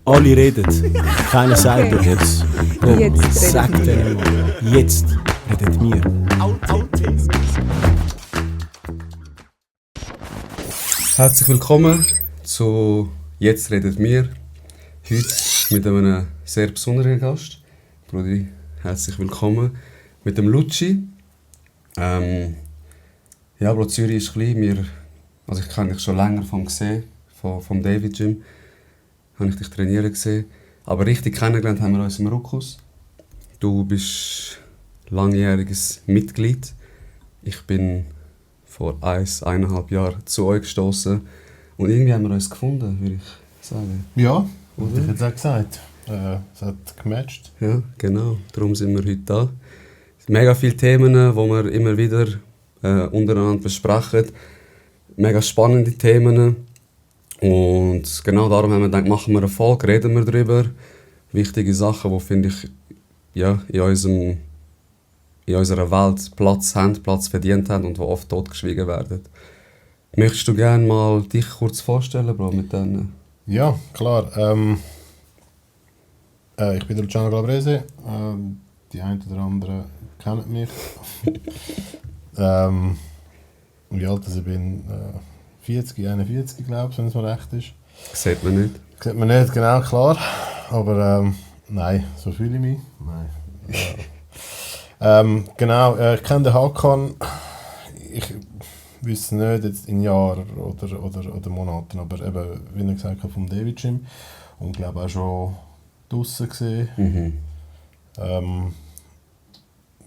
Alle reden, keiner sagt Okay. jetzt. Jetzt Sag redet denen mal, jetzt redet wir. Herzlich willkommen zu «Jetzt redet wir». Heute mit einem sehr besonderen Gast. Brudi, herzlich willkommen. Mit dem Lucci. Ja, Bro, Zürich ist klein. Also ich kenne dich schon länger vom David Gym. Habe ich dich trainieren gesehen. Aber richtig kennengelernt haben wir uns im Ruckus. Du bist langjähriges Mitglied. Ich bin vor 1,5 Jahren zu euch gestoßen und irgendwie haben wir uns gefunden, würde ich sagen. Ja, Oder? hätte ich jetzt auch gesagt. Es hat gematcht. Ja, genau. Darum sind wir heute da. Mega viele Themen, die wir immer wieder untereinander besprechen. Mega spannende Themen. Und genau darum haben wir gedacht, machen wir eine Folge, reden wir darüber. Wichtige Sachen, die, finde ich, ja, in unserer Welt Platz verdient haben und die oft totgeschwiegen werden. Möchtest du gerne mal dich kurz vorstellen, Bro, mit denen? Ja, klar. Ich bin der Luciano Calabrese. Die einen oder anderen kennen mich. Wie alt ich bin? 40, 41, glaube ich, wenn es mir recht ist. Sieht man nicht. Sieht man nicht genau, klar. Aber nein, so fühle ich mich. Nein. Genau, ich kenne den Hakan. Ich wüsste nicht jetzt in Jahren oder Monaten, aber eben, wie er gesagt hat, vom David Gym. Und ich glaube auch schon draussen gesehen.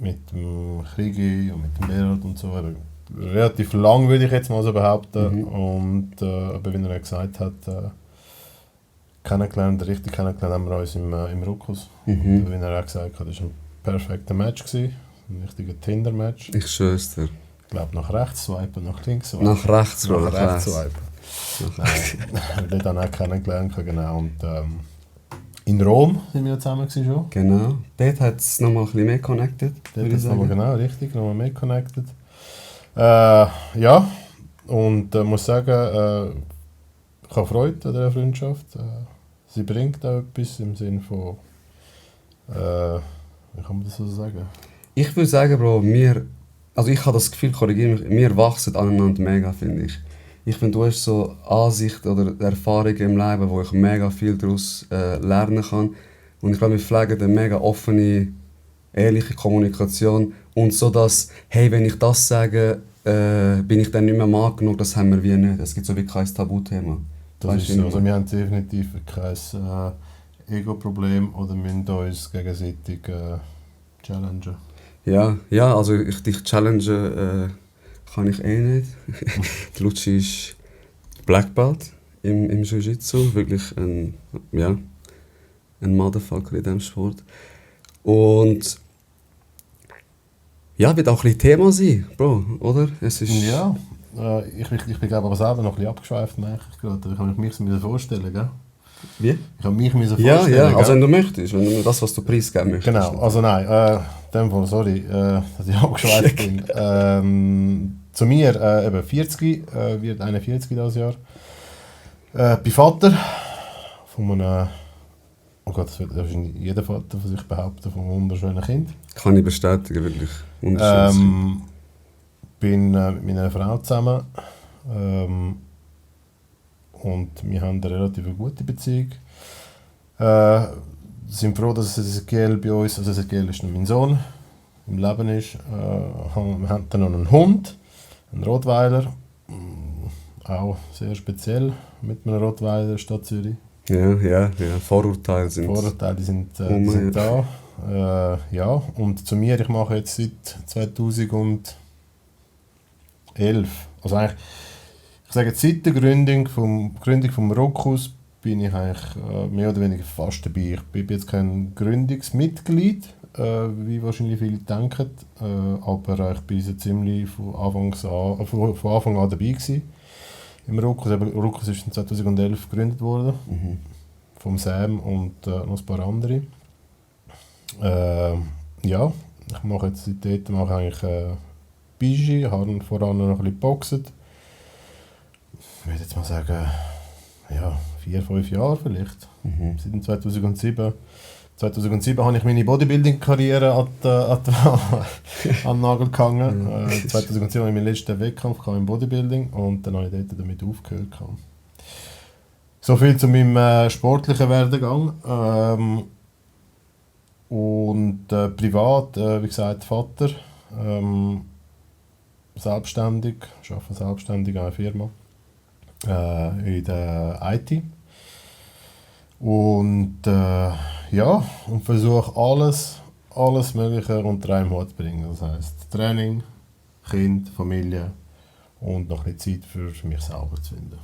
Mit dem Krigi und mit dem Berat und so. Eben, relativ lang, würde ich jetzt mal so behaupten. Und wie er gesagt hat, richtig kennengelernt haben wir uns im Ruckus. Und wie er auch gesagt hat, das war ein perfekter Match gewesen. Ein richtiger Tinder-Match. Ich schwör's dir. Ich glaube, nach rechts swipen, nach links swipen. Nach rechts, Bro. Nach rechts swipen. Nein, wir haben dann auch kennengelernt, genau. Und in Rom sind wir zusammen gewesen schon. Genau. Dort hat es nochmal ein bisschen mehr connected, Dort würde ich ist nochmal sagen. genau, richtig, nochmal mehr connected. Ja, und muss sagen, ich habe Freude an dieser Freundschaft. Sie bringt auch etwas im Sinne von, wie kann man das so sagen? Ich würde sagen, Bro, ich habe das Gefühl, korrigiere mich, wir wachsen aneinander mega, finde ich. Ich finde, du hast so Ansicht oder Erfahrungen im Leben, wo ich mega viel daraus lernen kann. Und ich glaube, wir pflegen eine mega offene, ehrliche Kommunikation. Und so, dass, hey, wenn ich das sage, bin ich dann nicht mehr Mann genug, das haben wir wie nicht. Es gibt so wie kein Tabuthema. Das Weißt ist du, so. Also wir haben definitiv kein Ego-Problem oder müssen uns gegenseitig challengen. Ja, also dich challenge kann ich eh nicht. Der Lucci ist Black Belt im Jiu-Jitsu, wirklich ein Motherfucker in diesem Sport. Und ja, wird auch ein bisschen Thema sein, Bro, oder? Es ist Ja, ich bin glaube aber selber noch ein bisschen abgeschweift, merke ich gerade. Ich habe mich vorstellen, gell? Wie? Ich habe mich vorstellen. Ja, gell? also wenn du möchtest, wenn du das, was du preisgeben möchtest. Genau, also nein, in dem Fall, sorry, dass ich abgeschweift bin. Zu mir, eben 40, wird 41 dieses Jahr. Bin Vater von einem, oh Gott, das wird wahrscheinlich jeder Vater von sich behaupten, von einem wunderschönen Kind. Kann ich bestätigen, wirklich. Wunderschön. Bin mit meiner Frau zusammen und wir haben eine relativ gute Beziehung. Sind froh, dass Ezekiel bei uns, also Ezekiel ist noch mein Sohn, im Leben ist. Wir haben dann noch einen Hund, einen Rottweiler, auch sehr speziell mit einem Rottweiler Stadt Zürich. Ja, Vorurteile sind... Vorurteile die sind da. Ja, und zu mir, ich mache jetzt seit 2011, also eigentlich, ich sage jetzt seit der Gründung vom Ruckus bin ich eigentlich mehr oder weniger fast dabei. Ich bin jetzt kein Gründungsmitglied, wie wahrscheinlich viele denken, aber ich bin so ziemlich von Anfang an dabei gewesen. Im Ruckus. Ruckus ist 2011 gegründet worden, vom Sam und noch ein paar andere. Ja, ich mache jetzt seitdem eigentlich Bigi, habe voran noch ein bisschen geboxt. Ich würde jetzt mal sagen, ja, 4-5 Jahren vielleicht. Seit dem 2007. 2007 habe ich meine Bodybuilding-Karriere an den Nagel gehangen. 2007 hatte ich meinen letzten Wettkampf im Bodybuilding und dann habe ich dort damit aufgehört. So viel zu meinem sportlichen Werdegang. Privat, wie gesagt, Vater. Selbstständig, ich arbeite selbstständig an einer Firma in der IT. Und und versuche alles Mögliche unter einem Hut zu bringen. Das heisst Training, Kind, Familie und noch ein bisschen Zeit für mich selber zu finden.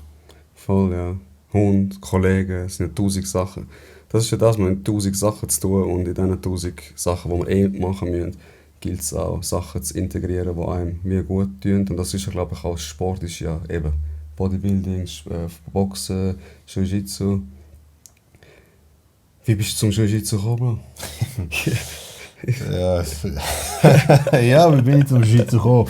Voll, ja. Hund, Kollegen, es sind 1000 Sachen. Das ist ja das, man hat 1000 Sachen zu tun und in diesen 1000 Sachen, die wir machen müssen, gilt es auch, Sachen zu integrieren, die einem wie gut tun. Und das ist ja, glaube ich, auch Sport, ist ja eben Bodybuilding, Boxen, Jiu-Jitsu. Wie bist du zum Jiu-Jitsu gekommen? Ja, wie bin ich zum Jiu-Jitsu gekommen?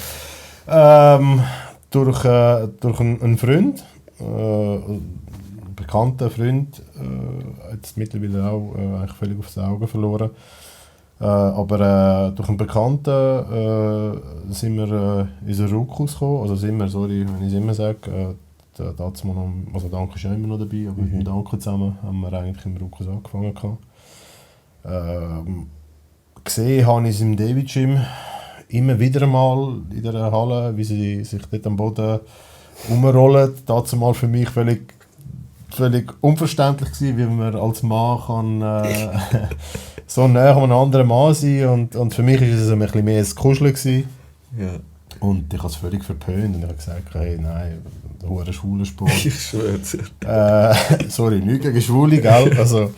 Durch einen Freund, einen bekannten Freund, hat es mittlerweile auch eigentlich völlig aus den Augen verloren. Aber durch einen Bekannten sind wir in den Rukus gekommen. Also sind wir, sorry, wenn ich es immer sage, also Danke ist ja immer noch dabei, aber mit dem Danke zusammen haben wir eigentlich im Rukus angefangen. Gesehen habe ich es im David Gym immer wieder mal in der Halle, wie sie sich dort am Boden rumrollen. Dazu mal für mich völlig unverständlich gewesen, wie man als Mann kann so näher an einem anderen Mann sein und für mich war es ein bisschen mehr ein Kuscheln gewesen. Ja. Und ich habe es völlig verpönt und ich habe gesagt, hey, nein, ein schwuler Sport. Ich schwör's. Sorry, nicht gegen Schwule, gell? Also,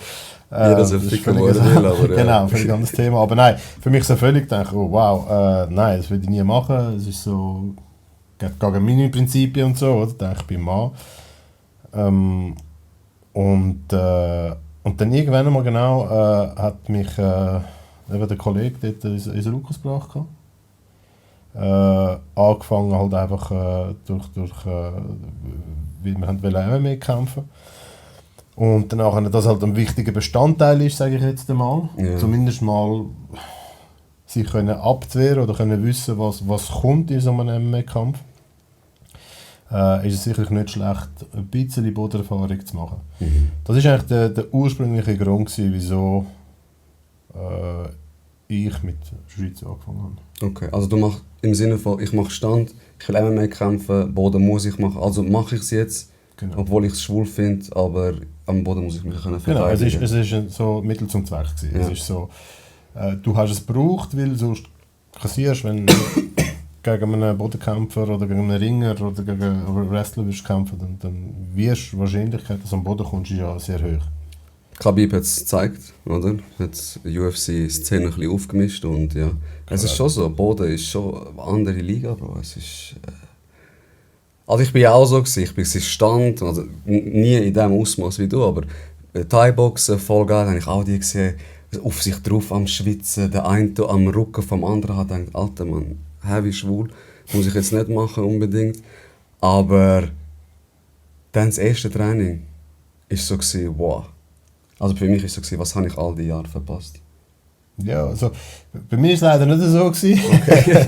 jeder soll ficken, wo er will, aber genau, völlig anderes Thema. Aber nein, für mich so völlig gedacht, oh wow, nein, das würde ich nie machen. Es ist so gegen meine Prinzipien und so, oder? Da ich bin Mann. Und dann irgendwann einmal genau hat mich eben der Kollege dort ins Rukus gebracht. Angefangen halt einfach weil wir MMA kämpfen. Und danach, dass halt ein wichtiger Bestandteil ist, sage ich jetzt einmal, zumindest mal sich können abzuwehren oder können wissen, was kommt in so einem MMA-Kampf, ist es sicherlich nicht schlecht, ein bisschen Bodenerfahrung zu machen. Das war eigentlich der ursprüngliche Grund gewesen, wieso ich mit Jiu-Jitsu angefangen habe. Okay, also du machst im Sinne von, ich mache Stand, ich will MMA kämpfen, Boden muss ich machen, also mache ich es jetzt, obwohl ich es schwul finde, aber am Boden muss ich mich verteidigen. Genau, es ist so Mittel zum Zweck gewesen. Ja. Es ist so, du hast es gebraucht, weil sonst kassierst, wenn gegen einen Bodenkämpfer oder gegen einen Ringer oder gegen einen Wrestler wirst kämpfen, dann wirst die Wahrscheinlichkeit, dass du am Boden kommst, ist ja sehr hoch. Khabib hat es gezeigt, oder? Hat die UFC-Szene ein bisschen aufgemischt und ja. Es ist schon so, Boden ist schon eine andere Liga, Bro. Es ist... Also ich bin ja auch so gewesen, ich bin Stand, also nie in dem Ausmaß wie du, aber Thai-Boxen, voll geil, habe ich auch die gesehen, auf sich drauf am Schwitzen, der eine am Rücken vom anderen hat gedacht, Alter Mann, heavy schwul, muss ich jetzt nicht machen unbedingt, aber dann das erste Training ist so gewesen, wow. Also für mich ist so gewesen, was habe ich all die Jahre verpasst? Ja, also bei mir war es leider nicht so gewesen. Okay.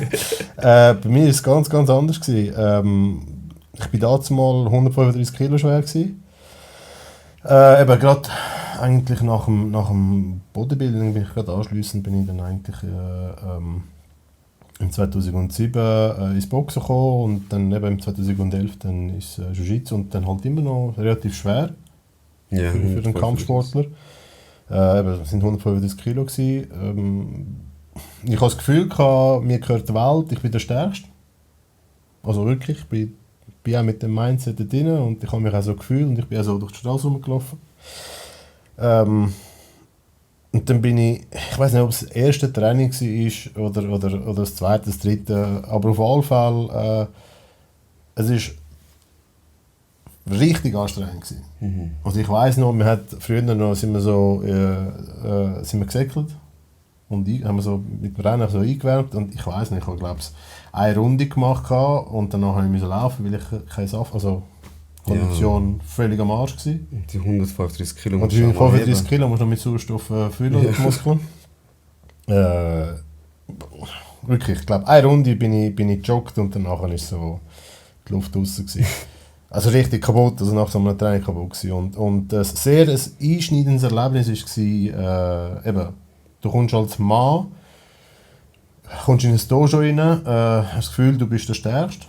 Bei mir war es ganz, ganz anders gewesen. Ich war damals mal 135 Kilo schwer gewesen. Eben gerade eigentlich nach dem Bodybuilding bin ich gerade anschliessend bin ich dann eigentlich im 2007 ins Boxen gekommen und dann eben im 2011 dann ins Jiu-Jitsu und dann halt immer noch relativ schwer für einen Kampfsportler. Es sind 135 Kilo gewesen. Ich habe das Gefühl gehabt, mir gehört die Welt, ich bin der Stärkste. Also wirklich, ich bin auch mit dem Mindset da drin und ich habe mich auch so gefühlt und ich bin auch so durch die Straße rumgelaufen. Und dann bin ich weiß nicht, ob es das erste Training war oder das zweite, das dritte, aber auf jeden Fall, es ist richtig anstrengend gewesen. Also ich weiss noch, früher noch sind wir gesäckelt und haben wir so mit dem Rennen so eingewärmt und ich weiss nicht, ich habe glaube ich eine Runde gemacht und danach musste ich laufen, weil ich keinen Saft, also Kondition völlig am Arsch gewesen. Die 135 Kilo Und musst die du auch mal 35 heben. Kilo musst du noch mit Sauerstoff füllen, die Muskeln. Wirklich, ich glaube, eine Runde bin ich gejoggt und danach war so die Luft draussen gewesen. Also richtig kaputt, also nach so einem Training kaputt gewesen. Und ein sehr ein einschneidendes Erlebnis war, eben, du kommst als Mann, kommst in ein Dojo rein, hast das Gefühl, du bist der Stärkste.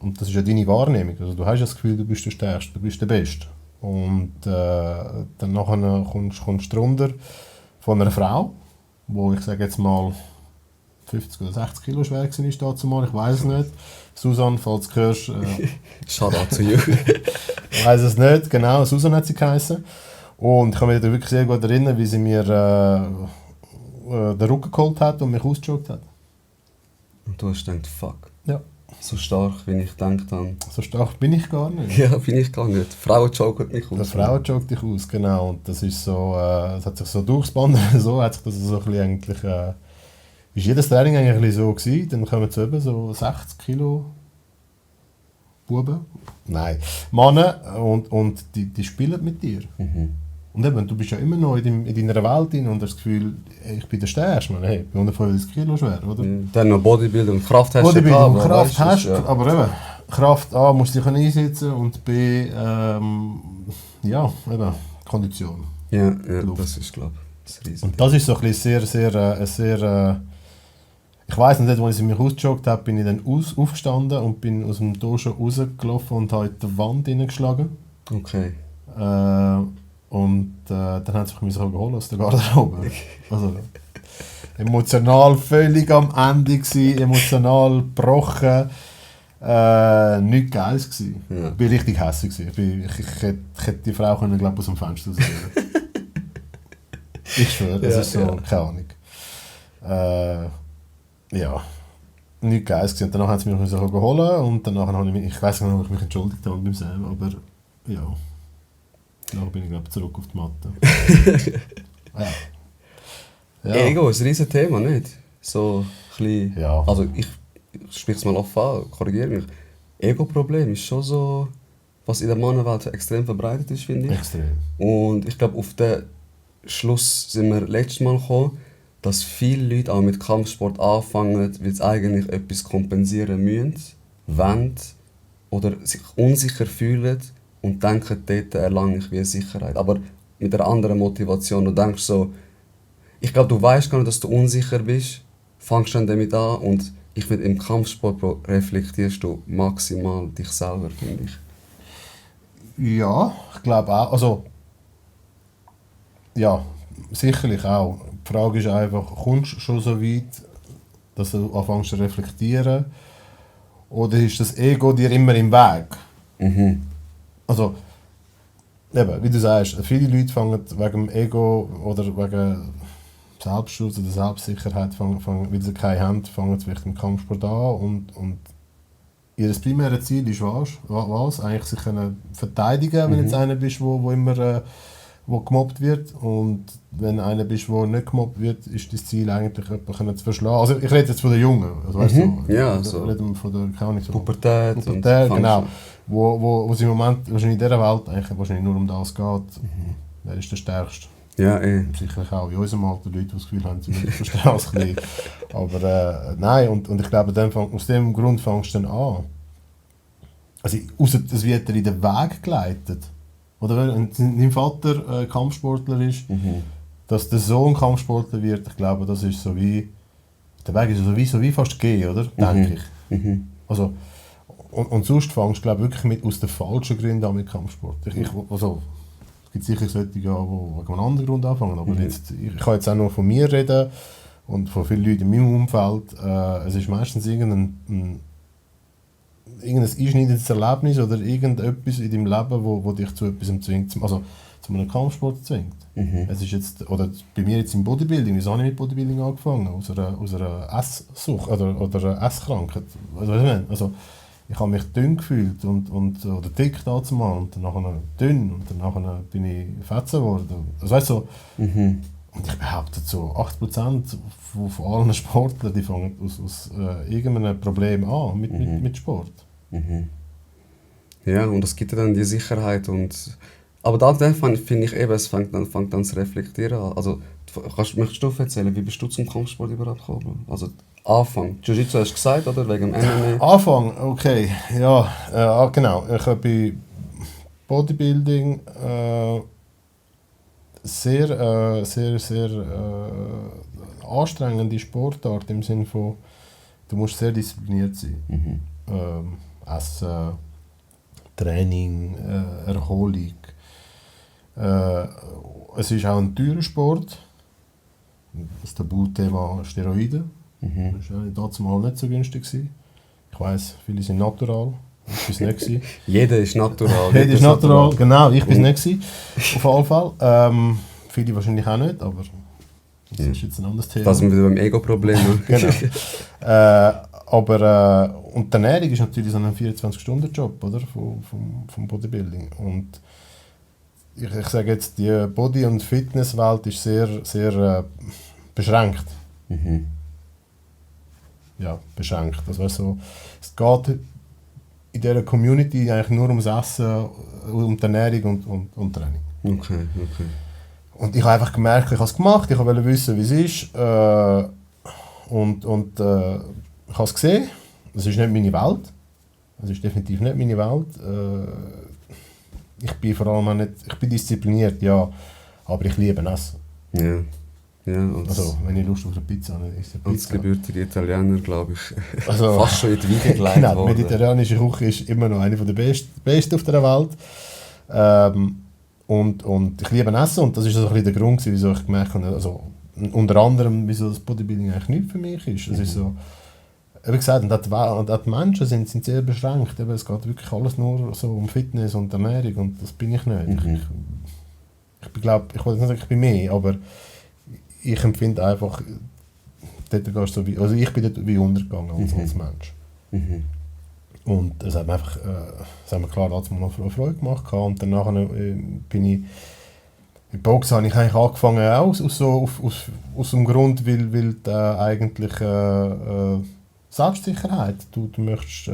Und das ist ja deine Wahrnehmung. Also du hast das Gefühl, du bist der Stärkste, du bist der Beste. Und dann nachher kommst du runter von einer Frau, wo ich sage jetzt mal 50 oder 60 Kilo schwer war dazu mal, ich weiß es nicht. Susanne, falls du hörst, Shoutout zu you. ich weiß es nicht, genau, Susanne hat sie geheißen. Und ich kann mich da wirklich sehr gut erinnern, wie sie mir den Rücken geholt hat und mich ausgejoggt hat. Und du hast gedacht, fuck. Ja. So stark, wie ich gedacht habe. So stark bin ich gar nicht. Ja, bin ich gar nicht. Frauen joggen mich aus. Die Frau joggt dich aus, genau. Und das ist so, es hat sich so durchgespannt, so hat sich das so ein bisschen eigentlich, ist jedes Training eigentlich ein bisschen so gewesen. Dann kommen zu eben so 60 Kilo Buben, nein, Männer und die spielen mit dir. Mhm. Und eben, du bist ja immer noch in deiner Welt drin und hast das Gefühl, ey, ich bin der Stärkste, man, hey, ich bin 135 Kilo schwer, oder? Dann noch Bodybuilding und Kraft hast du Bodybuilding gehabt, und aber Kraft weißt, hast, ja. aber eben, Kraft A musst du dich einsetzen und B, ja, eben, Kondition. Ja, Luft. das ist, glaube ich, das Riesen. Und das ist so ein bisschen sehr, ich weiss nicht, als ich mich ausgejoggt habe, bin ich dann aufgestanden und bin aus dem Dojo rausgelaufen und habe in die Wand hineingeschlagen. Okay. Und dann hat sie mich geholt aus der Garderobe. Also, emotional völlig am Ende gewesen, emotional gebrochen. Nichts Geiles gewesen. Ja. Ich war richtig hässlich gewesen. Ich hätte die Frau können, glaub, aus dem Fenster rausgehen. Ich schwöre, das Ja, ist so, ja. keine Ahnung. Ja, nichts Geiles gewesen. Und danach hat sie mich geholt und danach habe ich weiss nicht, ob ich mich entschuldigt habe beim Sam, aber ja. Danach bin ich, glaube ich, zurück auf die Matte. Ja. Ego ist ein riesen Thema, nicht? So ein bisschen, Ja. also ich spreche es mal offen an, korrigiere mich. Ego-Problem ist schon so, was in der Mannenwelt extrem verbreitet ist, finde ich. Extrem. Und ich glaube, auf den Schluss sind wir letztes Mal gekommen, dass viele Leute auch mit Kampfsport anfangen, weil sie eigentlich etwas kompensieren müssen, wollen oder sich unsicher fühlen und denken, dort erlange ich wie eine Sicherheit. Aber mit einer anderen Motivation. Du denkst so, ich glaube, du weißt gar nicht, dass du unsicher bist, fangst dann damit an und ich finde, im Kampfsport reflektierst du maximal dich selber, finde ich. Ja, ich glaube auch. Also, ja, sicherlich auch. Die Frage ist einfach, kommst du schon so weit, dass du anfängst zu reflektieren? Oder ist das Ego dir immer im Weg? Mhm. Also, eben, wie du sagst, viele Leute fangen wegen dem Ego oder wegen Selbstschutz oder Selbstsicherheit, weil sie keine haben, fangen sie vielleicht im Kampfsport an und ihr primäres Ziel ist was? Eigentlich sich können verteidigen, wenn jetzt einer bist, wo immer wo gemobbt wird, und wenn einer bist, wo nicht gemobbt wird, ist das Ziel eigentlich, jemanden zu verschlagen. Also ich rede jetzt von den Jungen, also weißt du, Ja, so. so. Reden wir von der, keine Ahnung, so. Pubertät. und Pubertät, fangst genau. du- Wo es im Moment wahrscheinlich in dieser Welt eigentlich wahrscheinlich nur um das geht. Wer ist der Stärkste? Ja, Sicherlich auch in unserem Alter Leute, die das Gefühl haben, sie müssen verstehen als klein. Aber nein, und ich glaube, aus dem Grund fängst du dann an. Also, ausser es wird dir in den Weg geleitet. Oder wenn dein Vater Kampfsportler ist, dass der Sohn Kampfsportler wird, ich glaube, das ist so wie... Der Weg ist so wie fast gehen, oder? Denke ich. Also, und sonst fängst du, glaube ich, wirklich aus den falschen Gründen an mit Kampfsport. Also, es gibt sicher solche, die wegen einem anderen Grund anfangen, aber jetzt, ich kann jetzt auch nur von mir reden und von vielen Leuten in meinem Umfeld. Es ist meistens irgendein einschneidendes Erlebnis oder irgendetwas in deinem Leben, wo dich zu etwas zwingt, also zu einem Kampfsport zwingt. Es ist jetzt, oder bei mir jetzt im Bodybuilding, wieso habe ich mit Bodybuilding angefangen? Aus einer Esssucht oder einer Esskrankheit. Also, ich habe mich dünn gefühlt oder dick dazu mal und dann nachher dünn und dann nachher bin ich fetter geworden. Also weißt du, und ich behaupte so 8% von allen Sportlern, die fangen aus irgendeinem Problem an mit Sport. Ja, und das gibt dir dann die Sicherheit und... Aber da finde ich eben, es fängt dann an zu reflektieren an. Also, möchtest du erzählen, wie bist du zum Kampfsport überhaupt gekommen? Also, Anfang. Jiu-Jitsu hast du gesagt, oder? Wegen dem MMA? Anfang, okay, ja, genau. Ich habe bei Bodybuilding sehr anstrengende Sportart im Sinne von, du musst sehr diszipliniert sein. Mhm. Essen, Training, Erholung. Es ist auch ein teurer Sport. Das Tabuthema Steroide. Mhm. Das war damals mal nicht so günstig gewesen. Ich weiss, viele sind natural. Ich war es nicht gewesen. Jeder ist natural. Jeder ist natural, genau, ich war es nicht gewesen, auf jeden Fall. Viele wahrscheinlich auch nicht, aber das ist jetzt ein anderes Thema. Das sind wir wieder beim Ego-Problem. Ne? Genau. Und die Ernährung ist natürlich so ein 24-Stunden-Job, oder? Vom Bodybuilding. Und ich sage jetzt, die Body- und Fitnesswelt ist sehr beschränkt. Mhm. Ja, beschränkt. Also so, es geht in dieser Community eigentlich nur ums Essen, um die Ernährung und Training. Okay. Und ich habe einfach gemerkt, ich habe es gemacht, ich wollte wissen, wie es ist. Und ich habe es gesehen. Das ist nicht meine Welt. Das ist definitiv nicht meine Welt. Ich bin vor allem auch nicht, ich bin diszipliniert, ja, aber ich liebe Essen. Ja. Ja, Also, wenn ich Lust auf eine Pizza habe, dann ist es eine als Pizza. gebürtiger Italiener, glaube ich, Also, fast schon in die Wiege gelegt genau, die worden. mediterranische Küche ist immer noch eine der besten auf der Welt. Und ich liebe Essen und das ist so ein bisschen der Grund, wieso ich gemerkt habe, also unter anderem, wieso das Bodybuilding eigentlich nicht für mich ist. Es ist so, wie gesagt, und die Menschen sind sehr beschränkt. Eben, es geht wirklich alles nur so um Fitness und Ernährung und das bin ich nicht. Mhm. Ich glaube, ich will nicht sagen, ich bin mehr, aber ich empfinde einfach, dort gehst du so wie, also ich bin dort wie untergegangen als Mensch. Mhm. Und es hat mir einfach, es hat mir klar noch Freude gemacht und danach bin ich, mit Boxen habe ich eigentlich angefangen auch aus dem Grund, weil eigentlich Selbstsicherheit, du möchtest,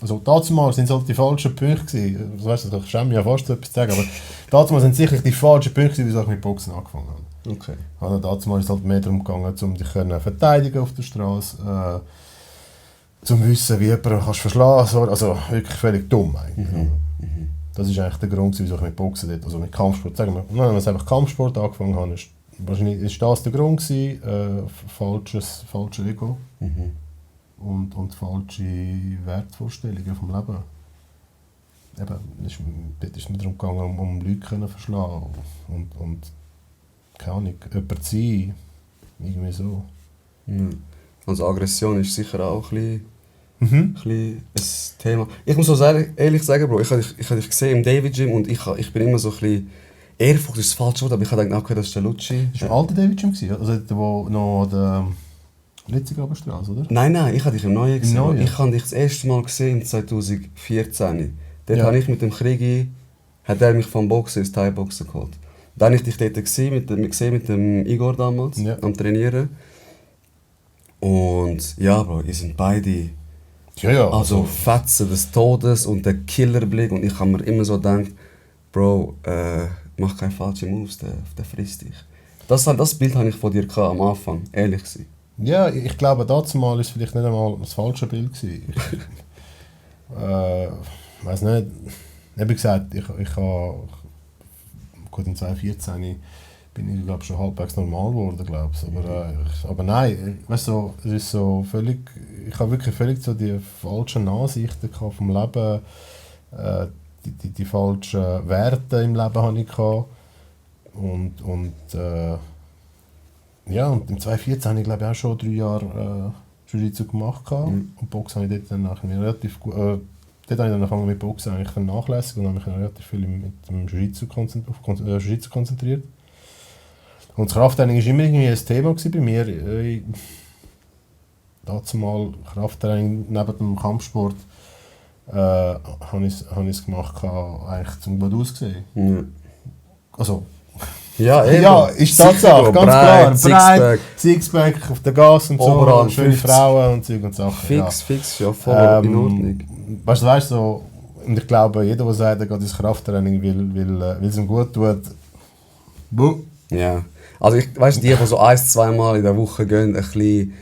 also damals sind es halt die falschen Punkte gewesen. Also, weißt du, ich schäme mich ja fast so etwas zu sagen, aber damals sind sicherlich die falschen Punkte gewesen, wieso ich mit Boxen angefangen habe. Okay. Also damals ist es halt mehr darum gegangen, um dich verteidigen auf der Straße, zum wissen, wie jemanden kannst verschlagen. Also wirklich völlig dumm eigentlich. Das ist eigentlich der Grund, wieso ich mit Boxen dort, also mit Kampfsport, sagen wir, wenn ich einfach Kampfsport angefangen habe, wahrscheinlich ist das der Grund gewesen, falsches Ego und falsche Wertvorstellungen vom Leben. Eben, dort ist es mir darum gegangen, um Leute zu verschlagen und keine Ahnung, jemand zu sein, irgendwie so. Ja. Also Aggression ist sicher auch ein bisschen ein Thema. Ich muss auch ehrlich sagen, Bro, ich habe dich gesehen im David Gym und ich bin immer so ein bisschen... Ehrfurcht ist das falsche Wort, aber ich habe gedacht, okay, das ist der Lucci. Das war ein alter David Gym, also der, wo noch der Litzigrabenstraße, oder? Nein, ich habe dich im Neuen gesehen. Neuen? Ich habe dich das erste Mal gesehen 2014. Dort Ja. habe ich mit dem Kriegi, hat er mich vom Boxen ins Thai-Boxen geholt. Dann habe ich dich dort gesehen mit dem Igor damals, Ja. am Trainieren. Und ja, Bro, ihr sind beide Ja. also Fetzen des Todes und der Killerblick. Und ich habe mir immer so gedacht, Bro, mach keine falschen Moves, der frisst dich. Das Bild habe ich von dir gehabt, am Anfang, ehrlich gesagt. Ja, ich glaube, damals war es vielleicht nicht einmal das falsche Bild gewesen. Ich weiß nicht. Wie gesagt, ich habe gut in 2014 bin ich glaube schon halbwegs normal geworden, glaube ich. Aber nein, weißt du, es ist so völlig, ich habe wirklich völlig so die falschen Ansichten gehabt vom Leben, die falschen Werte im Leben hatte ich gehabt. Und ja, und im 2014 habe ich glaube ich auch schon 3 Jahre Jiu-Jitsu gemacht gehabt. Und Boxen habe ich dort dann nachher relativ gut, dort habe ich dann angefangen mit Boxen eigentlich vernachlässigt und habe mich dann relativ viel mit dem Jiu-Jitsu konzentriert. Und das Krafttraining war immer irgendwie ein Thema bei mir. Dazu mal Krafttraining neben dem Kampfsport habe ich es gemacht, eigentlich zum gut aussehen. Ja. Also, Ja, eben. Ja, ist Sicher, Tatsache, Bro. ganz klar. Breit, Sixpack. Sixpack auf der Gas und so, Oberarm schöne 50. Frauen und Zeug und Sachen. Fix, ja, voll in Ordnung. Weißt du, so, und ich glaube, jeder, der sagt, er geht ins Krafttraining, weil es ihm gut tut, buh. Ja. Also ich weißt die so 1-2 Mal in der Woche gehen, ein bisschen,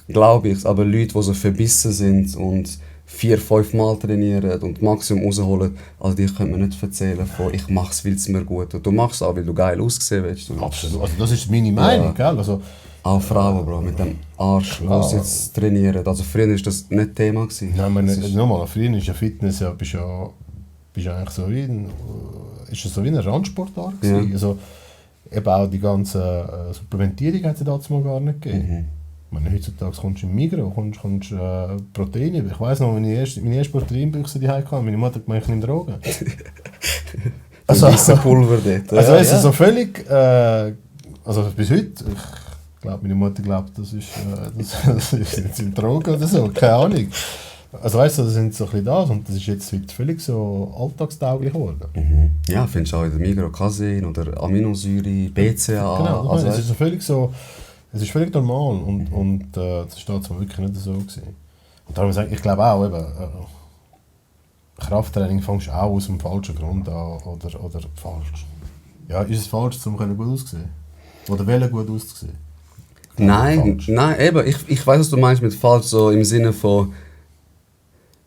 glaube ich, aber Leute, die so verbissen sind und 4-5 Mal trainieren und Maximum rausholen, also die können mir nicht erzählen von ich mache es, weil es mir gut tut. Du machst es auch, weil du geil aussehen willst. Absolut. Also das ist meine Meinung, gell? Also, Auch Frauen, Bro, mit dem Arsch, die sie jetzt trainieren. Also früher war das nicht Thema gewesen. nein, meine, nochmal, früher ist ja Fitness ja, bist ja eigentlich so wie ist es so wie eine Randsportart gewesen. Ja. Also, eben auch die ganze Supplementierung hat es damals mal gar nicht gegeben. Ich meine, heutzutage kommst du im Migros, kommst Proteine. Ich weiss noch, meine erste Proteinbüchse die hatte, meine Mutter hat gemeint, ich nehme Drogen. Also Pulver dort. Also es ist so völlig, also bis heute, ich glaube, meine Mutter glaubt, das sind Drogen oder so, keine Ahnung. Also weißt du, das sind so ein bisschen das und das ist jetzt heute völlig so alltagstauglich geworden. Ja, findest du auch in der Migros Casein oder Aminosäure, BCAA. Genau, also, es ist so völlig so, es ist völlig normal und das ist damals wirklich nicht so gewesen. Und darum sage ich, ich glaube auch, eben, Krafttraining fängst du auch aus dem falschen Grund an oder falsch. Ja, ist es falsch, um gut auszusehen? Oder wollen gut auszusehen? nein, eben, ich weiß, was du meinst mit falsch, so im Sinne von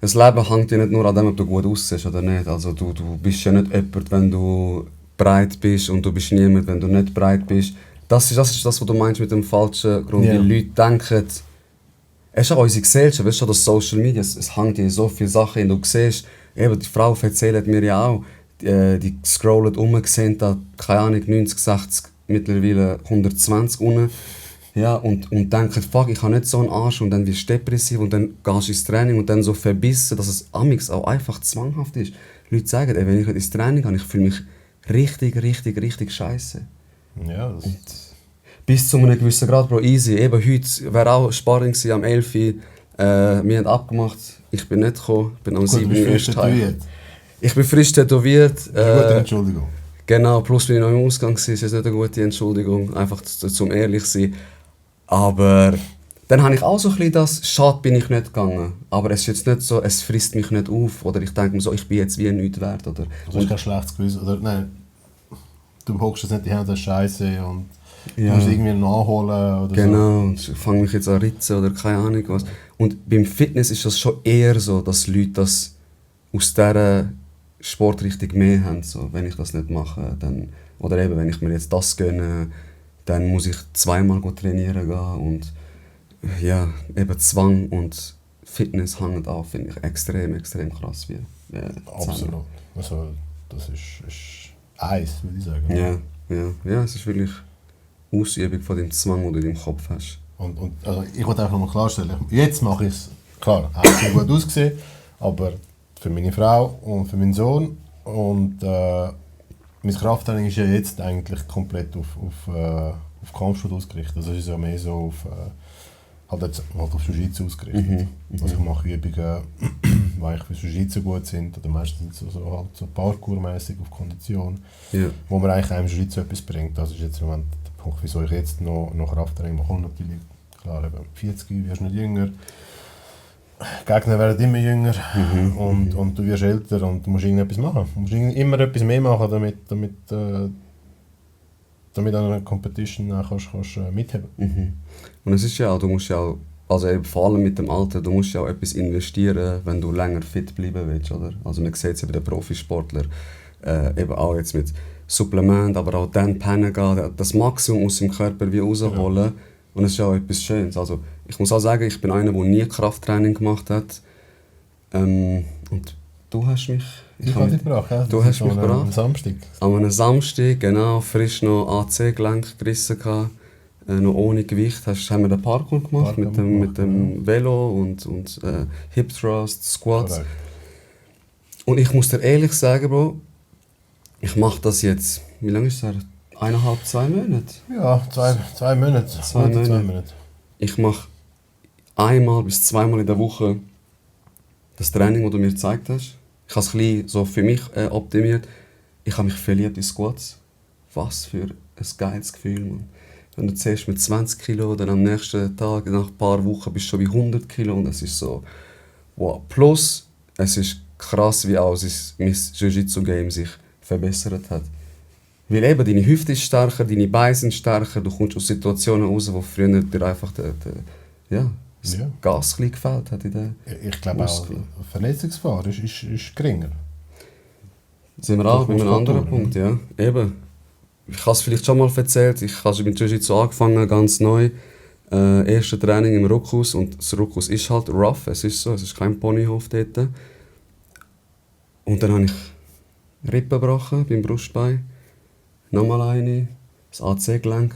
das Leben hängt ja nicht nur an dem, ob du gut aussiehst oder nicht. Also du bist ja nicht jemand, wenn du breit bist und du bist niemand, wenn du nicht breit bist. Das ist das, was du meinst mit dem falschen Grund. Ja. Weil Leute denken, es ist auch unsere Gesellschaft, weißt du, das Social Media, es hängt in so viele Sachen hin. Du siehst, eben, die Frau erzählt mir ja auch, die scrollen sehen da, keine Ahnung, 90, 60, mittlerweile 120 unten. Ja, und denken, fuck, ich habe nicht so einen Arsch und dann wirst du depressiv und dann gehst du ins Training und dann so verbissen, dass es amix auch einfach zwanghaft ist. Leute sagen, ey, wenn ich ins Training gehe, ich fühle mich richtig scheiße. Ja, das Bis zu einem gewissen Grad, Bro, easy. Eben heute wäre auch Sparring gewesen, am 11 Uhr. Wir haben abgemacht, ich bin nicht gekommen, bin am 7 Uhr erst heim. Ich bin frisch tätowiert. Gute Entschuldigung. Genau, plus bin ich noch im Ausgang gewesen, das ist nicht eine gute Entschuldigung, einfach zum ehrlich sein. Aber dann habe ich auch so ein bisschen das, schade bin ich nicht gegangen. Aber es ist jetzt nicht so, es frisst mich nicht auf. Oder ich denke mir so, ich bin jetzt wie nichts wert. Oder, Du hast kein schlechtes Gewissen. Oder nein, du hockst jetzt nicht die Hände Scheiße und Ja. du musst irgendwie nachholen oder so. genau, und ich fange mich jetzt an ritzen oder keine Ahnung was. Und beim Fitness ist das schon eher so, dass Leute das aus dieser Sportrichtung mehr haben. So, wenn ich das nicht mache, dann, oder eben, wenn ich mir jetzt das gönne, dann muss ich zweimal trainieren gehen. Und ja, eben Zwang und Fitness hängen auch, finde ich, extrem krass. Wie, Absolut. Also, das ist Eis, würde ich sagen. Ja, es ist wirklich Ausübung von dem Zwang, den du in deinem Kopf hast. Und also ich wollte einfach nochmal klarstellen, jetzt mache ich es, klar, auch sehr gut ausgesehen, aber für meine Frau und für meinen Sohn und mein Krafttraining ist ja jetzt eigentlich komplett auf Kampfsport ausgerichtet. Also es ist ja mehr so auf auf Jiu-Jitsu ausgerichtet. Also ich mache Übungen, die eigentlich für Jiu-Jitsu gut sind, oder meistens so Parkour-mäßig auf Kondition, wo man eigentlich einem Jiu-Jitsu etwas bringt. Das ist jetzt im Moment der Punkt, wieso ich jetzt noch Krafttraining mache. Und natürlich, klar, eben 40 wirst du nicht jünger. Gegner werden immer jünger und du wirst älter und du musst irgendetwas machen. Du musst immer etwas mehr machen, damit an einer Competition kannst mitheben. Und es ist ja auch, du musst ja auch, also eben vor allem mit dem Alter, du musst ja auch etwas investieren, wenn du länger fit bleiben willst, oder? Also man sieht es ja bei den Profisportlern, eben auch jetzt mit Supplement, aber auch dann pennen gehen, das Maximum aus dem Körper wie rausholen. Ja. Und es ist ja auch etwas Schönes. Also ich muss auch sagen, ich bin einer, der nie Krafttraining gemacht hat. Und du hast mich... Ich habe dich gebracht, ja? Du hast mich gebracht. Am Samstag. An einem Samstag, genau, frisch noch AC-Gelenk gerissen gehabt, noch ohne Gewicht. Haben wir den Parkour gemacht mit dem Velo und Hip Thrust, Squats. Correct. Und ich muss dir ehrlich sagen, Bro, ich mache das jetzt, wie lange ist es? 1,5, 2 Monate? Ja, 2 Monate. 2 Monate. Ich mache 1 bis 2 Mal in der Woche das Training, das du mir gezeigt hast. Ich habe es ein bisschen so für mich optimiert. Ich habe mich verliebt in Squats. was für ein geiles Gefühl, Mann. Wenn du zuerst mit 20 Kilo, dann am nächsten Tag, nach ein paar Wochen bist du schon bei 100 Kilo und es ist so, wow. Plus, es ist krass, wie auch mein Jiu-Jitsu-Game sich verbessert hat. Weil eben, deine Hüfte ist stärker, deine Beine sind stärker, du kommst aus Situationen raus, wo früher dir einfach das Gas ein bisschen gefällt hat in den Ich glaube auch, die Verletzungsgefahr ist geringer. Sind wir auch bei einem anderen Punkt, ja. Eben. Ich habe es vielleicht schon mal erzählt, ich habe mit Jiu-Jitsu angefangen, ganz neu. Erste Training im Ruckhaus und das Ruckhaus ist halt rough, es ist so, es ist kein Ponyhof dort. Und dann habe ich Rippen gebrochen beim Brustbein, nochmal eine, das AC-Gelenk.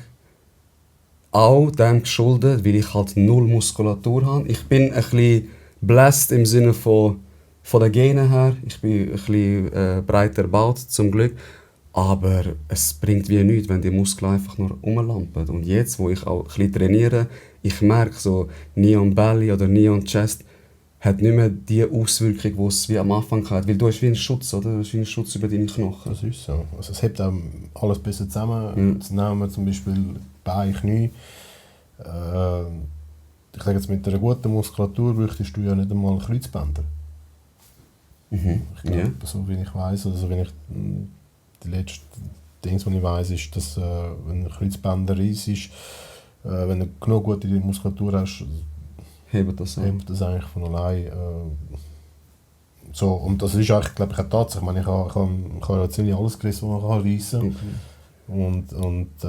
Auch dem geschuldet, weil ich halt null Muskulatur habe. Ich bin ein bisschen blessed im Sinne von den Genen her. Ich bin ein bisschen breiter gebaut, zum Glück. Aber es bringt wie nichts, wenn die Muskeln einfach nur rumlampen. Und jetzt, wo ich auch ein bisschen trainiere, ich merke so, Neon Belly oder Neon Chest hat nicht mehr die Auswirkung, die es wie am Anfang hat. Weil du hast wie einen Schutz, oder? Du hast wie einen Schutz über deine Knochen. Das ist so. Also es hebt auch alles besser zusammen. Jetzt nehmen wir zum Beispiel Beine, Knie. Ich sage jetzt, mit einer guten Muskulatur bräuchtest du ja nicht einmal Kreuzbänder. Ich glaube, so wie ich weiss, oder so wie ich die letzte Dings, die ich weiss, ist, dass wenn ein Kreuzbänder ist, wenn du genug gute Muskulatur hast, hebt das eigentlich von allein. So, und das ist eigentlich, glaube ich, eine Tatsache. Ich meine, ich habe ja ziemlich alles gerissen, was man reissen kann. Und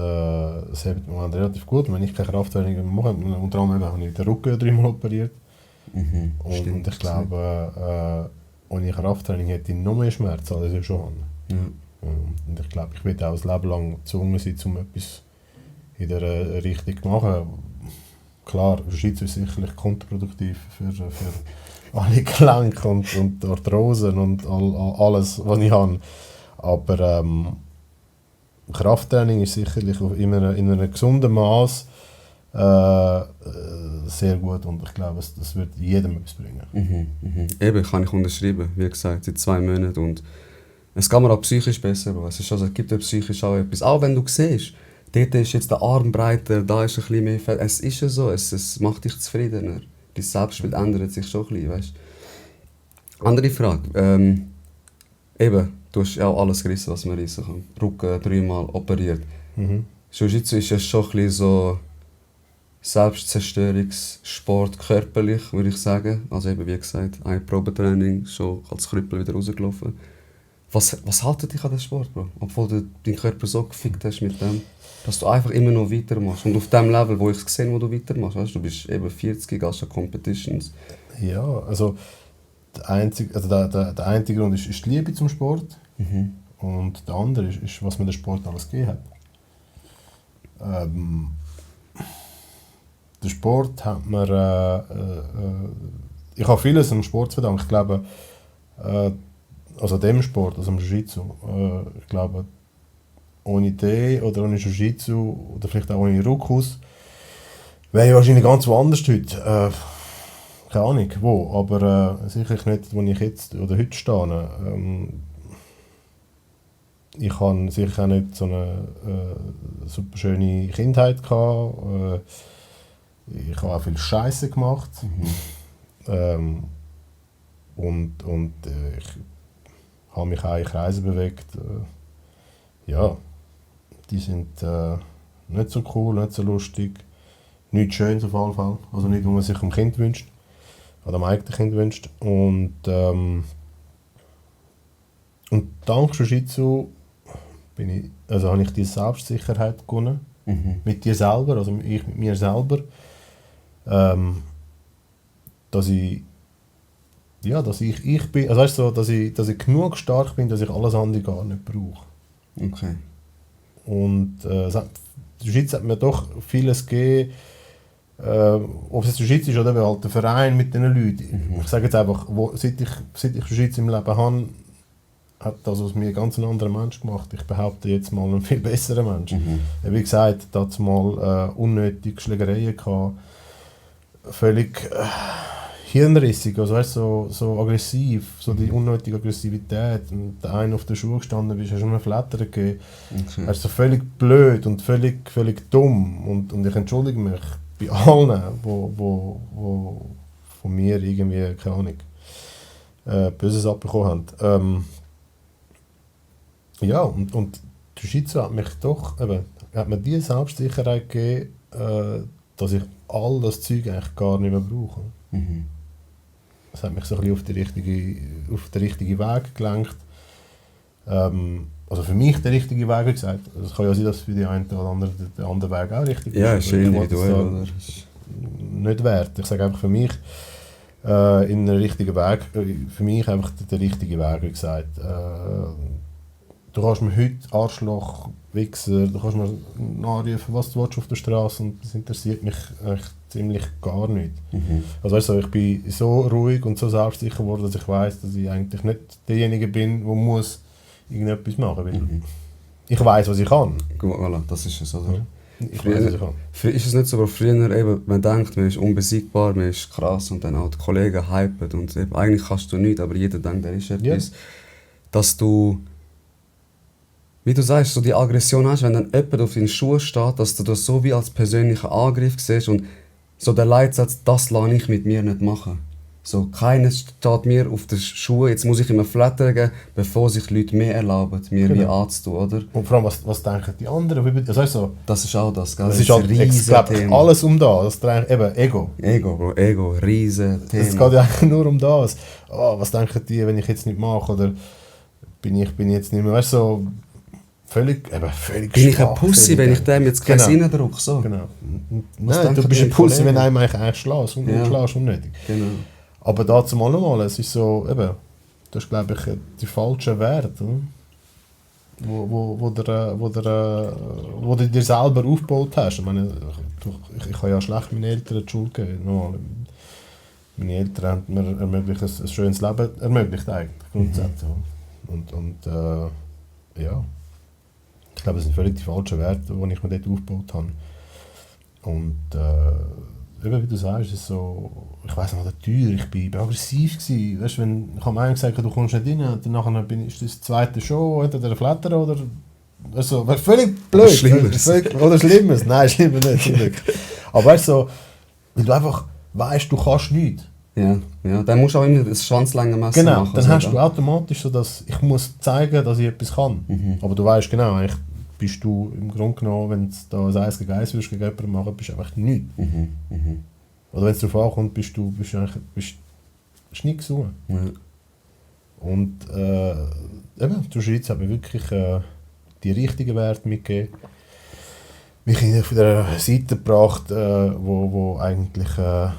es hebt im Moment relativ gut. Wenn ich keine Krafttraining mache, unter anderem habe ich den Rücken 3-mal operiert. Und ich glaube, ohne Krafttraining hätte ich noch mehr Schmerzen, als ich schon habe. Ja. Und ich glaube, ich werde auch das Leben lang gezwungen sein, um etwas in dieser Richtung zu machen. Klar, Jiu-Jitsu ist sicherlich kontraproduktiv für alle Gelenke und Arthrosen und alles, was ich habe. Aber Krafttraining ist sicherlich in einem gesunden Maß sehr gut und ich glaube, das wird jedem etwas bringen. Eben, kann ich unterschreiben, wie gesagt, seit 2 Monaten. Und es geht mir auch psychisch besser. Es gibt ja psychisch auch etwas. Auch wenn du siehst, dort ist jetzt der Arm breiter, da ist ein bisschen mehr Fett. Es ist ja so, es macht dich zufriedener. Dein Selbstbild ändert sich schon ein bisschen, weißt? Andere Frage. Eben, du hast ja auch alles gerissen, was man rissen kann. Rücken 3-mal operiert. Jiu-Jitsu ist ja schon ein bisschen so Selbstzerstörungssport, körperlich, würde ich sagen. Also eben, wie gesagt, ein Probetraining, schon als Krüppel wieder rausgelaufen. Was haltet dich an diesem Sport, Bro? Obwohl du deinen Körper so gefickt hast mit dem, dass du einfach immer noch weitermachst. Und auf dem Level, wo ich es gesehen, wo du weitermachst, weißt du, bist eben 40, gehst an Competitions. Ja, also der einzige Grund ist die Liebe zum Sport. Und der andere ist, was mir der Sport alles gegeben hat. Der Sport hat mir... ich habe vieles am Sport zu verdanken. Ich glaube, also dem Sport, also am Jiu-Jitsu, ich glaube, ohne den oder ohne Jiu-Jitsu oder vielleicht auch ohne Ruckhaus, wäre ich wahrscheinlich ganz woanders heute. Keine Ahnung wo, aber sicherlich nicht, wo ich jetzt oder heute stehe. Ich hatte sicher auch nicht so eine super schöne Kindheit gehabt. Ich habe auch viel Scheiße gemacht. Und ich habe mich auch in Kreisen bewegt. Ja, die sind nicht so cool, nicht so lustig. Nichts Schönes auf jeden Fall. Also nicht, was man sich am Kind wünscht. Oder am eigenen Kind wünscht. Und dank Jiu-Jitsu habe ich die Selbstsicherheit gewonnen. Mit dir selber, also ich mit mir selber. Dass ich bin, also weißt du, dass ich genug stark bin, dass ich alles andere gar nicht brauche. Okay. Und Jiu-Jitsu hat mir doch vieles gegeben, ob es Jiu-Jitsu ist oder halt der Verein mit diesen Leuten. Ich sage jetzt einfach, seit ich Jiu-Jitsu im Leben habe, hat das aus mir ganz einen anderen Mensch gemacht. Ich behaupte jetzt mal einen viel besseren Mensch. Wie gesagt, da hat es mal unnötige Schlägereien gehabt. Völlig hirnrissig, also weißt, so aggressiv, so die unnötige Aggressivität. Und der eine auf der Schuhe gestanden bist, hast du nur Flattern gegeben. Okay. Er ist so völlig blöd und völlig dumm. Und ich entschuldige mich bei allen, wo von mir irgendwie, keine Ahnung, Böses abbekommen haben. Ja, und der Schweizer hat mich doch, hat mir die Selbstsicherheit gegeben, dass ich all das Zeug eigentlich gar nicht mehr brauche. Mhm. Das hat mich so ein bisschen auf den richtigen Weg gelenkt. Also für mich der richtige Weg, wie gesagt. Es kann ja sein, dass für die einen oder anderen der andere Weg auch richtig Ja, ist. ist individuell, oder? Nicht wert. Ich sage einfach für mich, in einen richtigen Weg, für mich einfach der richtige Weg, wie gesagt. Du kannst mir heute Arschloch, Wichser, du kannst mir nachrufen, was du willst auf der Straße und das interessiert mich eigentlich ziemlich gar nicht. Mhm. Also weißt du, ich bin so ruhig und so selbstsicher geworden, dass ich weiss, dass ich eigentlich nicht derjenige bin, der muss irgendetwas machen muss. Mhm. Ich weiss, was ich kann. Gut, voilà, das ist es, oder? Ja. Ich weiss, was ich kann. Ist es nicht so, aber früher eben, man denkt, man ist unbesiegbar, man ist krass und dann auch die Kollegen hypen und eben, eigentlich kannst du nichts, aber jeder denkt, er ist etwas. Ja. Dass du, wie du sagst, so die Aggression hast, wenn dann jemand auf deinen Schuhen steht, dass du das so wie als persönlichen Angriff siehst und so der Leitsatz, das lasse ich mit mir nicht machen. So, keiner steht mir auf den Schuhen, jetzt muss ich ihm Flattern geben, bevor sich Leute mehr erlauben, mir wie anzutun, oder? Und vor allem, was denken die anderen? Also weißt du, Das ist auch das, gell? das ist halt ein riesen glaub, Thema. alles um das. Das dreht eben Ego. Ego, Bro, Ego, riesen Thema. Es geht ja eigentlich nur um das. Oh, was denken die, wenn ich jetzt nicht mache? Oder bin ich jetzt nicht mehr, weißt du, so völlig Bin ich ein Pussy, wenn ich dem jetzt keinen Sinn drücke? So. Genau. Was Nein, du denken bist ein die Pussy, Kollegen? wenn du einem eigentlich schlägst und Ja. schlägst unnötig. Genau. Aber dazu mal nochmal, es ist so, eben, das ist glaube ich die falsche Werte, oder? Wo du dir selber aufgebaut hast. Ich meine, ich kann ja schlecht meinen Eltern die Schuld geben. Nochmal, meine Eltern haben mir ermöglicht, ein schönes Leben ermöglicht eigentlich, grundsätzlich. Ja, ich glaube, das sind völlig die falschen Werte, die ich mir dort aufgebaut habe. Und eben, wie du sagst, ist so, ich weiss noch, der Tür, ich war aggressiv gewesen. Weißt, wenn, ich habe mir gesagt, du kommst nicht rein, und dann ist das zweite Show, oder der Flatter, oder also, völlig blöd. Oder Schlimmes. Nein, Schlimmes nicht, zum Glück. Aber weißt du, so, weil du einfach weißt, du kannst nichts. Ja, dann musst du auch immer das Schwanzlängenmesser Genau, machen. dann so, hast oder? du automatisch so, dass ich muss zeigen, dass ich etwas kann. Aber du weißt genau, eigentlich bist du im Grunde genommen, wenn du da ein 1 gegen 1 würdest gegen jemanden machen, bist du einfach nichts. Oder wenn es darauf ankommt, bist du nichts gesucht. Ja. Und eben, die Schweiz hat mir wirklich die richtigen Werte mitgegeben. Mich auf der Seite gebracht, wo eigentlich eine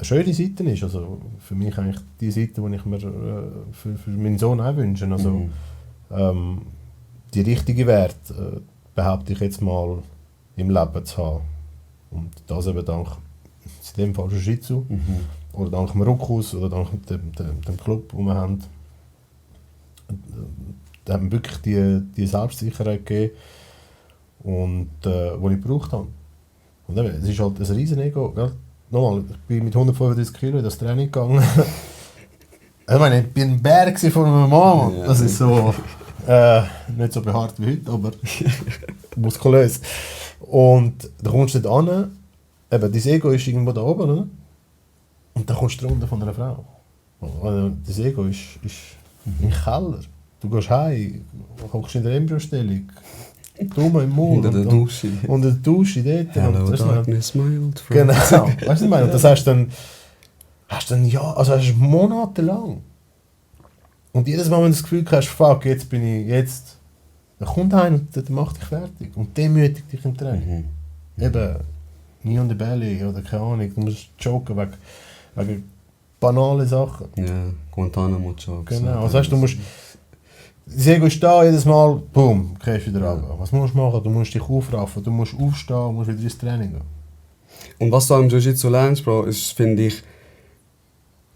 schöne Seite ist. Also für mich eigentlich die Seite, die ich mir für meinen Sohn auch wünsche. Also, die richtigen Werte, behaupte ich jetzt mal, im Leben zu haben. Und das eben dank, in dem Fall Jiu-Jitsu, oder dank dem Ruckus, oder dank dem Club, den wir haben. Da hat mir wirklich die Selbstsicherheit gegeben, und, die ich gebraucht habe. Und eben, es ist halt ein riesen Ego. Gell? Nochmal, ich bin mit 135 Kilo in das Training gegangen. Ich meine, ich war ein Berg von meiner Mama. Ja. Das ist so, nicht so behaart wie heute, aber muskulös. Und da kommst du dort an, eben, dein Ego ist irgendwo da oben, oder? Und dann kommst du runter von einer Frau. Also, das Ego ist im Keller. Du gehst heim, kommst in der Embryostellung, dumm im Mund. Unter der Dusche. Unter der Dusche dort. Hello Und, darkness, my old friend. genau, weißt du, was ich meine? Und das hast du dann hast monatelang. Und jedes Mal, wenn du das Gefühl hast, fuck, dann kommt einer und der macht dich fertig. Und demütigt dich im Training. Eben, nie on the belly oder keine Ahnung, du musst joken wegen banalen Sachen. Ja, Guantanamo-Jokes. Genau, also weißt, du musst... Das Ego ist da, jedes Mal, boom, gehst wieder runter. Was musst du machen? Du musst dich aufraffen, du musst aufstehen und musst wieder ins Training gehen. Und was du auch im Jiu-Jitsu lernst, Bro, ist, finde ich,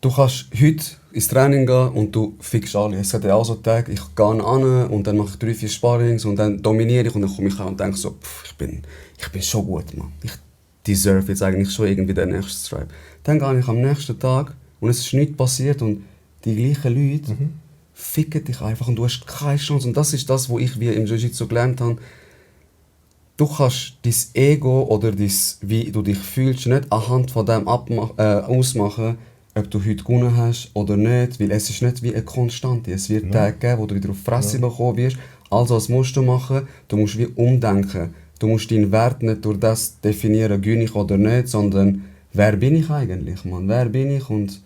du kannst heute ins Training gehen und du fixst alle. Es hat ja auch so Tage, ich gehe an und dann mache ich 3-4 Sparrings und dann dominiere ich und dann komme ich an und denke so, ich bin schon gut, Mann. deserve jetzt eigentlich schon irgendwie den nächsten Stripe. Dann gehe ich am nächsten Tag und es ist nichts passiert und die gleichen Leute ficken dich einfach und du hast keine Chance. Und das ist das, was ich wie im Jiu-Jitsu gelernt habe. Du kannst dein Ego oder wie du dich fühlst, nicht anhand von dem ausmachen, ob du heute gewonnen hast oder nicht, weil es ist nicht wie eine Konstante. Es wird Tage geben, wo du wieder auf die Fresse bekommen wirst. Also was musst du machen? Du musst wie umdenken. Du musst deinen Wert nicht durch das definieren, gewinne ich oder nicht, sondern wer bin ich eigentlich, Mann? Wer bin ich und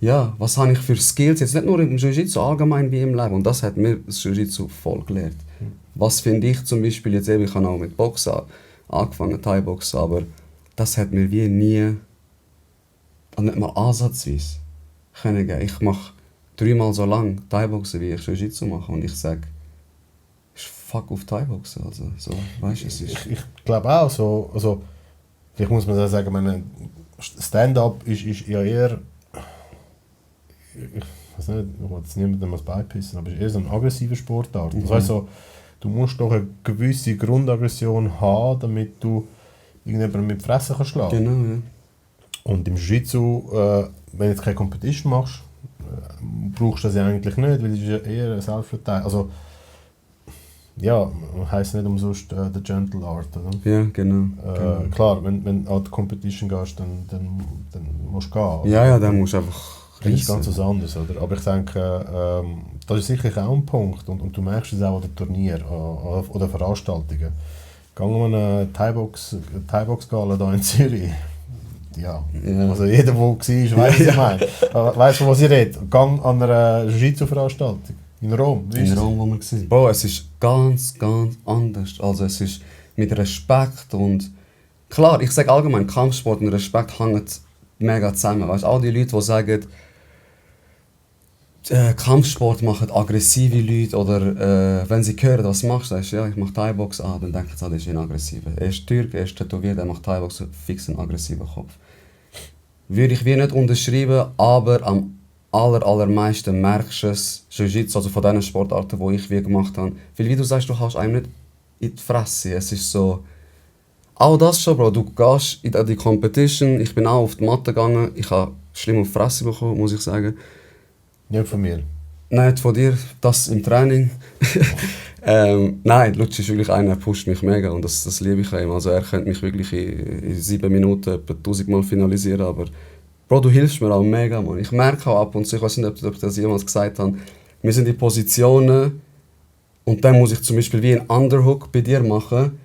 ja, was habe ich für Skills, jetzt nicht nur im Jiu-Jitsu, allgemein wie im Leben. Und das hat mir das Jiu-Jitsu voll gelehrt. Was finde ich zum Beispiel, jetzt eben, ich habe auch mit Boxen angefangen, Thai-Boxen, aber das hat mir wie nie, nicht mal ansatzweise können geben. Ich mache 3-mal so lang Thai-Boxen, wie ich Jiu-Jitsu mache und ich sage, fuck auf Thai-Boxen, also so, weißt du, es ist... Ich glaube auch, so, also, vielleicht muss man sagen, meine Stand-up ist ja eher, ich weiß nicht, ich will jetzt niemandem was beipissen, aber es ist eher so eine aggressive Sportart. Das heisst so, du musst doch eine gewisse Grundaggression haben, damit du irgendjemanden mit die Fresse kannst schlagen. Genau, ja. Und im Jiu-Jitsu, wenn du jetzt keine Competition machst, brauchst du das ja eigentlich nicht, weil es ist ja eher eine Selbstverteidigung. Also, ja, heisst nicht umsonst The Gentle Art, oder? Ja, genau. Klar, wenn du an die Competition gehst, dann musst du gehen. Also, Ja, dann musst du einfach das ist ganz was anderes, oder? Aber ich denke, das ist sicherlich auch ein Punkt und du merkst es auch an den Turnieren oder Veranstaltungen. Gehen wir eine Thai-Box-Gala hier in Zürich. Ja. Also jeder, der war, weiss, was ich meine. Weißt du, was ich rede? Gang an einer Jiu-Jitsu-Veranstaltung in Rom. In Rom, wo wir waren. Bro, es ist ganz, ganz anders. Also es ist mit Respekt und... Klar, ich sage allgemein, Kampfsport und Respekt hängen mega zusammen. Weißt, all die Leute, die sagen, Kampfsport machen aggressive Leute oder wenn sie hören, was machst du, sagst du, ja, ich mache Thai-Box an, dann denken sie, das ist ein aggressiver. Er ist Türk, er ist tätowiert, er macht Thai-Box, fix einen aggressiven Kopf. Würde ich wie nicht unterschreiben, aber am allermeisten merkst du es, Jiu-Jitsu, also von den Sportarten, die ich wie gemacht habe. Weil wie du sagst, du hast einem nicht in die Fresse, es ist so... Auch das schon, Bro, du gehst in die Competition, ich bin auch auf die Matte gegangen, ich habe schlimm auf die Fresse bekommen, muss ich sagen. Nicht von mir. Nein, nicht von dir, das im Training. Nein, Lutsch ist wirklich einer, der pusht mich mega und das liebe ich ihm. Also er könnte mich wirklich in 7 Minuten etwa 1000 Mal finalisieren, aber Bro, du hilfst mir auch mega, Mann. Ich merke auch ab und zu, ich weiß nicht, ob ich das jemals gesagt habe, wir sind in Positionen und dann muss ich zum Beispiel wie einen Underhook bei dir machen.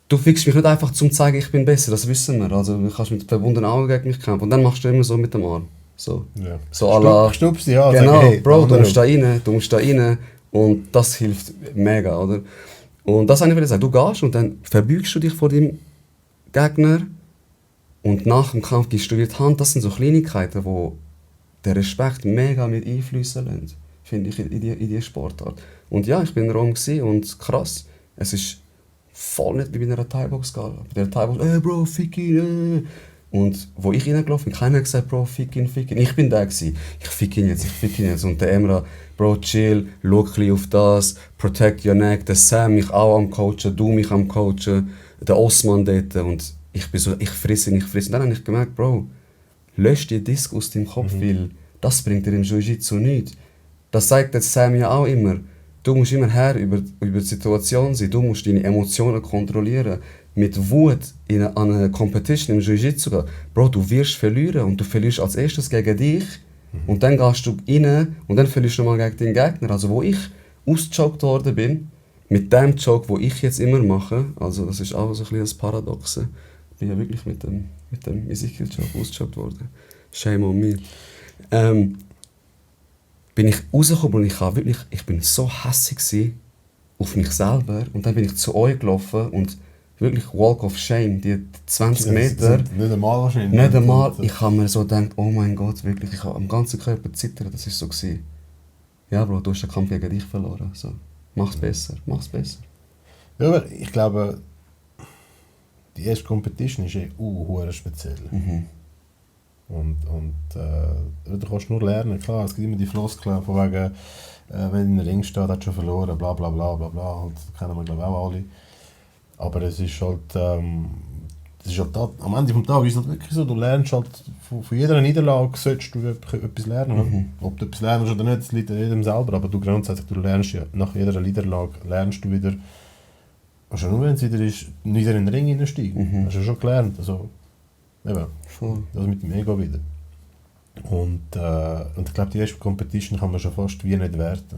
Du fixst mich nicht einfach zum zu zeigen, ich bin besser, das wissen wir. Also du kannst mit verbundenen Augen gegen mich kämpfen und dann machst du immer so mit dem Arm. So, ja. So à la... Stupst dich an, genau, sag, hey, Bro, du musst da rein und das hilft mega, oder? Und das wollte ich sagen, du gehst und dann verbeugst du dich vor deinem Gegner und nach dem Kampf gibst du dir die Hand. Das sind so Kleinigkeiten, die den Respekt mega mit einfließen lassen, finde ich, in die Sportart. Und ja, ich bin in Rom und krass, es ist voll nicht wie bei einer Thai-Box-Gala. Bei der Thai-Box, Bro, fick ihn, Und wo ich reingelaufen bin, keiner hat gesagt, Bro, fick ihn. Ich bin der gewesen. Ich fick ihn jetzt. Und der Emra, Bro, chill, schau ein bisschen auf das, protect your neck. Der Sam mich auch am coachen, du mich am coachen, der Osman dort. Und ich bin so, ich frisse. Und dann habe ich gemerkt, Bro, lösch die Disc aus deinem Kopf, weil das bringt dir im Jiu-Jitsu nichts. Das sagt der Sam ja auch immer. Du musst immer Herr über die Situation sein, du musst deine Emotionen kontrollieren. Mit Wut an eine Competition im Jiu-Jitsu gehen, Bro, du wirst verlieren und du verlierst als erstes gegen dich und dann gehst du rein und dann verlierst du mal gegen den Gegner. Also wo ich ausgechoked worden bin, mit dem Choke, den ich jetzt immer mache, also das ist auch so ein bisschen das Paradoxe, ich bin ja wirklich mit dem Ezekiel-Choke ausgechoked worden. Shame on me. Bin ich rausgekommen und ich bin so hässig auf mich selber und dann bin ich zu euch gelaufen und wirklich Walk of Shame, die 20 Meter. Nicht einmal wahrscheinlich. Nicht einmal. Ich habe mir so gedacht, oh mein Gott, wirklich, ich habe am ganzen Körper zittern, das war so gewesen. Ja, Bro, du hast den Kampf gegen dich verloren. So, mach's besser. Ja, aber ich glaube, die erste Competition ist speziell. Und du kannst nur lernen, klar, es gibt immer die Floskeln von wegen, wenn in der Ring steht, hat schon verloren, bla bla bla bla bla, und das kennen wir glaube ich auch alle. Aber es ist halt, das ist halt am Ende des Tages ist es halt wirklich so, du lernst halt von jeder Niederlage solltest du etwas lernen. Ob du etwas lernst oder nicht, das liegt an jedem selber, aber du grundsätzlich, du lernst ja nach jeder Niederlage, lernst du wieder, also nur wenn es wieder ist, wieder in den Ring hineinsteigen. Hast du schon gelernt, also eben, Voll. das mit dem Ego wieder. Und ich glaube, die erste Competition kann man schon fast wie nicht werten.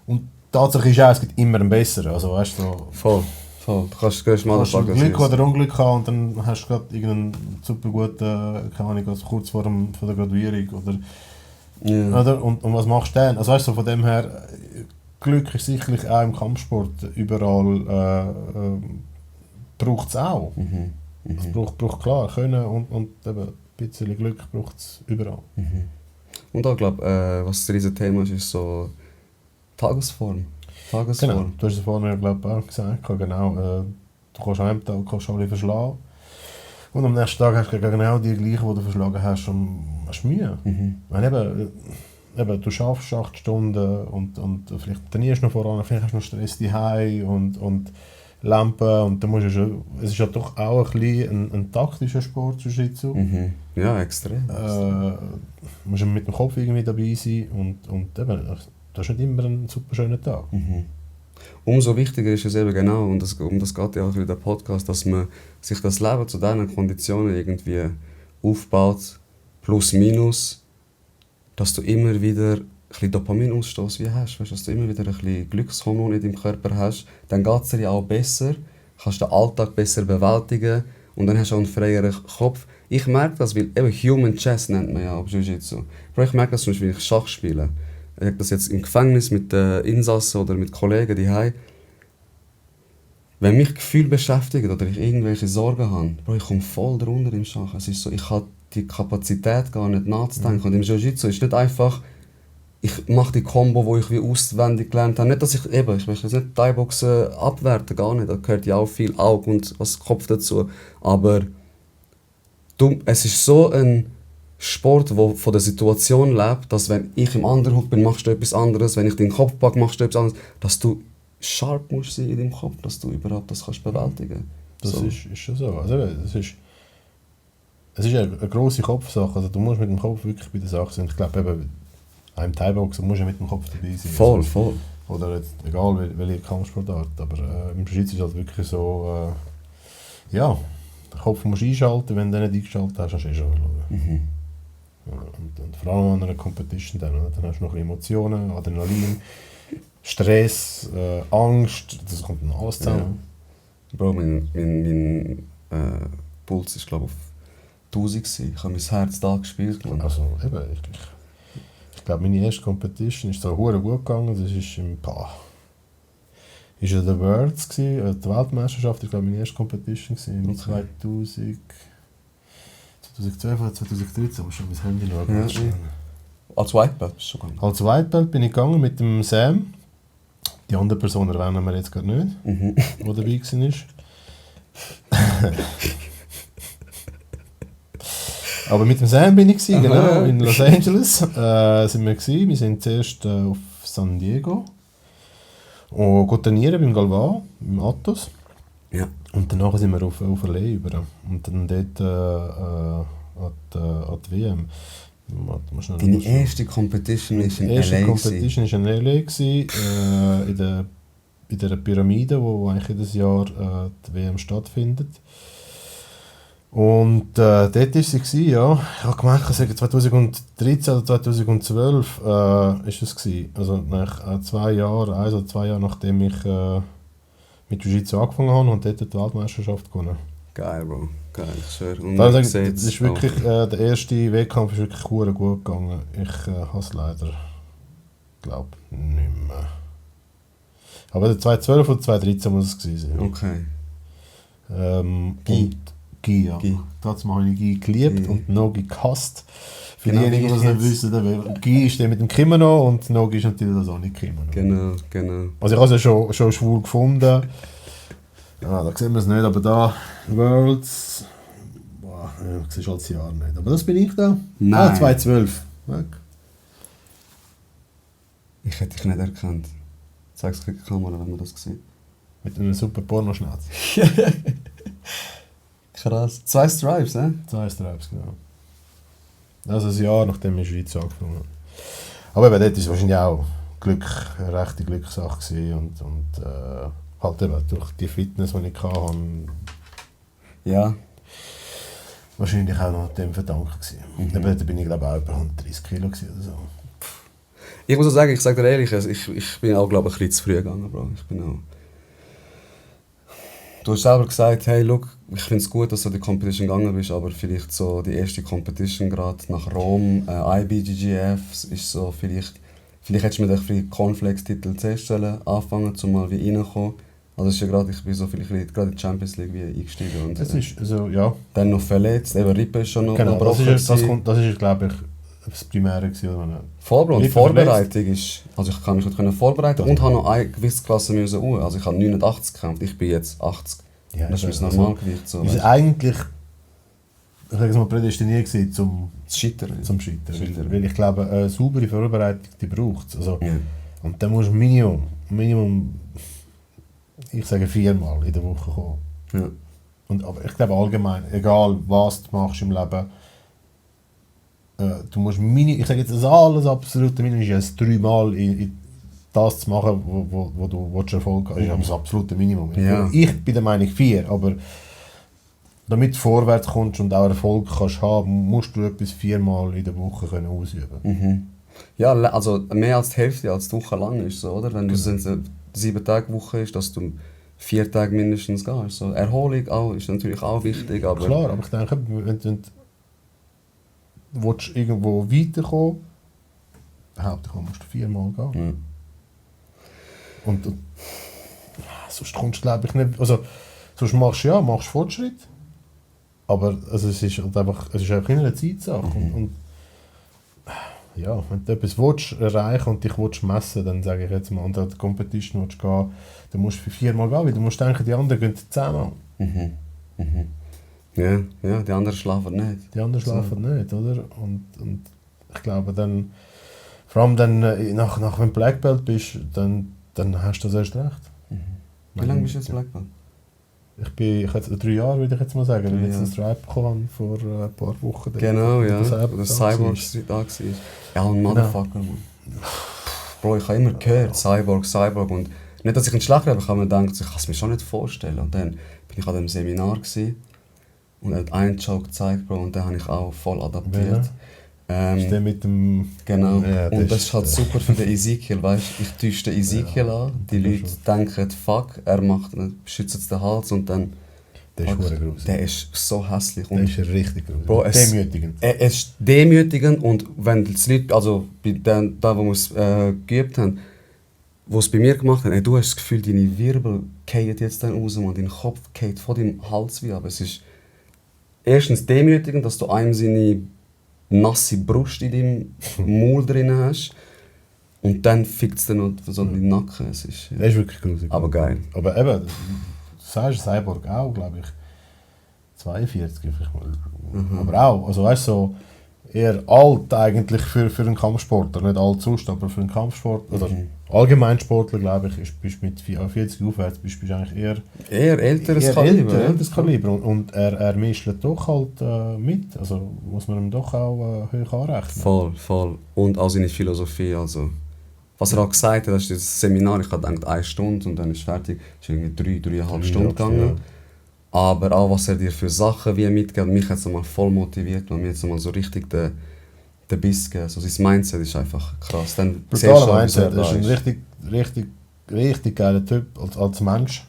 Und die Tatsache ist auch, es gibt immer einen besseren, also weißt du, so, Voll. Du gehst mal hast du Glück oder Unglück gehabt und dann hast du gerade irgendeinen super guten, keine Ahnung, also kurz vor der Graduierung oder, Ja. oder und was machst du dann? Also weißt du, von dem her, Glück ist sicherlich auch im Kampfsport überall, braucht es auch. Es braucht klar Können und eben ein bisschen Glück braucht es überall. Und auch, glaube was das riesige Thema ist so Tagesform. Genau, du hast es vorhin auch gesagt, genau, du kannst an einem Tag ein bisschen verschlagen und am nächsten Tag hast du genau die gleichen, die du verschlagen hast und hast Mühe. Weil eben, du schaffst 8 Stunden und vielleicht trainierst du noch voran, vielleicht hast du noch Stress daheim und Lampen und dann musst du schon, es ist ja doch auch ein bisschen ein taktischer Sport, Jiu-Jitsu. Ja, extrem. Du musst mit dem Kopf irgendwie dabei sein und eben, das ist nicht immer ein super schöner Tag. Umso wichtiger ist es eben genau, und um das geht ja auch in der Podcast, dass man sich das Leben zu diesen Konditionen irgendwie aufbaut, plus minus, dass du immer wieder ein bisschen Dopaminausstoß wie hast, weißt, dass du immer wieder ein bisschen Glückshormone in deinem Körper hast, dann geht es dir ja auch besser, kannst den Alltag besser bewältigen und dann hast du auch einen freieren Kopf. Ich merke das, weil eben Human Chess nennt man ja auf Jiu-Jitsu. Ich merke das zum Beispiel, wenn ich Schach spiele. Ich habe das jetzt im Gefängnis mit Insassen oder mit Kollegen daheim. Wenn mich Gefühle beschäftigen oder ich irgendwelche Sorgen habe, Bro, ich komme voll drunter im Schach. Es ist so, ich habe die Kapazität gar nicht nachzudenken. Und im Jiu-Jitsu ist nicht einfach, ich mache die Combo, die ich wie auswendig gelernt habe. Nicht, dass ich möchte jetzt nicht Thai-Boxen abwerten, gar nicht. Da gehört ja auch viel Auge und was Kopf dazu. Aber es ist so ein Sport, der von der Situation lebt, dass wenn ich im Underhook bin, machst du etwas anderes, wenn ich den Kopf packe, machst du etwas anderes, dass du sharp musst sein in deinem Kopf, dass du überhaupt das kannst bewältigen. Das So. ist schon so. Also, es ist eine grosse Kopfsache, also du musst mit dem Kopf wirklich bei der Sache sein. Ich glaube eben, im Thai-Boxen musst du mit dem Kopf dabei sein. Voll, also, voll. Oder jetzt, egal welche Kampfsportart, aber im Jiu-Jitsu ist es halt wirklich so, ja, den Kopf musst du einschalten, wenn du den nicht eingeschaltet hast, hast du schon verloren. Und vor allem an einer Competition dann hast du noch Emotionen, Adrenalin, Stress, Angst, das kommt dann alles zusammen. Ja. Bro, mein Puls war glaube ich auf 1000 gewesen. Ich habe mein Herz da gespielt. Glaub. Also eben, ich glaube meine erste Competition ist so hure gut gegangen, das ist im ist ja der Worlds gewesen, die Weltmeisterschaft, ich glaube meine erste Competition gewesen, im 2012 oder 2013, aber schon mein Handy noch. Ja. Als White Belt bist du gegangen? Als White Belt bin ich gegangen mit dem Sam. Die andere Person erwähnen wir jetzt gerade nicht, die dabei war. Aber mit dem Sam bin ich, genau, in Los Angeles sind wir gewesen. Wir sind zuerst auf San Diego und trainieren beim Galvao, im Atos. Ja. Und danach sind wir auf LA über. Und dann dort an die WM. Deine erste Competition war in LA. Die erste LA. Competition war in LA, in der Pyramide, wo eigentlich jedes Jahr die WM stattfindet. Und dort war sie, ja. Ich habe gemerkt, 2013 oder 2012 ist es gewesen. Also nach 2 Jahren, 1 oder 2 Jahre nachdem ich mit Jiu-Jitsu angefangen habe und dort die Weltmeisterschaft gewonnen. Geil, Bro. Geil, schön. Und Das man ist sieht's wirklich, auch. der erste Wettkampf ist wirklich gut gegangen. Ich habe es leider, glaube nicht mehr. Aber der 2012 oder 2013 muss es gewesen sein. Okay. Gi. Gi, ja. Gi. Dazu habe ich Gi geliebt Gi. und Nogi gehasst. Für Genau, diejenigen, die es wie nicht jetzt. wissen, Gi ist der mit dem Kimono und Nogi ist natürlich das auch nicht Kimono. Genau. Also ich habe es ja schon schwul gefunden. Ja, da sehen wir es nicht, aber da, Worlds, boah, ja, das siehst du als Jahr nicht. Aber das bin ich da. Nein. 2012. Weg. Ich hätte dich nicht erkannt. Zeig es in die Kamera, wenn man das sieht. Mit einem super Pornoschnauze. Krass. 2 Stripes, ne? 2 Stripes, genau. Also ein Jahr, nachdem ich in der Schweiz angefangen habe. Aber eben, dort war es wahrscheinlich auch eine rechte Glückssache gewesen und halt eben durch die Fitness, die ich hatte, Ja. wahrscheinlich auch noch dem verdankt gewesen. Eben, dort bin ich glaube auch über 130 Kilo gewesen oder so. Ich muss auch sagen, ich sage dir ehrlich, also ich bin auch, glaube ich, ein bisschen zu früh gegangen, Bro. Ich bin auch... Du hast selber gesagt, hey, look, ich finde es gut, dass du die Competition gegangen bist, aber vielleicht so die erste Competition gerade nach Rom, IBGGF, ist so vielleicht hättest du mit für die Cornflakes-Titel zuerst anfangen, um mal wie reinkommen. Also ist ja gerade, ich bin so vielleicht gerade in die Champions League wie eingestiegen und Das ist, also, ja. dann noch verletzt, eben Rippe ist schon noch Genau, das gebrochen. ist glaube ich, das Primäre gewesen, oder nicht? Voll, Bro. Und Rippe Vorbereitung ist, also ich kann mich gut vorbereiten und habe noch eine gewisse Klasse müssen. Also ich habe 89 gekämpft, ich bin jetzt 80. Ja, Das ist mein also, Normalgewicht. So, wir sind eigentlich, ich sage es mal, prädestiniert gewesen zum Scheitern. Scheitern. Weil ich glaube, eine saubere Vorbereitung, die braucht es. Also, Ja. und dann musst du Minimum, ich sage 4-mal in der Woche kommen. Ja. Aber ich glaube allgemein, egal was du machst im Leben, du musst ich sage jetzt, das alles absolute Minimum ist es 3-mal in das zu machen, wo du Erfolg hast. Das ist das absolute Minimum. Ja. Ich bin der Meinung 4, aber damit du vorwärts kommst und auch Erfolg kannst haben, musst du etwas 4-mal in der Woche können ausüben. Mhm. Ja, also mehr als die Hälfte als die Woche lang ist so, oder? Wenn du eine 7-Tage-Woche ist, dass du 4 Tage mindestens gehst. So, Erholung auch, ist natürlich auch wichtig, aber... Klar, aber ich denke, wenn du willst irgendwo weiterkommen, behaupte ich, musst du 4-mal gehen. Mhm. Und sonst kommst du, glaube ich, nicht... Also, sonst machst du Fortschritt, aber also, es ist halt einfach in einer Zeitsache. Und ja, wenn du etwas willst, erreichen und dich willst messen, dann sage ich jetzt mal, an der Competition willst gehen, dann musst du für 4-mal gehen, weil du musst denken, die anderen gehen 10-mal. Mhm. Mhm. Ja, die anderen schlafen nicht. Die anderen schlafen nicht, oder? Und ich glaube dann, vor allem dann, wenn du Black Belt bist, dann hast du das erst recht. Wie lange bist du jetzt Black Belt? Ich hatte 3 Jahre, würde ich jetzt mal sagen, weil ich jetzt Ja. einen Stripe bekommen vor ein paar Wochen. Genau, ja. Das Cyborg da war. Ja, ein Motherfucker, Mann. Bro, ich habe immer gehört, Cyborg. Und nicht, dass ich einen Schlag habe, ich habe mir gedacht, ich kann es mir schon nicht vorstellen. Und dann bin ich an dem Seminar gewesen, und er hat einen Joke gezeigt, Bro, und den habe ich auch voll adaptiert. Ist der mit dem... Genau. Ja, und das ist halt super für den Ezekiel, weißt du? Ich täusche den Ezekiel an, die Leute denken, fuck, er beschützt jetzt den Hals und dann... Der ist verdammt gruselig. Der ist so hässlich. Der ist richtig gruselig. Bro, demütigend. Es ist demütigend und wenn die Leute, also bei den, da wo wir es geübt haben, wo es bei mir gemacht haben, du hast das Gefühl, deine Wirbel fallen jetzt dann raus und dein Kopf fällt von deinem Hals wie ab. Es ist erstens demütigend, dass du einem seine nasse Brust in deinem Maul drin hast und dann fickt es dann noch so in den Nacken. Es ist, Der ist wirklich gruselig. aber geil. Aber eben, du sagst Cyborg auch, glaube ich, 42 vielleicht mal. Aber auch, also weißt du, so eher alt eigentlich für einen Kampfsportler, nicht alt sonst, aber für einen Kampfsportler, oder Allgemeinsportler, glaube ich, bist mit 40 aufwärts bist eigentlich eher Älteres Kaliber. älteres Kaliber. Und er mischt doch halt mit, also muss man ihm doch auch hoch anrechnen. Voll. Und auch seine Philosophie, also... Was er auch gesagt hat, das ist das Seminar, ich habe gedacht 1 Stunde und dann ist fertig. Es ist irgendwie 3,5 Stunden gegangen. Ja. Aber auch was er dir für Sachen wie mitgibt, mich hat es mal voll motiviert und mir jetzt mal so richtig den Biss gegeben. Also sein Mindset ist einfach krass. Dann Brutaler Mindset, er ist ein richtig geiler Typ als Mensch.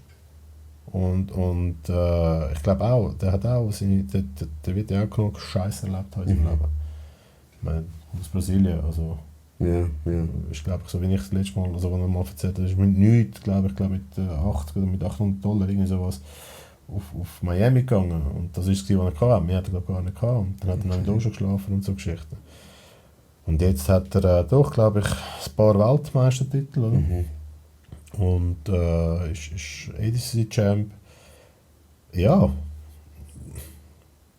Und ich glaube auch, der hat auch der wird ja auch genug Scheiße erlebt heute im Leben. Ich meine, aus Brasilien, also... Ja. Ich glaube, so wie ich das letzte Mal, also, als er mal erzählt hat, ist mit nichts, glaube ich, mit 80 oder mit $800 irgendwie sowas auf Miami gegangen. Und das ist es, was er hatte. Wir hatten ihn gar nicht gehabt. Und dann hat er noch in der Dusche geschlafen und so Geschichten. Und jetzt hat er doch, glaube ich, ein paar Weltmeistertitel, oder? Und ist ADCC-Champ. Ja.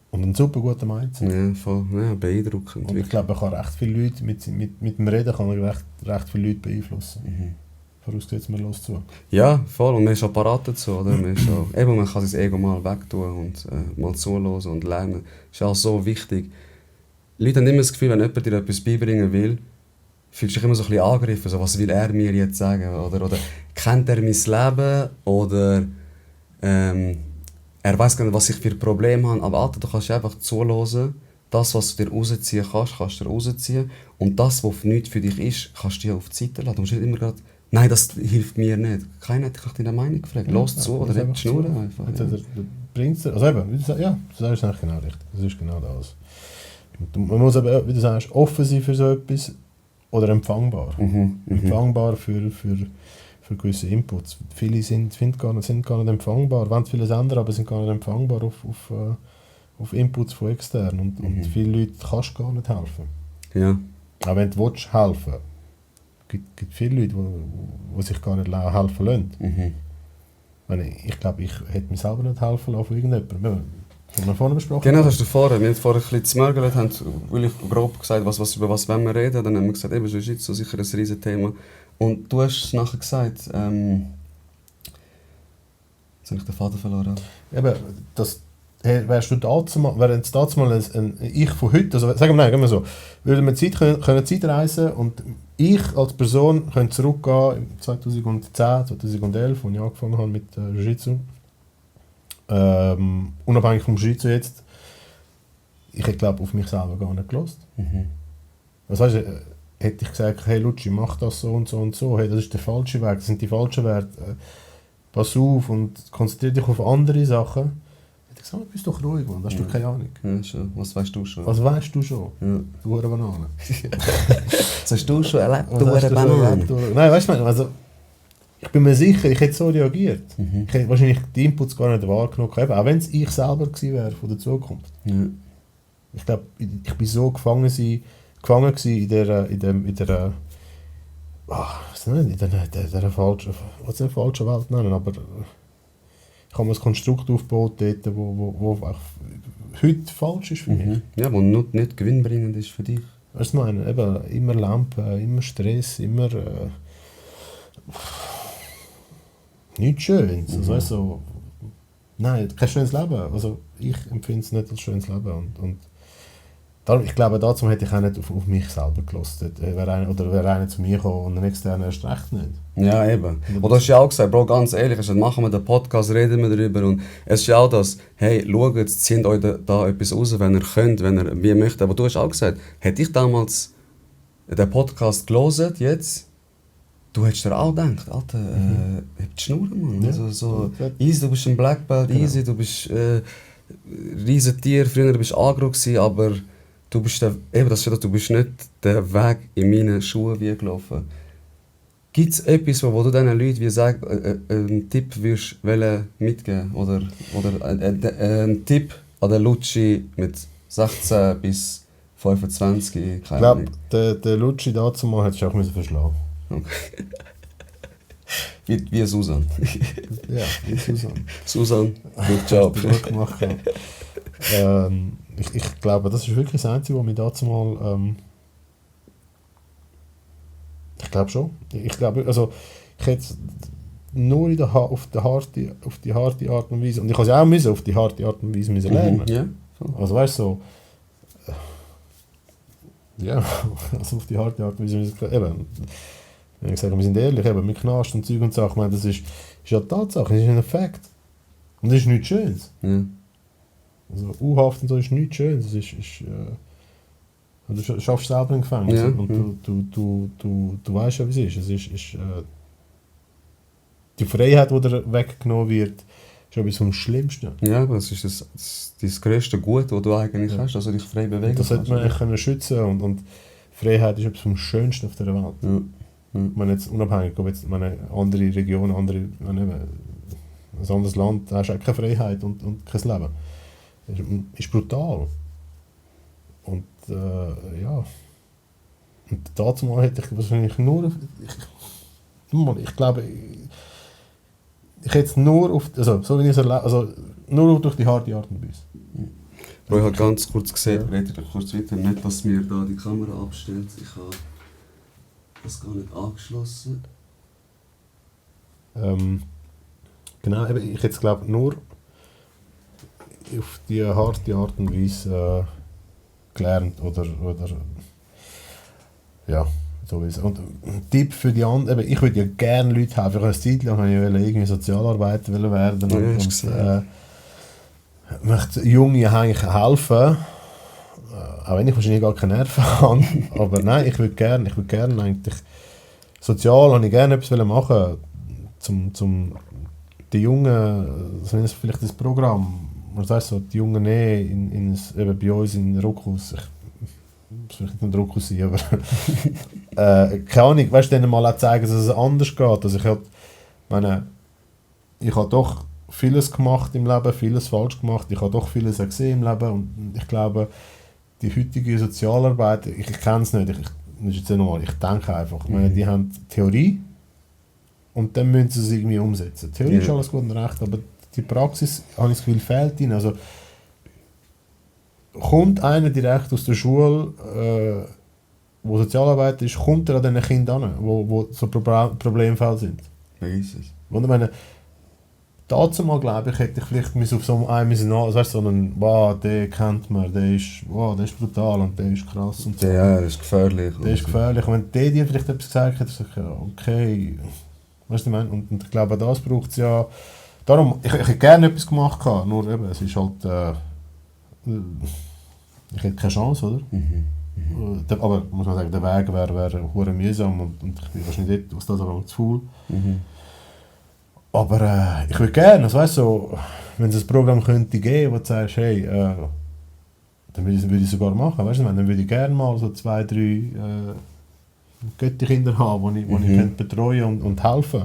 Und ein super guter Mindset. Ja, voll. Ja, beeindruckend. Und ich glaube, er kann recht viele Leute, mit dem Reden kann er recht viele Leute beeinflussen. Vorausgesetzt, man hört zu. Ja, voll. Und man ist auch parat dazu. Oder? Man kann sein Ego mal wegtun und mal zuhören und lernen. Das ist auch so wichtig. Leute haben immer das Gefühl, wenn jemand dir etwas beibringen will, fühlst du dich immer so ein bisschen angegriffen. So, was will er mir jetzt sagen? Oder kennt er mein Leben? Oder er weiß gar nicht, was ich für Probleme habe. Aber Alter, du kannst einfach zuhören. Das, was du dir rausziehen kannst, kannst du dir rausziehen. Und das, was nichts für dich ist, kannst du dir auf die Seite lassen. Du musst nicht immer gerade, nein, das hilft mir nicht. Keiner hat dich nach deiner Meinung gefragt. Los zu oder hebt die Schnur einfach. Bringt's dir, also eben, wie du sagst, ja, du sagst es eigentlich genau richtig. Das ist genau das. Man muss eben, wie du sagst, offen sein für so etwas oder empfangbar. Empfangbar für gewisse Inputs. Viele sind gar nicht empfangbar, wollen vieles ändern, aber sind gar nicht empfangbar auf Inputs von extern. Und viele Leute kannst du gar nicht helfen. Ja. Auch wenn du helfen willst, gibt viele Leute, die sich gar nicht helfen lassen. Ich glaube, ich hätte mir selber nicht helfen lassen von irgendjemandem. Das haben wir vorhin besprochen. Genau, das hast du vorher. Wir haben vorher ein bisschen zmörgelt, haben wirklich grob gesagt, über was wollen wir reden. Dann haben wir gesagt, das ist jetzt so sicher ein riesen Thema. Und du hast nachher gesagt, jetzt habe ich den Faden verloren. Eben, wärst du wäre jetzt mal ein Ich von heute, also sagen wir so, würden wir können Zeit reisen und ich als Person könnte zurückgehen in 2010, 2011, als ich angefangen habe mit Jiu-Jitsu. Unabhängig vom Jiu-Jitsu jetzt, ich hätte glaube auf mich selber gar nicht gehört. Das heißt, hätte ich gesagt, hey Lutschi, mach das so und so und so, hey, das ist der falsche Weg, das sind die falschen Werte, pass auf und konzentriere dich auf andere Sachen. Hätte ich gesagt, bist doch ruhig, Mann, hast du keine Ahnung. Ja, schon. Was weißt du schon? Was weißt du schon? Ja. Du hure Banane. Was hast du schon erlebt, Was du hast du Banane? schon erlebt? Nein, weißt du, also, ich bin mir sicher, ich hätte so reagiert. Ich hätte wahrscheinlich die Inputs gar nicht wahrgenommen, eben, auch wenn es ich selber gewesen wäre von der Zukunft. Ja. Ich glaube, ich bin so gefangen gewesen in der falschen, was nicht falschen Welt nennen, aber ich habe mir ein Konstrukt aufgebaut, dort, wo heute falsch ist für mich. Ja, wo nicht gewinnbringend ist für dich. Weißt du, meine, eben, immer Lampen, immer Stress, immer nichts Schönes. Also, weißt, so, nein, kein schönes Leben. Also, ich empfinde es nicht als schönes Leben. Und darum, ich glaube, dazu hätte ich auch nicht auf mich selber gelassen. Wäre einer zu mir gekommen und ein externer erst recht nicht. Ja, eben. Und du hast ja auch gesagt, Bro, ganz ehrlich, also machen wir den Podcast, reden wir darüber. Und es ist ja auch das, hey, schaut, zieht euch da etwas raus, wenn ihr könnt, wenn ihr wie möchtet. Aber du hast auch gesagt, hätte ich damals den Podcast gelesen, jetzt, du hättest dir auch gedacht, Alter, hab die Schnur, Mann. Ja. Also, so, easy, du bist ein Black Belt, easy, du bist riesen Tier, früher bist du agro gewesen, aber du bist du bist nicht den Weg in meinen Schuhen wie gelaufen. Gibt es etwas, wo du diesen Leuten wie einen Tipp würdest mitgeben oder einen Tipp an den Lutschi mit 16 bis 25? Ich glaube, der Lutschi dazu mal hättest du auch verschlagen. Okay. wie Susan. Ja, wie Susan. Susan, good job. Hast du gut gemacht. Ich glaube, das ist wirklich das Einzige, was mich dazu mal. Ich glaube schon. Ich glaube, also ich hätte nur auf die harte Art und Weise, und ich habe es ja auch auf die harte Art und Weise lernen. Ja. Also weißt du, so, ja, also auf die harte Art und Weise eben. Wenn ich sage, wir sind ehrlich, eben, mit Knast und Zeug und Sachen, ich meine, das ist ja die Tatsache, das ist ein Fakt. Und das ist nichts Schönes. Ja. Also U-Haft und so ist nichts Schönes. Du schaffst selber im Gefängnis, Ja. und du weißt ja, wie es ist. Die Freiheit, die dir weggenommen wird, ist etwas vom Schlimmsten. Ja, aber das ist das grösste Gut, das du eigentlich hast, dass du dich frei bewegen Das sollte kannst. man eigentlich können schützen, und Freiheit ist etwas vom Schönsten auf dieser Welt. Ja. Ich meine, jetzt unabhängig, ob jetzt eine andere Region, ein anderes Land, da hast du auch keine Freiheit und kein Leben. Das ist brutal. Und ja. Und dazu mal hätte ich wahrscheinlich nur. Ich glaube, ich hätte es nur auf. Also, so wie ich es erlebe, also nur durch die harte Art und Weise. Bro, ich habe ganz kurz gesehen, rede ich kurz weiter, nicht, dass mir da die Kamera abstellt. Ich habe das gar nicht angeschlossen. Genau, eben, ich jetzt glaube nur auf die harte Art und Weise gelernt oder ja, so ist es. Und ein Tipp für die anderen, eben, ich würde ja gerne Leute helfen. Ich habe eine Zeit lang irgendwie Sozialarbeiter werden Ja, und hast du möchte Jungen eigentlich helfen, auch wenn ich wahrscheinlich gar keine Nerven habe. Aber nein, ich würde gerne eigentlich sozial habe ich gerne etwas machen, zum die Jungen, zumindest vielleicht das Programm, was heißt so, die Jungen eben bei uns in Rockhaus, es vielleicht nicht ein Druckhaus sein, aber keine Ahnung, weißt du, denen mal auch zeigen, dass es anders geht. Also ich habe doch vieles gemacht im Leben, vieles falsch gemacht, ich habe doch vieles auch gesehen im Leben und ich glaube, die heutige Sozialarbeit, ich kenne es nicht, das ist jetzt nicht normal, ich denke einfach, ich meine, die haben Theorie und dann müssen sie es irgendwie umsetzen. Theorie ist alles gut und recht, aber die Praxis, habe ich das Gefühl, fehlt ihnen. Also, kommt einer direkt aus der Schule, wo Sozialarbeit ist, kommt er an diesen Kindern an, wo so Problemfälle sind? Vergiss es. Und ich meine, dazu mal glaube ich, hätte ich vielleicht auf so einem weißt, so einen, wow, den kennt man, der ist brutal und der ist krass und so. Ja, das ist gefährlich. Der ist gefährlich. Und wenn der dir vielleicht etwas gesagt hat, sage ich, ja, okay, weißt du, ich meine, und ich glaube, das braucht es ja. Darum, ich hätte gerne etwas gemacht, nur eben, es ist halt, ich hätte keine Chance, oder? Aber muss man sagen, der Weg wäre hure mühsam und ich bin wahrscheinlich dort aus das aber zu faul. Aber ich würde gerne, also weißt so, wenn es ein Programm könnte geben, wo du sagst, hey, dann würde ich sogar machen, weißt du, dann würde ich gerne mal so 2, 3 Götti-Kinder haben, die ich könnte betreuen und helfen.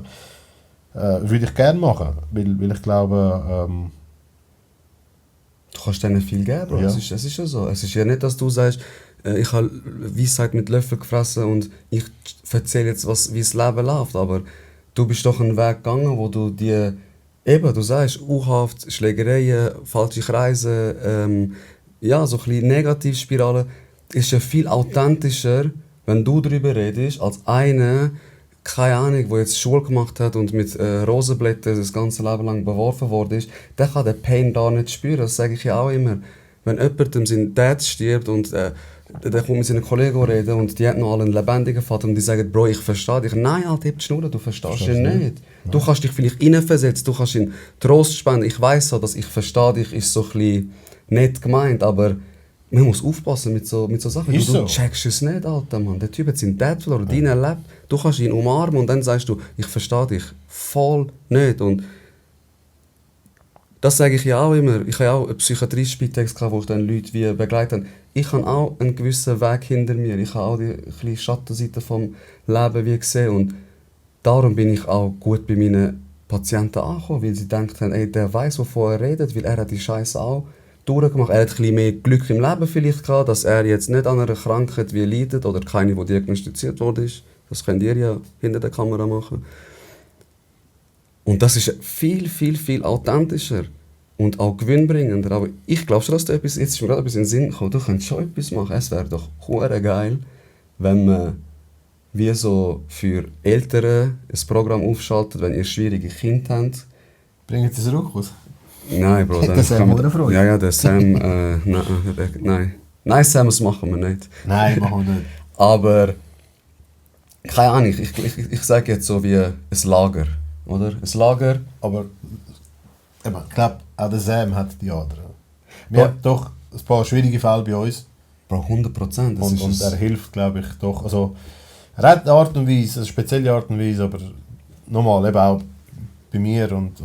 Würde ich gerne machen, weil ich glaube, du kannst denen viel geben, Bro. Ja. Es ist ja so. Es ist ja nicht, dass du sagst, ich habe Weisheit mit Löffel gefressen und ich erzähle jetzt, wie das Leben läuft. Aber du bist doch einen Weg gegangen, wo du dir eben, du sagst, U-Haft, Schlägereien, falsche Kreise, ja, so ein bisschen Negativspirale, ist ja viel authentischer, wenn du darüber redest, als einer, keine Ahnung, der jetzt Schule gemacht hat und mit Rosenblättern das ganze Leben lang beworfen worden ist, der kann den Pain da nicht spüren. Das sage ich ja auch immer. Wenn jemand sein Dad stirbt und der kommt mit seinen Kollegen reden und die haben noch alle einen lebendigen Vater und die sagen, Bro, ich verstehe dich. Nein, Alter, heb die Schnur, du verstehst ihn nicht. Du kannst dich vielleicht reinversetzen, du kannst ihn Trost spenden. Ich weiss so, dass ich verstehe dich, ist so ein bisschen nett gemeint, aber man muss aufpassen mit so Sachen. Ist Du so. checkst es nicht, Alter, Mann. Der Typ hat seinen Dad verloren, deinen erlebt. Du kannst ihn umarmen und dann sagst du, ich verstehe dich voll nicht. Und das sage ich ja auch immer. Ich habe auch einen Psychiatrie-Spitex, wo ich dann Leute wie begleite. Ich habe auch einen gewissen Weg hinter mir. Ich habe auch die kleine Schattenseite vom Leben wie gesehen. Und darum bin ich auch gut bei meinen Patienten angekommen, weil sie denken, ey, der weiß, wovon er redet, weil er hat die Scheiße auch durchgemacht. Er hat ein bisschen mehr Glück im Leben vielleicht gehabt, dass er jetzt nicht an einer Krankheit wie leidet oder keine, die diagnostiziert wurde. Das könnt ihr ja hinter der Kamera machen. Und das ist viel, viel, viel authentischer und auch gewinnbringender. Aber ich glaube schon, dass du etwas, jetzt ist mir gerade etwas in den Sinn gekommen, du könntest schon etwas machen. Es wäre doch hure geil, wenn man wie so für Eltern ein Programm aufschaltet, wenn ihr schwierige Kinder habt. bringen Sie es raus. Nein, Bro. Der Sam kann man- Ohrenfreude. Ja, der Sam, nein. Nein, Sam, das machen wir nicht. Nein, machen wir nicht. Aber, keine Ahnung, ich sage jetzt so wie ein Lager, oder? Ein Lager, Aber eben, ich glaube, auch der Sam hat die anderen. Wir Ja. haben doch ein paar schwierige Fälle bei uns Bro, 100%. Das und ist er hilft, glaube ich, doch. Also, er hat eine Art und Weise, eine spezielle Art und Weise, aber nochmal, eben auch bei mir und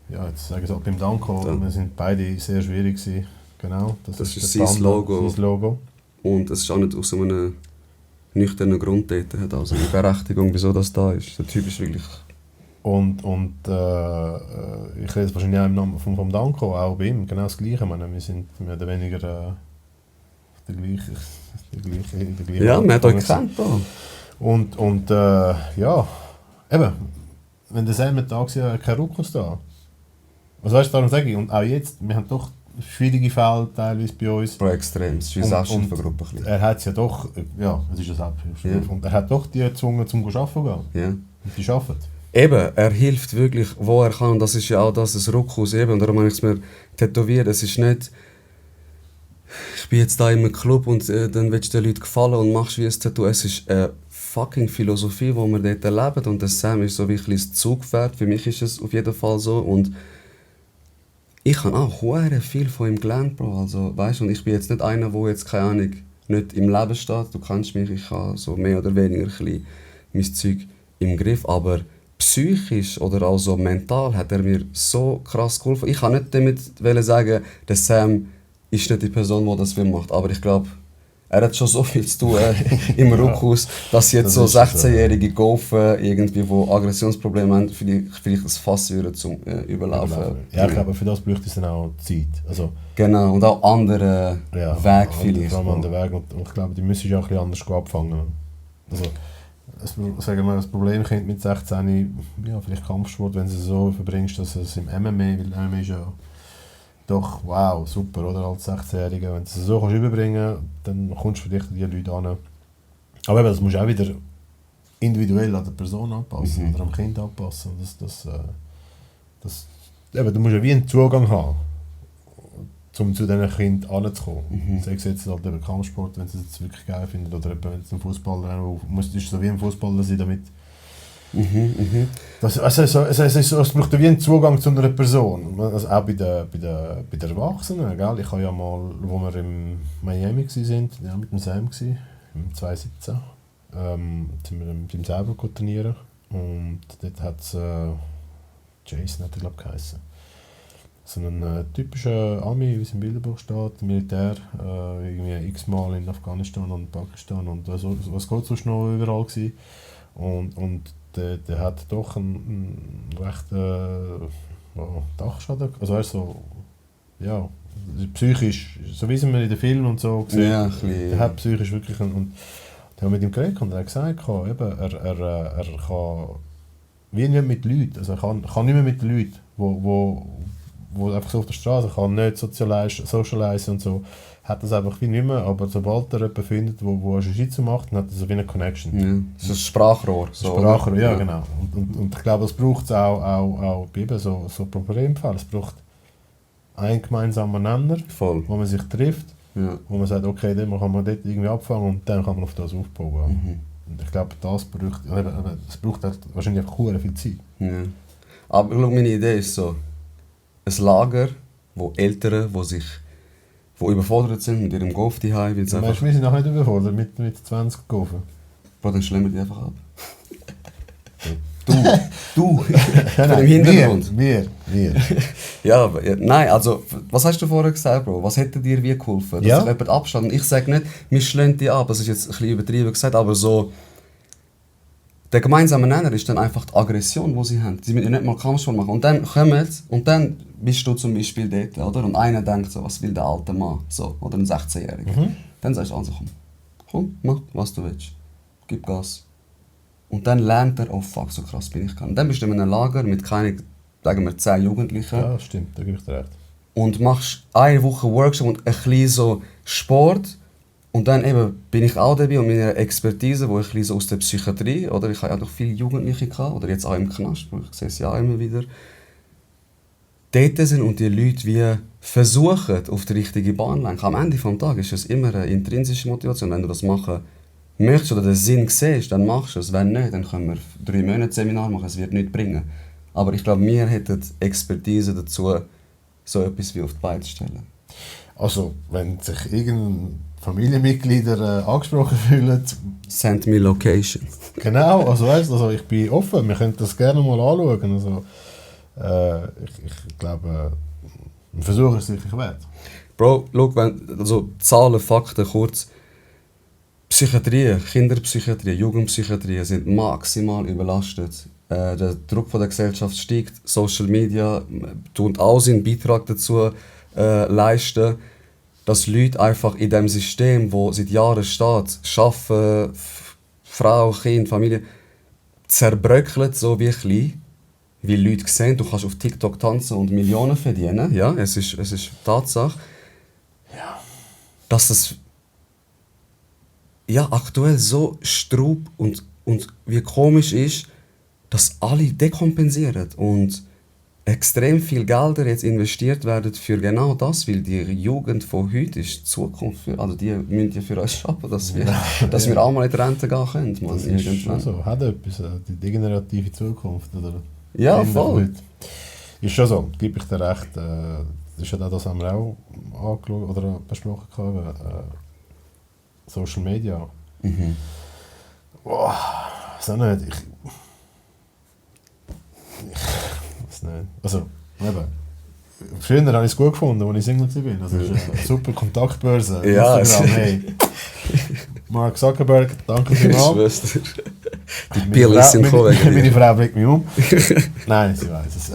ja, jetzt sage ich es auch beim Danko, Ja. wir sind beide sehr schwierig gewesen. Genau, Das ist der sein Band, Logo. Sein Logo. Und es ist auch nicht aus einem nüchternen Grund dort. Er hat also eine Berechtigung, wieso das da ist. Der Typ ist wirklich... Und ich rede wahrscheinlich auch im Namen vom Danko, auch bei ihm, genau das Gleiche. Ich meine, wir sind mehr oder weniger der gleiche. Ja, man hat euch gekannt da. Und ja, eben, wenn der Sam da war, kein Rückkurs da. Also weißt du, darum sage ich, und auch jetzt, wir haben doch schwierige Fälle teilweise bei uns. Bro, extrem. Es ist wie eine Selbsthilfegruppe. ein bisschen. Er hat es ja doch, ja, es ist eine Selbsthilfe. Ja. Und er hat doch die gezwungen, zum Arbeiten zu gehen. Ja. Und die arbeiten. Eben, er hilft wirklich, wo er kann. Und das ist ja auch das Ruckus eben. Und darum habe ich es mir tätowiert. Es ist nicht, ich bin jetzt da in einem Club und dann willst du den Leuten gefallen und machst wie ein Tattoo. Es ist eine fucking Philosophie, die wir dort erleben. Und der Sam ist so wirklich das Zugpferd. Für mich ist es auf jeden Fall so. Und ich habe auch hure viel von ihm gelernt, Bro. Also, weißt du, und ich bin jetzt nicht einer, der jetzt, keine Ahnung, nicht im Leben steht. Du kennst mich, ich habe so mehr oder weniger ein bisschen mein Zeug im Griff. Aber psychisch oder auch so mental hat er mir so krass geholfen. Ich kann nicht damit sagen, der Sam ist nicht die Person, die das Film macht. Aber ich glaube, er hat schon so viel zu tun im Ruckus, dass jetzt Das so ist so. 16-jährige Golfen, irgendwie, die Aggressionsprobleme haben, vielleicht das Fass würden zum Überlaufen. Ja, ich glaube, für das bräuchte es dann auch Zeit. Also, Genau, und auch andere ja, Weg vielleicht. Vor allem an den Weg. Und ich glaube, die müssen ja auch ein bisschen anders abfangen. Also, sagen wir, das Problem kommt mit 16, ja, vielleicht Kampfsport, wenn du es so verbringst, dass es im MMA, weil MMA ist ja doch, wow, super, oder, als 16-Jähriger. Wenn du es so kannst überbringen kannst, dann kommst du vielleicht die Leute an. Aber eben, das musst du auch wieder individuell an der Person anpassen oder am Kind anpassen. Eben, du musst ja wie einen Zugang haben, um zu diesen Kindern anzukommen. Sei es jetzt halt über Kampfsport, wenn sie es jetzt wirklich geil finden, oder eben, wenn es ein Fußballer ist, so wie ein Fußballer sein, damit. Es braucht wie einen Zugang zu einer Person. Also auch bei den Erwachsenen. Gell? Ich habe ja mal, wo wir in Miami waren, ja, mit dem Sam, im 2017, sind wir beim selber trainieren. Und dort hat es Jason, hat er, glaube ich, geheißen. So ein typischer Ami, wie es im Bilderbuch steht, Militär, irgendwie x-mal in Afghanistan und Pakistan und was geht sonst noch überall gewesen. Und der hat doch einen rechten Dachschaden, also er ist so, ja, psychisch, so wie es man in den Filmen und so gesehen, Ja, der hat psychisch wirklich und der hat mit ihm geredet und er hat gesagt, eben, er kann wie nicht mit Leuten, also er kann nicht mehr mit den Leuten, wo einfach so auf der Straße kann nicht socialisen und so, hat das einfach wie nicht mehr, aber sobald er jemanden findet, wo er Jiu-Jitsu macht, dann hat er so wie eine Connection. Ja, das ist ein Sprachrohr. So, Sprachrohr, oder? ja, genau. Und ich glaube, das braucht es auch bei eben so Problemfällen. Es braucht einen gemeinsamen Nenner, Voll. wo man sich trifft, Ja. wo man sagt, okay, den kann man dort irgendwie abfangen und dann kann man auf das aufbauen. Und ich glaube, das braucht halt wahrscheinlich einfach sehr viel Zeit. Ja. Aber schau, meine Idee ist so, ein Lager, wo Eltern, die überfordert sind mit ihrem Golf daheim, weil es Weißt, einfach... wir sind noch nicht überfordert mit 20 Golfen. Bro, dann schlemmen die einfach ab. Du! Von dem Hintergrund. Wir. Ja, aber, ja, nein, also, was hast du vorher gesagt, Bro? Was hätte dir wie geholfen? Dass Ja. sich jemand abstand? Und ich sage nicht, wir schlagen die ab, das ist jetzt ein bisschen übertrieben gesagt, aber so... Der gemeinsame Nenner ist dann einfach die Aggression, die sie haben. Sie müssen ja nicht mal Kampfsport machen. Und dann kommen sie, und dann bist du zum Beispiel dort, oder? Und einer denkt so, was will der alte Mann? So, oder ein 16-Jähriger. Dann sagst du also, komm, mach, was du willst. Gib Gas. Und dann lernt er, oh fuck, so krass bin ich gar nicht. Und dann bist du in einem Lager mit keinen, sagen wir, 10 Jugendlichen. Ja, stimmt, da gebe ich dir recht. Und machst eine Woche Workshop und ein bisschen so Sport. Und dann eben bin ich auch dabei und meine Expertise, wo ich ein bisschen so aus der Psychiatrie, oder ich habe ja noch viele Jugendliche gehabt, oder jetzt auch im Knast, ich sehe es ja auch immer wieder, dort sind und die Leute wie versuchen, auf die richtige Bahn zu lenken. Am Ende des Tages ist es immer eine intrinsische Motivation. Wenn du das machen möchtest oder den Sinn siehst, dann machst du es. Wenn nicht, dann können wir 3 Monate Seminar machen, es wird nichts bringen. Aber ich glaube, wir hätten Expertise dazu, so etwas wie auf die Beine zu stellen. Also, wenn sich irgendein Familienmitglieder angesprochen fühlen, Send me location. genau, also weißt, also ich bin offen, wir können das gerne mal anschauen. Also, ich glaube, ein Versuch ist sicher wert. Bro, schau, also Zahlen, Fakten, kurz. Psychiatrie, Kinderpsychiatrie, Jugendpsychiatrie sind maximal überlastet. Der Druck von der Gesellschaft steigt, Social Media tun auch seinen Beitrag dazu leisten, dass Leute einfach in dem System, wo seit Jahren steht, Arbeiten, Frau, Kind, Familie, zerbröckelt so wie klein. Weil Leute sehen, du kannst auf TikTok tanzen und Millionen verdienen. Ja, es ist Tatsache. Ja. Dass es ja, aktuell so strub und wie komisch ist, dass alle dekompensieren und extrem viel Gelder jetzt investiert werden für genau das, weil die Jugend von heute ist die Zukunft. Also die müssen ja für uns schaffen, dass wir auch mal in die Rente gehen können. Man, Das ist schon so. Hat etwas, die degenerative Zukunft. Oder Ja, Kinder voll. heute. Ist schon so, gebe ich dir recht. Das ist ja das haben wir auch angeschaut oder besprochen gehabt, Social Media. Mhm. Boah, weiß auch nicht. Ich weiß nicht. Also, eben. Früher habe ich es gut gefunden, als ich Single war. Also, es ist eine super Kontaktbörse. Ja, Instagram, hey. Mark Zuckerberg, danke vielmals. Schwester. Die Bill ist im Kollegen. Meine Frau blickt mich um. Nein, sie weiß es.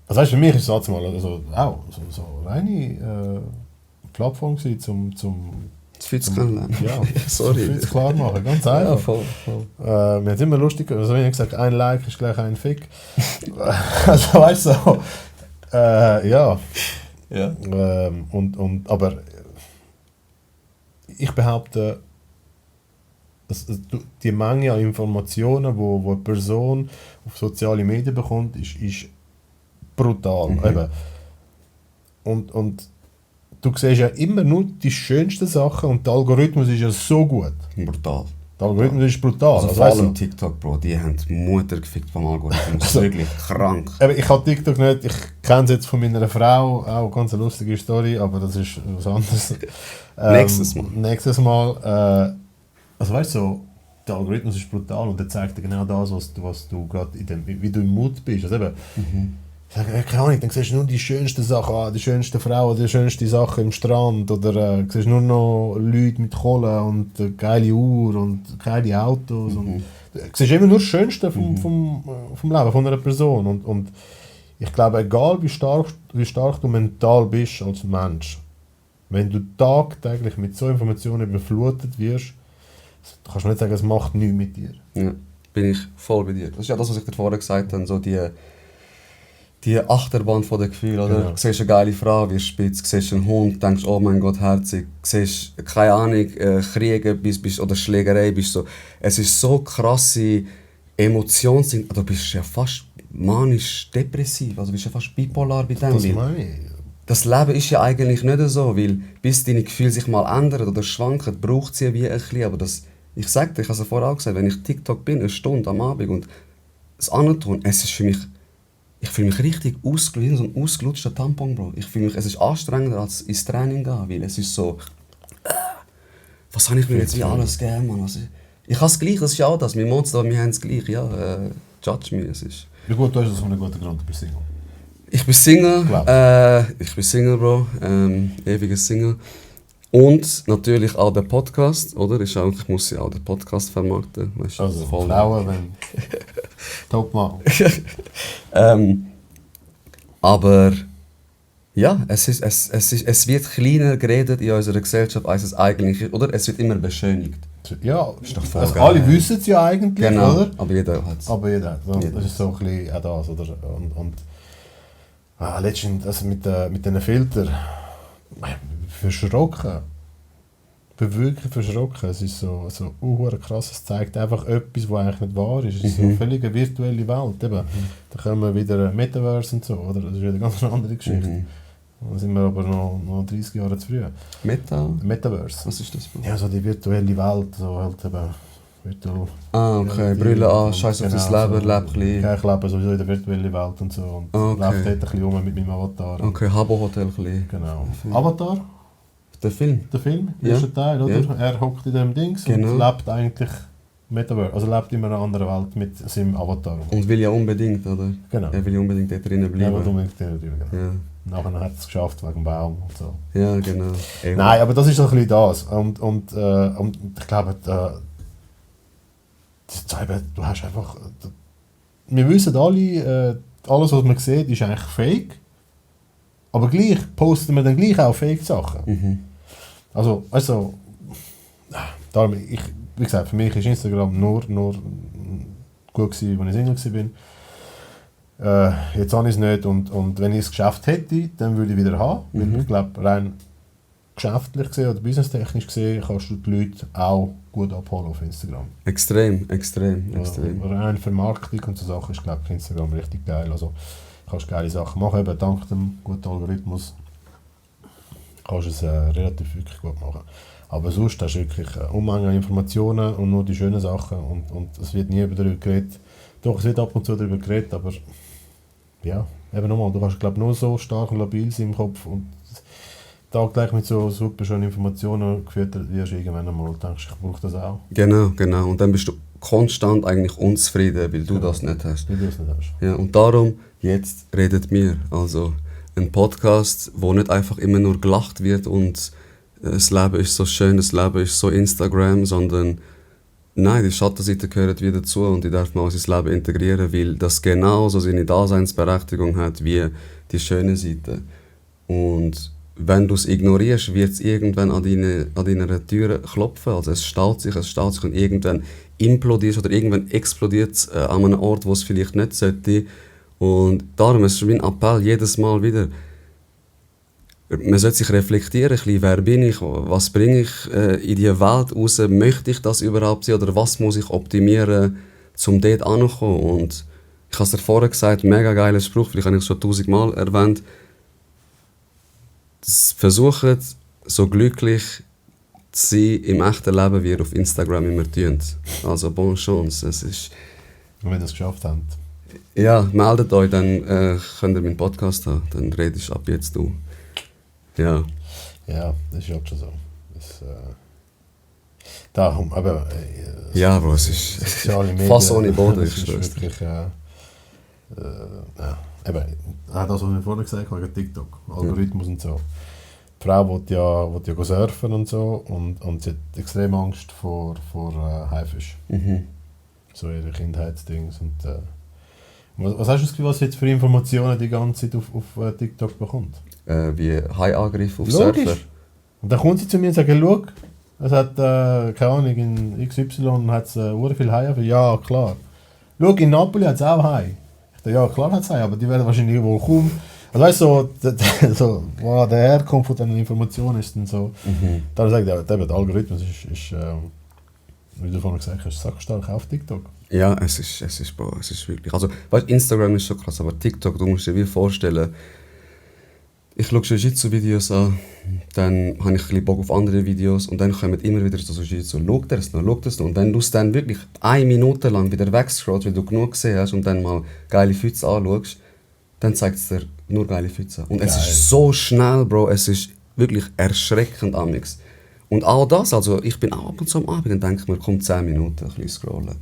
Also weißt, für mich ist es mal also, auch so reine Plattform gewesen, zum Das viel zu kennenlernen. ja, Sorry. viel zu klar machen, ganz Ja, einfach. voll. Wir haben es immer lustig, also wenn ich gesagt ein Like ist gleich ein Fick. Also weißt du, so, ja. Ja. Aber ich behaupte, die Menge an Informationen, die eine Person auf soziale Medien bekommt, ist brutal. Mhm. Eben. Und du siehst ja immer nur die schönsten Sachen und der Algorithmus ist ja so gut. Brutal. Der Algorithmus ist brutal. Also Also, vor weißt allem du, TikTok, Bro, die haben die Mutter gefickt vom Algorithmus. Das ist Also- wirklich krank. eben, ich habe TikTok nicht, ich kenne es jetzt von meiner Frau, auch eine ganz lustige Story, aber das ist was anderes. Nächstes Mal. Also weißt du, so, der Algorithmus ist brutal und der zeigt dir genau das, was du gerade wie du im Mut bist. Also eben, ich sage, keine Ahnung, dann siehst du nur die schönsten Sachen, die schönsten Frauen, die schönsten Sachen im Strand oder siehst nur noch Leute mit Kohle und geile Uhr und geile Autos. Und, du siehst immer nur das Schönste vom Leben von einer Person. Und ich glaube, egal wie stark du mental bist als Mensch, wenn du tagtäglich mit so Informationen überflutet wirst, kannst du nicht sagen, es macht nichts mit dir. Ja, bin ich voll bei dir. Das ist ja das, was ich dir vorher gesagt habe, so die Achterbahn von den Gefühlen, oder? Genau. Du siehst eine geile Frau, wie spitz, siehst einen Hund, denkst, oh mein Gott, herzig, siehst, keine Ahnung, Kriege bist, oder Schlägerei, bist so. Es ist so krasse Emotionen, du bist ja fast manisch-depressiv, also bist ja fast bipolar bei dem. Das weil meine ich. das Leben ist ja eigentlich nicht so, weil bis deine Gefühle sich mal ändern oder schwanken, braucht sie ja wie ein bisschen, aber das, ich sag dir, ich habe es ja vorher auch gesagt, wenn ich TikTok bin, eine Stunde am Abend und es antun, es ist für mich, ich fühle mich richtig ausgelutscht, so ein ausgelutschter Tampon, Bro. Ich fühle mich, es ist anstrengender als ins Training gehen, weil es ist so, was habe ich mir jetzt wie alles gegeben, Mann. Also, ich habe es gleich, das ist ja auch das, mein Monster, wir haben es gleich, ja, judge me, es ist... Wie gut, du hast das von einem guten Grund, du bist Single. Ich bin Single, Glaub. ich bin Single, Bro, ewiger Single. Und natürlich auch der Podcast, oder? Ist auch, ich muss ja auch den Podcast vermarkten. Weißt du, Also voll. Frauen, wenn... Top Mann. Aber ja, es wird kleiner geredet in unserer Gesellschaft, als es eigentlich ist, oder? Es wird immer beschönigt. Ja, Ist doch voll also geil. alle wissen es ja eigentlich, Genau, oder? aber jeder hat es. Aber jeder. So, Jeder. das ist so ein bisschen auch das, oder? Und letztendlich, also mit diesen Filtern, verschrocken. Ich bin wirklich verschrocken. Es ist so krass. Es zeigt einfach etwas, was eigentlich nicht wahr ist. Es ist so eine völlig virtuelle Welt. Eben. Da kommen wir wieder Metaverse und so, oder? Das ist wieder eine ganz andere Geschichte. Da sind wir aber noch 30 Jahre zu früh. Metaverse. Was ist das, Bro? Ja, so die virtuelle Welt, so halt eben virtuell. Ah, okay, Ja, Brille an, und scheiß auf genau, das Leben, so. leb ein bisschen. Ja, ich lebe sowieso in der virtuellen Welt und so und Okay. laufe dort ein bisschen rum mit meinem Avatar. Okay, Habbo-Hotel ein bisschen. Genau. Avatar, Der Film? der Film, Ja. erster Teil, oder? Ja. Er hockt in dem Dings Genau. und lebt eigentlich Metaverse, also lebt in einer anderen Welt mit seinem Avatar. Und will ja unbedingt, oder? Genau. Er will ja unbedingt dort drinnen Ja, bleiben. aber unbedingt genau. Ja, Nachher hat er es geschafft wegen dem Baum und so. ja genau. Nein, aber das ist so ein bisschen das. Und ich glaube, du hast einfach... Wir wissen alle, alles was man sieht, ist eigentlich fake. Aber gleich posten wir dann gleich auch Fake-Sachen. Also, darum, wie gesagt, für mich ist Instagram nur gut gewesen, als ich Single war. Jetzt habe ich es nicht und wenn ich es geschafft hätte, dann würde ich wieder haben. Weil ich glaube, rein geschäftlich gesehen oder businesstechnisch gesehen kannst du die Leute auch gut abholen auf Instagram. Extrem. Aber rein für Marketing und so Sachen ist, glaube ich, Instagram richtig geil. Also kannst geile Sachen machen, eben dank dem guten Algorithmus kannst du es relativ wirklich gut machen. Aber sonst hast du wirklich eine Unmenge an Informationen und nur die schönen Sachen und es wird nie darüber geredet. Doch, es wird ab und zu darüber geredet, aber ja, eben nochmal, du kannst, glaube ich, nur so stark und labil sein im Kopf und tagtäglich mit so super schönen Informationen gefüttert wirst, irgendwann einmal denkst, ich brauche das auch. Genau. Und dann bist du konstant eigentlich unzufrieden, weil du das nicht hast. Weil du es nicht hast. Ja, und darum, jetzt redet mir. Also ein Podcast, wo nicht einfach immer nur gelacht wird und das Leben ist so schön, das Leben ist so Instagram, sondern nein, die Schattenseite gehört wieder dazu und die darf man auch ins Leben integrieren, weil das genauso seine Daseinsberechtigung hat wie die schöne Seite. Und wenn du es ignorierst, wird es irgendwann an deiner Tür klopfen. Also es staut sich und irgendwann implodiert oder irgendwann explodiert es an einem Ort, wo es vielleicht nicht sollte. Und darum ist es mein Appell jedes Mal wieder, man sollte sich reflektieren, wer bin ich, was bringe ich in die Welt raus, möchte ich das überhaupt sein oder was muss ich optimieren, um dort anzukommen. Und ich habe es dir vorher gesagt, mega geiler Spruch, vielleicht habe ich es schon 1000-mal erwähnt, versucht so glücklich zu sein im echten Leben, wie ihr auf Instagram immer tun. Also bonne chance, es ist... Und wenn ihr es geschafft habt. Ja, meldet euch, dann könnt ihr meinen Podcast haben, dann redest ab jetzt du. Ja. Ja, das ist auch schon so. Das, darum, aber... Ja, Bro, es ist fast ohne Boden, ich schwör's dir. Wirklich, ja, eben, das, was ich vorhin gesagt habe, wegen TikTok, Algorithmus und so. Die Frau will ja surfen und so und sie hat extrem Angst vor Haifisch. So ihre Kindheitsdings. Und, was hast du das Gefühl, was sie jetzt für Informationen die ganze Zeit auf TikTok bekommt? Wie Haiangriffe auf Logisch. Surfer. Und dann kommt sie zu mir und sagt, schau, es hat, keine Ahnung, in XY hat es viel Haie. Ja, klar. Schau, in Napoli hat es auch Haie. Ich dachte, ja, klar hat es Haie, aber die werden wahrscheinlich wohl kaum... Also weißt du, so, wow, der Herkunft von diesen Informationen ist dann so... Dann sagt er, der Algorithmus ist wie du vorhin gesagt hast, sackstark auf TikTok. Ja, es ist wirklich... Also, weißt, Instagram ist schon krass, aber TikTok, du musst dir wie vorstellen, ich schaue Jiu-Jitsu-Videos an, dann habe ich ein bisschen Bock auf andere Videos und dann kommen immer wieder so Jiu-Jitsu, schau das noch. Und wenn du es dann wirklich 1 Minute lang wieder wegscrollst, weil du genug gesehen hast und dann mal geile Füße anschaust, dann zeigt es dir nur geile Füße. Und es ist so schnell, Bro, es ist wirklich erschreckend amix. Und all das, also ich bin auch ab und zu am Abend und denke mir, komm 10 Minuten, ein bisschen scrollen.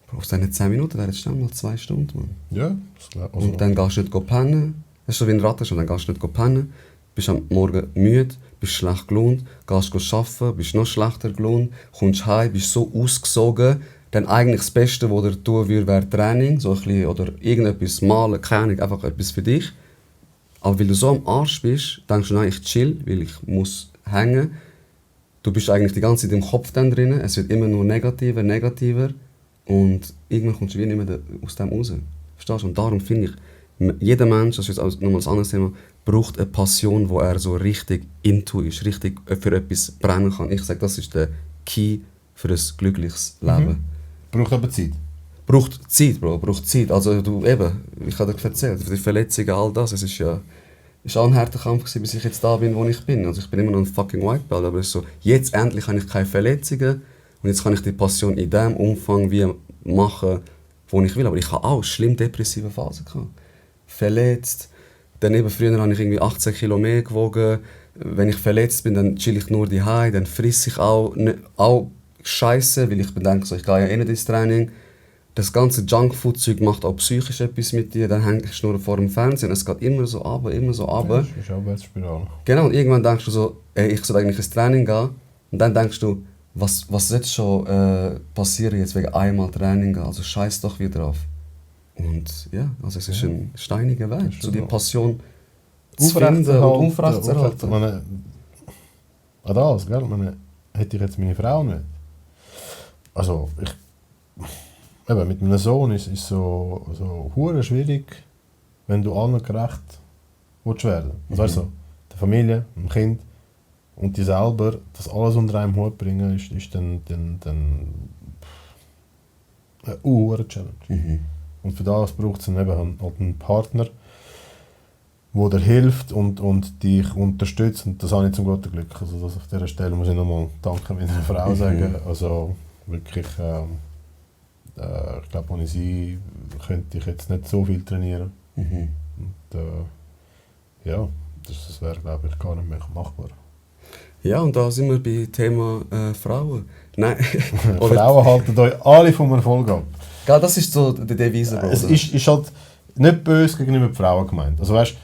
Bro, aus diesen 10 Minuten wären es schnell mal 2 Stunden, Mann. Ja, also, Und dann gehst du nicht pennen. Das ist so wie ein Rattenschwanz, dann gehst du nicht pennen, bist am Morgen müde, bist schlecht gelaunt, gehst arbeiten, bist noch schlechter gelaunt, kommst heim, bist so ausgesogen, dann eigentlich das Beste, was dir tun würde, wäre Training, so ein bisschen, oder irgendetwas malen, keine Ahnung, einfach etwas für dich. Aber weil du so am Arsch bist, denkst du, nein, ich chill, weil ich muss hängen. Du bist eigentlich die ganze Zeit im Kopf dann drin, es wird immer nur negativer und irgendwann kommst du wie nicht mehr aus dem raus. Verstehst du? Und darum finde ich, jeder Mensch, das ist jetzt nochmal ein anderes Thema, braucht eine Passion, wo er so richtig into ist, richtig für etwas brennen kann. Ich sage, das ist der Key für ein glückliches Leben. braucht aber Zeit. Braucht Zeit, Bro, braucht Zeit. Also du eben, ich habe dir erzählt, die Verletzungen, all das, es ist ja auch ein harter Kampf gewesen, bis ich jetzt da bin, wo ich bin. Also ich bin immer noch ein fucking White Belt, aber es ist so, jetzt endlich habe ich keine Verletzungen und jetzt kann ich die Passion in dem Umfang wie machen, wo ich will. Aber ich habe auch schlimm depressive Phasen gehabt. Verletzt, dann eben früher habe ich irgendwie 18 Kilo mehr gewogen. Wenn ich verletzt bin, dann chill ich nur daheim, dann friss ich auch Scheiße, weil ich denke, so, ich gehe ja eh nicht ins Training. Das ganze Junkfood-Zeug macht auch psychisch etwas mit dir, dann hängst du nur vor dem Fernsehen, es geht immer so runter. Ja, das ist auch eine Spirale. Genau, und irgendwann denkst du so, ich soll eigentlich ins Training gehen. Und dann denkst du, was soll schon passieren jetzt wegen einmal Training gehen, also scheiß doch wieder drauf. Und ja, also es ist ein steiniger Weg, so die Passion zu finden und aufrechtzuerhalten. Das, gell? Hätte ich jetzt meine Frau nicht. Also, eben, mit meinem Sohn ist es so hure schwierig, wenn du allen gerecht willst werden. Also, weißt du, der Familie, dem Kind, und die selber das alles unter einem Hut bringen, ist dann eine Challenge. Mhm. Und für das braucht es dann eben halt einen Partner, der dir hilft und dich unterstützt. Und das habe ich zum guten Glück. Also das auf dieser Stelle muss ich nochmal Danke meiner Frau sagen. Also wirklich, ich glaube, ohne sie könnte ich jetzt nicht so viel trainieren. Mhm. Und ja, das wäre, glaube ich, gar nicht mehr machbar. Ja, und da sind wir bei Thema Frauen. Nein. Frauen halten euch alle vom Erfolg ab. Ja, das ist so die Devise, Bro. Es ist halt nicht böse gegenüber den Frauen gemeint. Also weißt,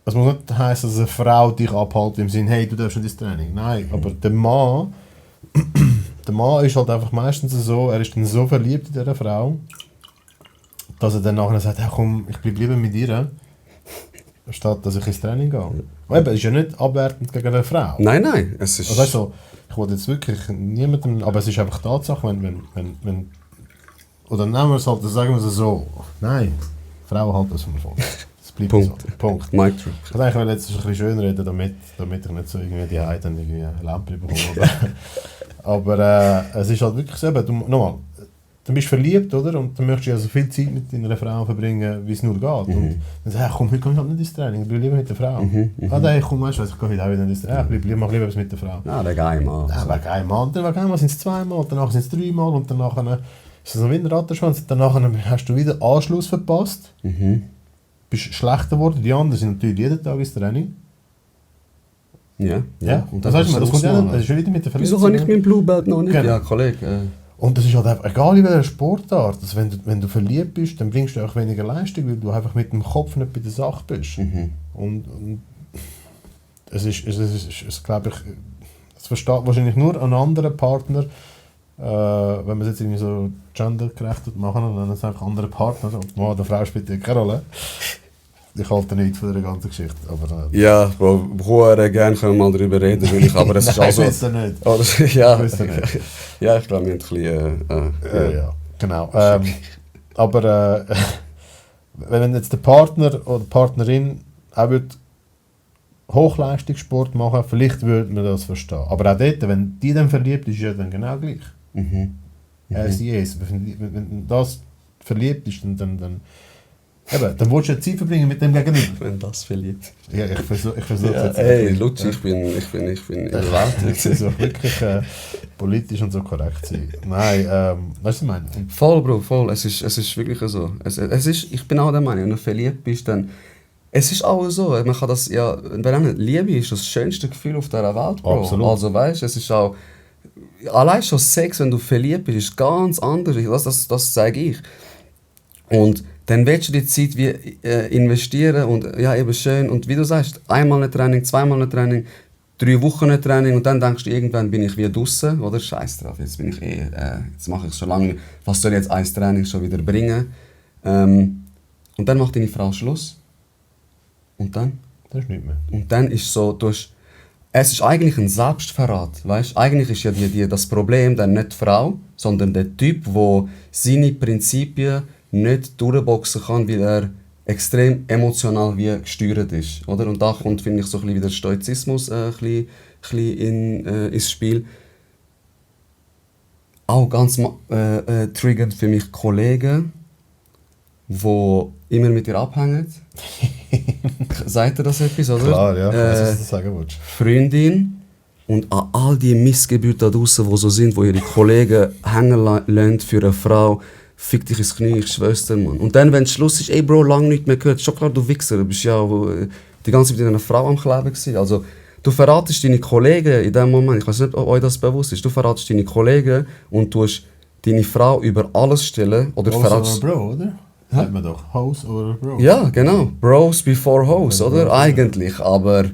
es muss nicht heißen, dass eine Frau dich abhält im Sinne, hey, du darfst nicht ins Training. Nein, aber der Mann ist halt einfach meistens so, er ist dann so verliebt in dieser Frau, dass er dann nachher sagt, hey, komm, ich bleibe lieber mit ihr, statt dass ich ins Training gehe. Und eben, es ist ja nicht abwertend gegen eine Frau. Nein, es ist... Also weißt du, ich wollte jetzt wirklich niemandem, aber es ist einfach Tatsache, wenn oder nehmen wir es halt, sagen wir es so, nein, Frauen halten das vom Erfolg. Das bleibt Punkt. so. Punkt. Mic drop. Ich wollte jetzt ein bisschen schön reden, damit ich nicht so irgendwie die Heiden irgendwie eine Lampe bekomme. Aber es ist halt wirklich so, nochmal, du bist verliebt, oder? Und dann möchtest du ja so viel Zeit mit deiner Frau verbringen, wie es nur geht. Und dann sagst du, komm, heute gehe ich halt nicht ins Training, ich bleibe lieber mit der Frau. Nein, komm, weißt du, ich gehe heute auch wieder nicht ins Training, ich mach lieber was mit der Frau. Ja, der geile Mann. Ja, wegen einmal, dann wegen einmal sind es zweimal, danach sind es dreimal und danach ist es noch wie ein Rattenschwanz. Danach hast du wieder Anschluss verpasst, bist schlechter geworden. Die anderen sind natürlich jeden Tag ins Training. Ja. Und das heißt das kommt ja, das ist schon wieder mit der Verletzung. Wieso kann ich mein Blue Belt noch nicht? Genau. Ja, Kollege. Und das ist halt einfach, egal in welcher Sportart, dass wenn du verliebt bist, dann bringst du auch weniger Leistung, weil du einfach mit dem Kopf nicht bei der Sache bist. Und es glaube ich, das versteht wahrscheinlich nur ein anderer Partner, wenn man es jetzt irgendwie so gendergerecht machen und dann ist einfach andere Partner und Mann oder Frau spielt ja keine Rolle. Ich halte nichts von der ganzen Geschichte. Aber, Ja, gerne können wir mal darüber reden, will ich, aber es ist nein, also... ich weiß nicht. Oder, ja, Ich weiß nicht. ja, ich glaube, wir haben ein bisschen... Ja, genau. Aber wenn jetzt der Partner oder die Partnerin auch Hochleistungssport machen, vielleicht würde man das verstehen. Aber auch dort, wenn die dann verliebt ist, ist ja dann genau gleich. Sie ist. Wenn das verliebt ist, dann eben, dann willst du ja Zeit verbringen mit dem Gegenüber. Wenn das verliebt. Ja, ich versuche Ja, jetzt. ey, Lutsch, ich bin überwältigt. Ich versuche wirklich politisch und so korrekt zu sein. Nein, weißt du, was ich meine? Voll, Bro, voll. Es ist wirklich so. Ich bin auch der Meinung, wenn du verliebt bist, dann... Es ist auch so, man kann das ja... Liebe ist das schönste Gefühl auf dieser Welt, Bro. Absolut. Also weißt du, es ist auch... Allein schon Sex, wenn du verliebt bist, ist ganz anders. Das sage ich. Und dann willst du die Zeit wie investieren und ja, eben schön. Und wie du sagst, einmal ein Training, zweimal ein Training, 3 Wochen ein Training und dann denkst du, irgendwann bin ich wie draussen, oder? Scheiß drauf, jetzt bin ich jetzt mache ich schon lange, was soll jetzt ein Training schon wieder bringen? Und dann macht deine Frau Schluss. Und dann? Das ist nicht mehr. Und dann ist so, es ist eigentlich ein Selbstverrat, weißt? Eigentlich ist ja das Problem dann nicht die Frau, sondern der Typ, der seine Prinzipien nicht durchboxen kann, weil er extrem emotional wie gesteuert ist, oder? Und da kommt, finde ich, so ein bisschen wieder Stoizismus ins Spiel. Auch ganz triggernd für mich Kollegen, die immer mit ihr abhängen. Sagt ihr das etwas, oder? Klar, ja, was du sagen willst. Freundin und an all die Missgeburt da draussen, die so sind, wo ihre Kollegen hängen lassen für eine Frau, fick dich ins Knie, ich schwör's dir, Mann. Und dann, wenn es Schluss ist, ey Bro, lange nicht mehr gehört, schon klar, du Wichser, du bist ja die ganze Zeit mit einer Frau am Kleben gewesen. Also, du verratest deine Kollegen in dem Moment, ich weiß nicht, ob euch das bewusst ist, du verratest deine Kollegen und tust deine Frau über alles stellen. Oder House oder Bro, oder? Sagt man doch, House oder Bro. Ja, genau. Bros before Hoes, oder? Eigentlich, aber...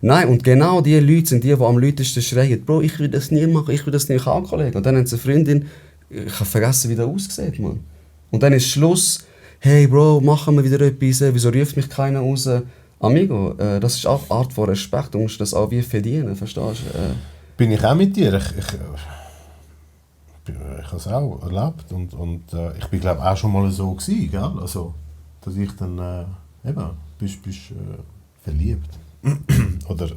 Nein, und genau die Leute sind die am lautesten schreien, Bro, ich will das nie machen, ich will das nicht haben, Kollege. Und dann haben sie eine Freundin, ich habe vergessen, wie der aussieht, Mann. Und dann ist Schluss, hey Bro, machen wir wieder etwas, wieso ruft mich keiner raus? Amigo, das ist auch eine Art von Respekt, du musst das auch wie verdienen, verstehst du? Bin ich auch mit dir. Ich habe es auch erlebt und ich bin glaube auch schon mal so gewesen, gell? Also, dass ich dann eben bist verliebt. Oder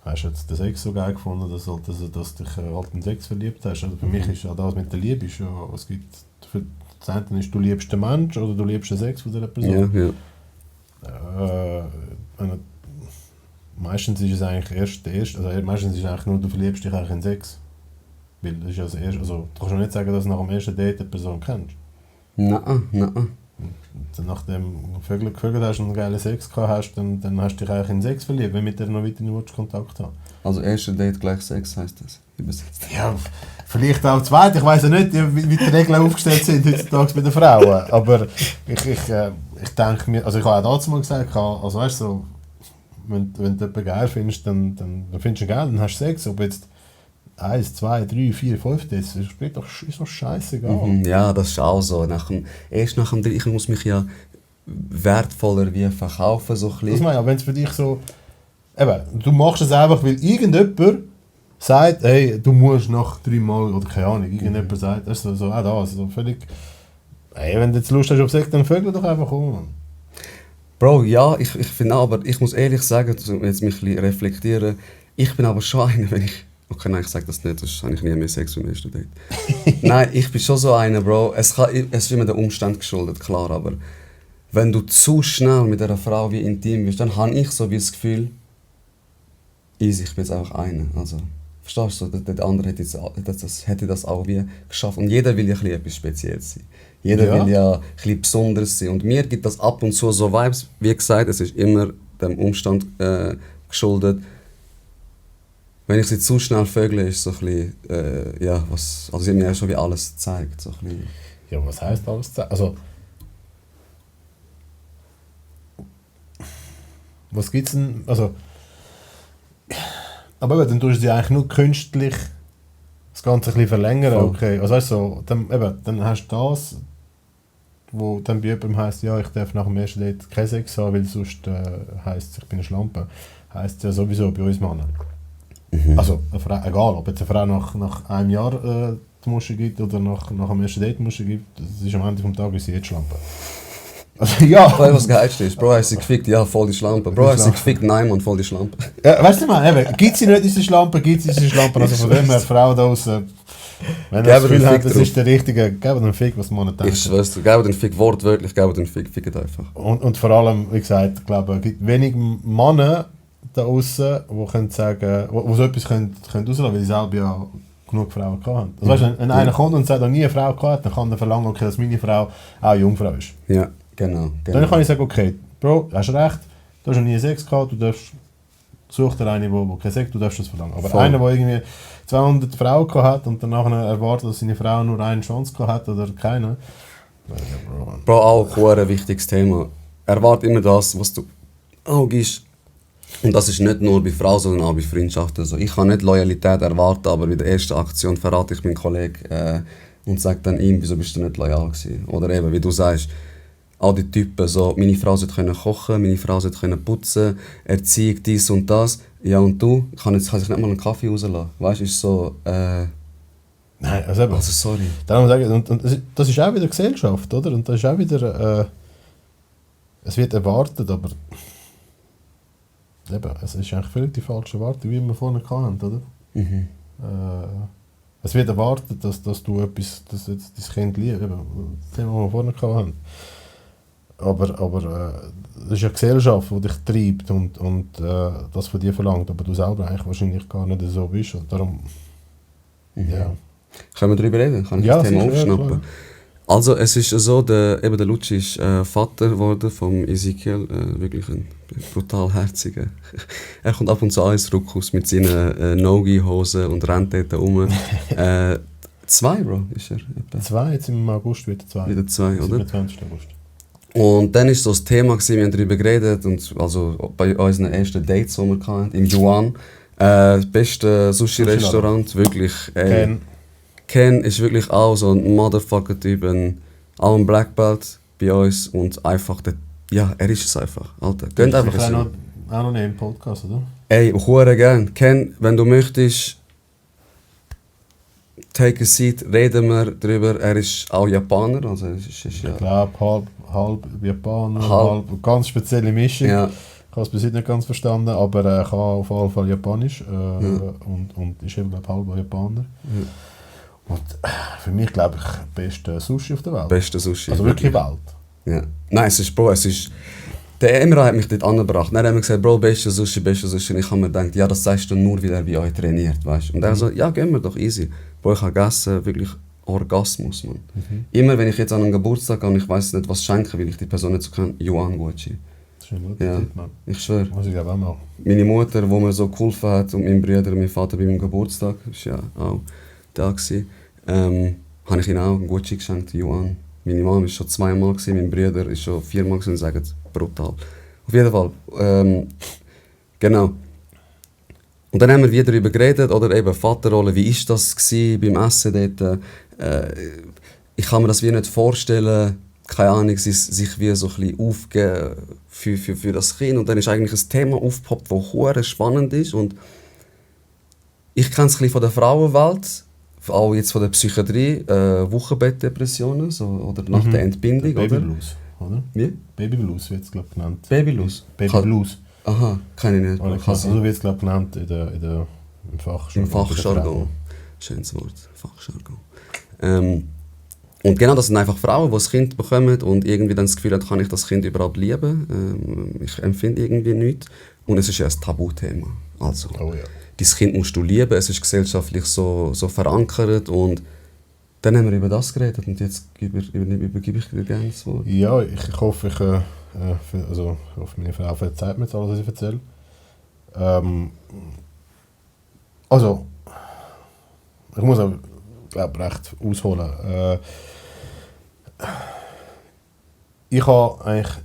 hast du jetzt den Sex so geil gefunden, dass du dich halt in Sex verliebt hast? Also für mich ist ja das mit der Liebe, ist ja, es gibt, für das eine ist, du liebst den Mensch oder du liebst den Sex von dieser Person. Ja. Meistens ist es eigentlich meistens ist es eigentlich nur, du verliebst dich eigentlich in Sex. Weil das ist ja das erste, also du kannst ja nicht sagen, dass du nach dem ersten Date eine Person kennst. Nein. Nachdem du Vögel hast und einen geilen Sex gehabt hast, dann hast du dich eigentlich in Sex verliebt, wenn mit der noch weiter nicht Kontakt haben. Also erster Date gleich Sex heisst das, übersetzt. Ja, vielleicht auch zweit. Ich weiss ja nicht, wie die Regeln aufgestellt sind heutzutage bei den Frauen. Aber ich denke mir, also ich habe auch dazu mal gesagt, also weißt du, so, wenn du jemanden geil findest, dann findest du ihn geil, dann hast du Sex. Ob jetzt 1, 2, 3, 4, 5 Dates, ist doch scheißegal. Ja, das ist auch so. Erst nach dem Dritten, ich muss mich ja wertvoller wie verkaufen, so ein bisschen. Das meine ich, aber wenn es für dich so, eben, du machst es einfach, weil irgendjemand sagt, hey, du musst nach 3 Mal, oder keine Ahnung, irgendjemand sagt, das ist so auch das, so völlig, hey, wenn du jetzt Lust hast auf Sex, dann vögel doch einfach um. Bro, ja, ich finde auch, aber ich muss ehrlich sagen, jetzt mich ein bisschen reflektieren, ich bin aber schon einer, wenn ich... Okay, nein, ich sage das nicht, sonst habe ich nie mehr Sex beim ersten Date. Nein, ich bin schon so einer, Bro. Es ist immer der Umstand geschuldet, klar, aber wenn du zu schnell mit einer Frau wie intim bist, dann habe ich so wie das Gefühl, easy, ich bin jetzt einfach einer. Also, verstehst du, der andere hätte das auch wie geschafft. Und jeder will ja etwas Spezielles sein. Jeder will ja etwas Besonderes sein. Und mir gibt das ab und zu so Vibes, wie gesagt, es ist immer dem Umstand geschuldet. Wenn ich sie zu schnell vögle, ist so ein bisschen, also sie haben mir ja schon wie alles gezeigt. So ein bisschen. Ja, was heisst alles gezeigt? Also, was gibt's denn, also, aber eben, dann tust du sie eigentlich nur künstlich das Ganze ein bisschen verlängern, Voll. okay. Also weißt du, so, dann hast du das, wo dann bei jemandem heisst, ja, ich darf nach dem ersten Date keinen Sex haben, weil sonst heisst ich bin eine Schlampe. Heisst ja sowieso bei uns Männern. Also, eine Frau, egal, ob jetzt eine Frau nach einem Jahr die Muschi gibt oder nach dem ersten Date die Muschi gibt, das ist am Ende des Tages jetzt Schlampe. Also, ja. Weißt du, was geilst ist? Bro, hast du sie gefickt? Ja, voll die Schlampe. Bro, hast du sie gefickt? Nein, Mann, voll die Schlampe. Weißt du, man, gibt sie nicht diese Schlampe, gibt es diese Schlampe, also von dem her, Frau da draussen, wenn ihr das Gefühl habt, das ist der richtige, gebt den Fick, was man nicht denkt. Ich schwör's dir, gebt den Fick, wortwörtlich, gebt den Fick, fickt einfach. Und vor allem, wie gesagt, ich glaube, es gibt wenig Männer da draussen, die können sagen, wo so etwas können rauslassen, weil sie selber ja genug Frauen hatten. Also, weißt du, wenn einer kommt und sagt, er nie eine Frau gehabt, dann kann er verlangen, okay, dass meine Frau auch Jungfrau ist. Ja, genau. Dann kann ich sagen, okay, Bro, hast recht, du hast noch nie Sex gehabt, du darfst, such dir eine, die keinen Sex, du darfst das verlangen. Aber einer, der irgendwie 200 Frauen gehabt hat und danach erwartet, dass seine Frau nur eine Chance gehabt hat oder keine. Bro, auch ein wichtiges Thema. Erwarte immer das, was du auch gibst. Und das ist nicht nur bei Frauen, sondern auch bei Freundschaften. Also ich kann nicht Loyalität erwarten, aber bei der ersten Aktion verrate ich meinen Kollegen und sage dann ihm, wieso bist du nicht loyal gewesen? Oder eben, wie du sagst, all die Typen, so, meine Frau sollte können kochen, meine Frau sollte können putzen, Erziehung, dies und das. Ja, und du kann sich nicht mal einen Kaffee rauslassen. Weißt du, ist so, Nein, also eben. also sorry. Darum sage ich, und das ist auch wieder Gesellschaft, oder? Und das ist auch wieder, es wird erwartet, aber eben, es ist eigentlich völlig die falsche Erwartung, wie wir vorhin hatten, oder? Es wird erwartet, dass du etwas, dass jetzt dein Kind liebt, eben, das Thema, das wir vorhin hatten. Aber es ist eine Gesellschaft, die dich treibt und das von dir verlangt, aber du selber eigentlich wahrscheinlich gar nicht so bist. Und darum, ja. Können wir darüber reden? Kann ich das Thema aufschnappen? Klar. Also es ist so, der Lucci ist Vater geworden von Ezekiel, wirklich ein brutal herziger. Er kommt ab und zu an ins Ruckhaus mit seinen Nogi-Hosen und rennt dort rum. 2, Bro, ist er. Etwa. 2, jetzt im August wieder 2. Wieder 2, oder? 27. August. Und dann war so das Thema, wir haben darüber geredet, und also bei unseren ersten Dates, die wir hatten, im Yuan, das beste Sushi-Restaurant, wirklich. Ken ist wirklich auch so ein Motherfucker-Typ, auch ein Black Belt bei uns und einfach, ja, er ist es einfach, Alter. Gönnt einfach Ich so. auch noch nicht im Podcast, oder? Ey, hure gern. Ken, wenn du möchtest, take a seat, reden wir drüber. Er ist auch Japaner, also es ist ja... Ich glaube, halb Japaner, Halb. halb ganz spezielle Mischung. Ja. Ich habe es bis heute nicht ganz verstanden, aber er kann auf jeden Fall Japanisch und ist eben, glaube ich, halber Japaner. Und für mich, glaube ich, beste Sushi auf der Welt. Beste Sushi. Also wirklich Welt. Ja. Nein, es ist... Der Emra hat mich dort angebracht. Dann haben wir gesagt, Bro, beste Sushi, beste Sushi. Und ich habe mir gedacht, ja, das sagst du nur, wie er bei euch trainiert, weißt du. Und er so, ja, gehen wir doch, easy. Bro, ich habe gegessen, wirklich Orgasmus, man. Immer, wenn ich jetzt an einen Geburtstag gehe und ich weiss nicht, was schenken, weil ich die Person nicht so kenne, Yuan Gucci. Das ist ein guter Ja, Tipp, Mann. ich schwöre. Muss ich glaube auch machen. Meine Mutter, die mir so geholfen hat, und mein Bruder und mein Vater bei meinem Geburtstag, das war ja auch da, habe ich ihnen auch einen Gucci geschenkt, Yuan. Meine Mom war schon 2-mal, mein Bruder ist schon 4-mal und sagen, brutal. Auf jeden Fall, genau. Und dann haben wir wieder darüber geredet, oder eben Vaterrolle, wie war das beim Essen dort? Ich kann mir das wie nicht vorstellen, keine Ahnung, sich wie so ein bisschen aufgeben für das Kind. Und dann ist eigentlich ein Thema aufgepoppt, das hure spannend ist. Und ich kenne es ein bisschen von der Frauenwelt, auch jetzt von der Psychiatrie, Wochenbettdepressionen so, oder nach der Entbindung. Baby oder? Blues, oder? Wie? Baby Blues wird es, glaube ich, genannt. Babylus? Baby Blues. Aha, kann ich nicht. Oder Kann sein. also wird es, glaube ich, genannt im Fachjargon. Im Fachjargon. Schönes Wort, Fachjargon. Und genau, das sind einfach Frauen, die das Kind bekommen und irgendwie dann das Gefühl haben, kann ich das Kind überhaupt lieben? Ich empfinde irgendwie nichts. Und es ist ja ein Tabuthema. Also, Oh ja. dein Kind musst du lieben, es ist gesellschaftlich so verankert. Und dann haben wir über das geredet und jetzt übergebe ich dir gerne das Wort. Ja, ich hoffe, ich hoffe, meine Frau verzeiht mir jetzt alles, was ich erzähle. Also, ich muss auch, glaube recht ausholen. Ich habe eigentlich,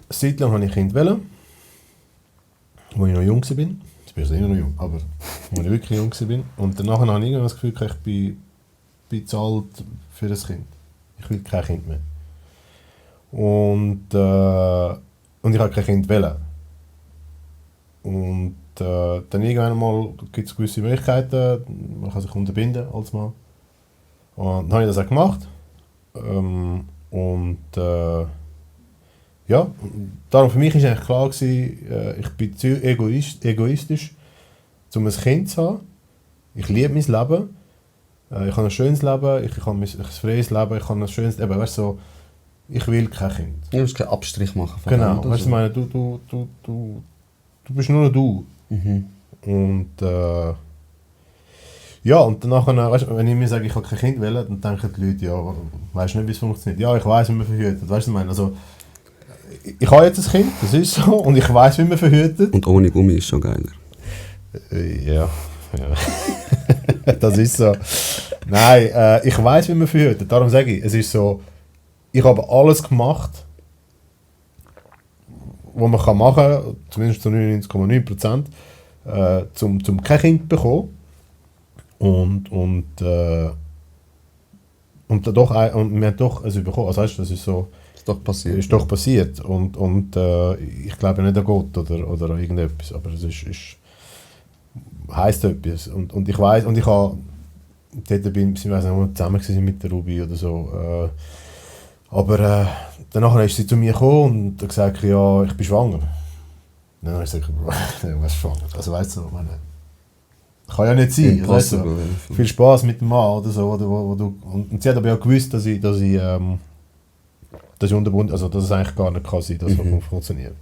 seit langem habe ich Kind wollen, als ich noch jung war. Jetzt bin ich immer noch jung, aber als ich wirklich jung war. Und danach habe ich irgendwann das Gefühl, ich bin zu alt für ein Kind. Ich will kein Kind mehr. Und ich habe kein Kind wollen. Und dann irgendwann mal gibt es gewisse Möglichkeiten, man kann sich unterbinden als Mann. Und dann habe ich das auch gemacht. Ja, darum für mich war eigentlich klar gewesen, ich bin zu egoistisch, um ein Kind zu haben. Ich liebe mein Leben. Ich habe ein schönes Leben, ich habe ein freies Leben, ich habe ein schönes Leben. Weißt, so, ich will kein Kind. Du musst keinen Abstrich machen von Genau, dem, oder weißt so. du, meine, du bist nur noch du. Und ja, und danach, weißt, wenn ich mir sage, ich habe kein Kind wollen, dann denken die Leute, ja, weißt du nicht, wie es funktioniert. Ja, ich weiss, wie man verhütet. Weißt du, meine, also, ich habe jetzt ein Kind, das ist so, und ich weiss, wie man verhütet. Und ohne Gummi ist schon geiler. Ja. Das ist so. Nein, ich weiss, wie man verhütet. Darum sage ich, es ist so, ich habe alles gemacht, was man machen kann, zumindest zu 99,9%, zum kein Kind zu bekommen. Und wir haben doch es bekommen. Also weißt du, das ist so. Ist doch passiert. Ist doch passiert. Und ich glaube nicht an Gott oder an irgendetwas, aber es ist heisst etwas. Und ich weiss, und ich habe dort sind wir zusammen gewesen mit der Ruby oder so. Aber danach ist sie zu mir gekommen und hat gesagt, ja, ich bin schwanger. Dann habe ich gesagt, was ist schwanger? Also weißt du, meine, kann ja nicht sein. Weißt du, viel Spaß mit dem Mann oder so. Und sie hat aber ja gewusst, dass ich unterbunden, also dass es eigentlich gar nicht kann sein, dass es funktioniert.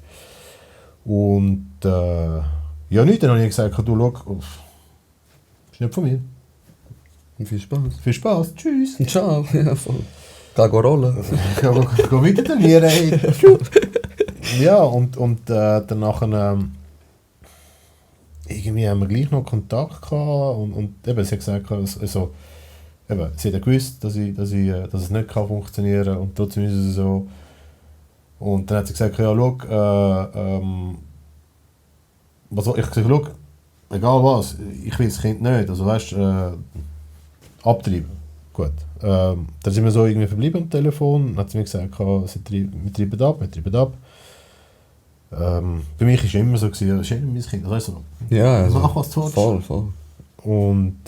Und ja, nicht. Dann habe ich gesagt, du schau, ist nicht von mir. Und viel Spaß. Viel Spaß, tschüss. Ciao, ja voll. Geh rollen. Geh weiter trainieren, ey. Ja, und danach irgendwie haben wir gleich noch Kontakt gehabt und eben, sie hat gesagt, also, eben, sie hat ja gewusst, dass es nicht kann funktionieren und trotzdem ist es so. Und dann hat sie gesagt, ja, schau, ich gesagt, schau, egal was, ich will das Kind nicht, also weißt du, abtreiben. Gut. Dann sind wir so irgendwie verblieben am Telefon, dann hat sie mir gesagt, wir treiben ab. Bei mich war es immer so, es ist immer mein Kind, weißt du, Ja, also, mach was du willst. voll. Und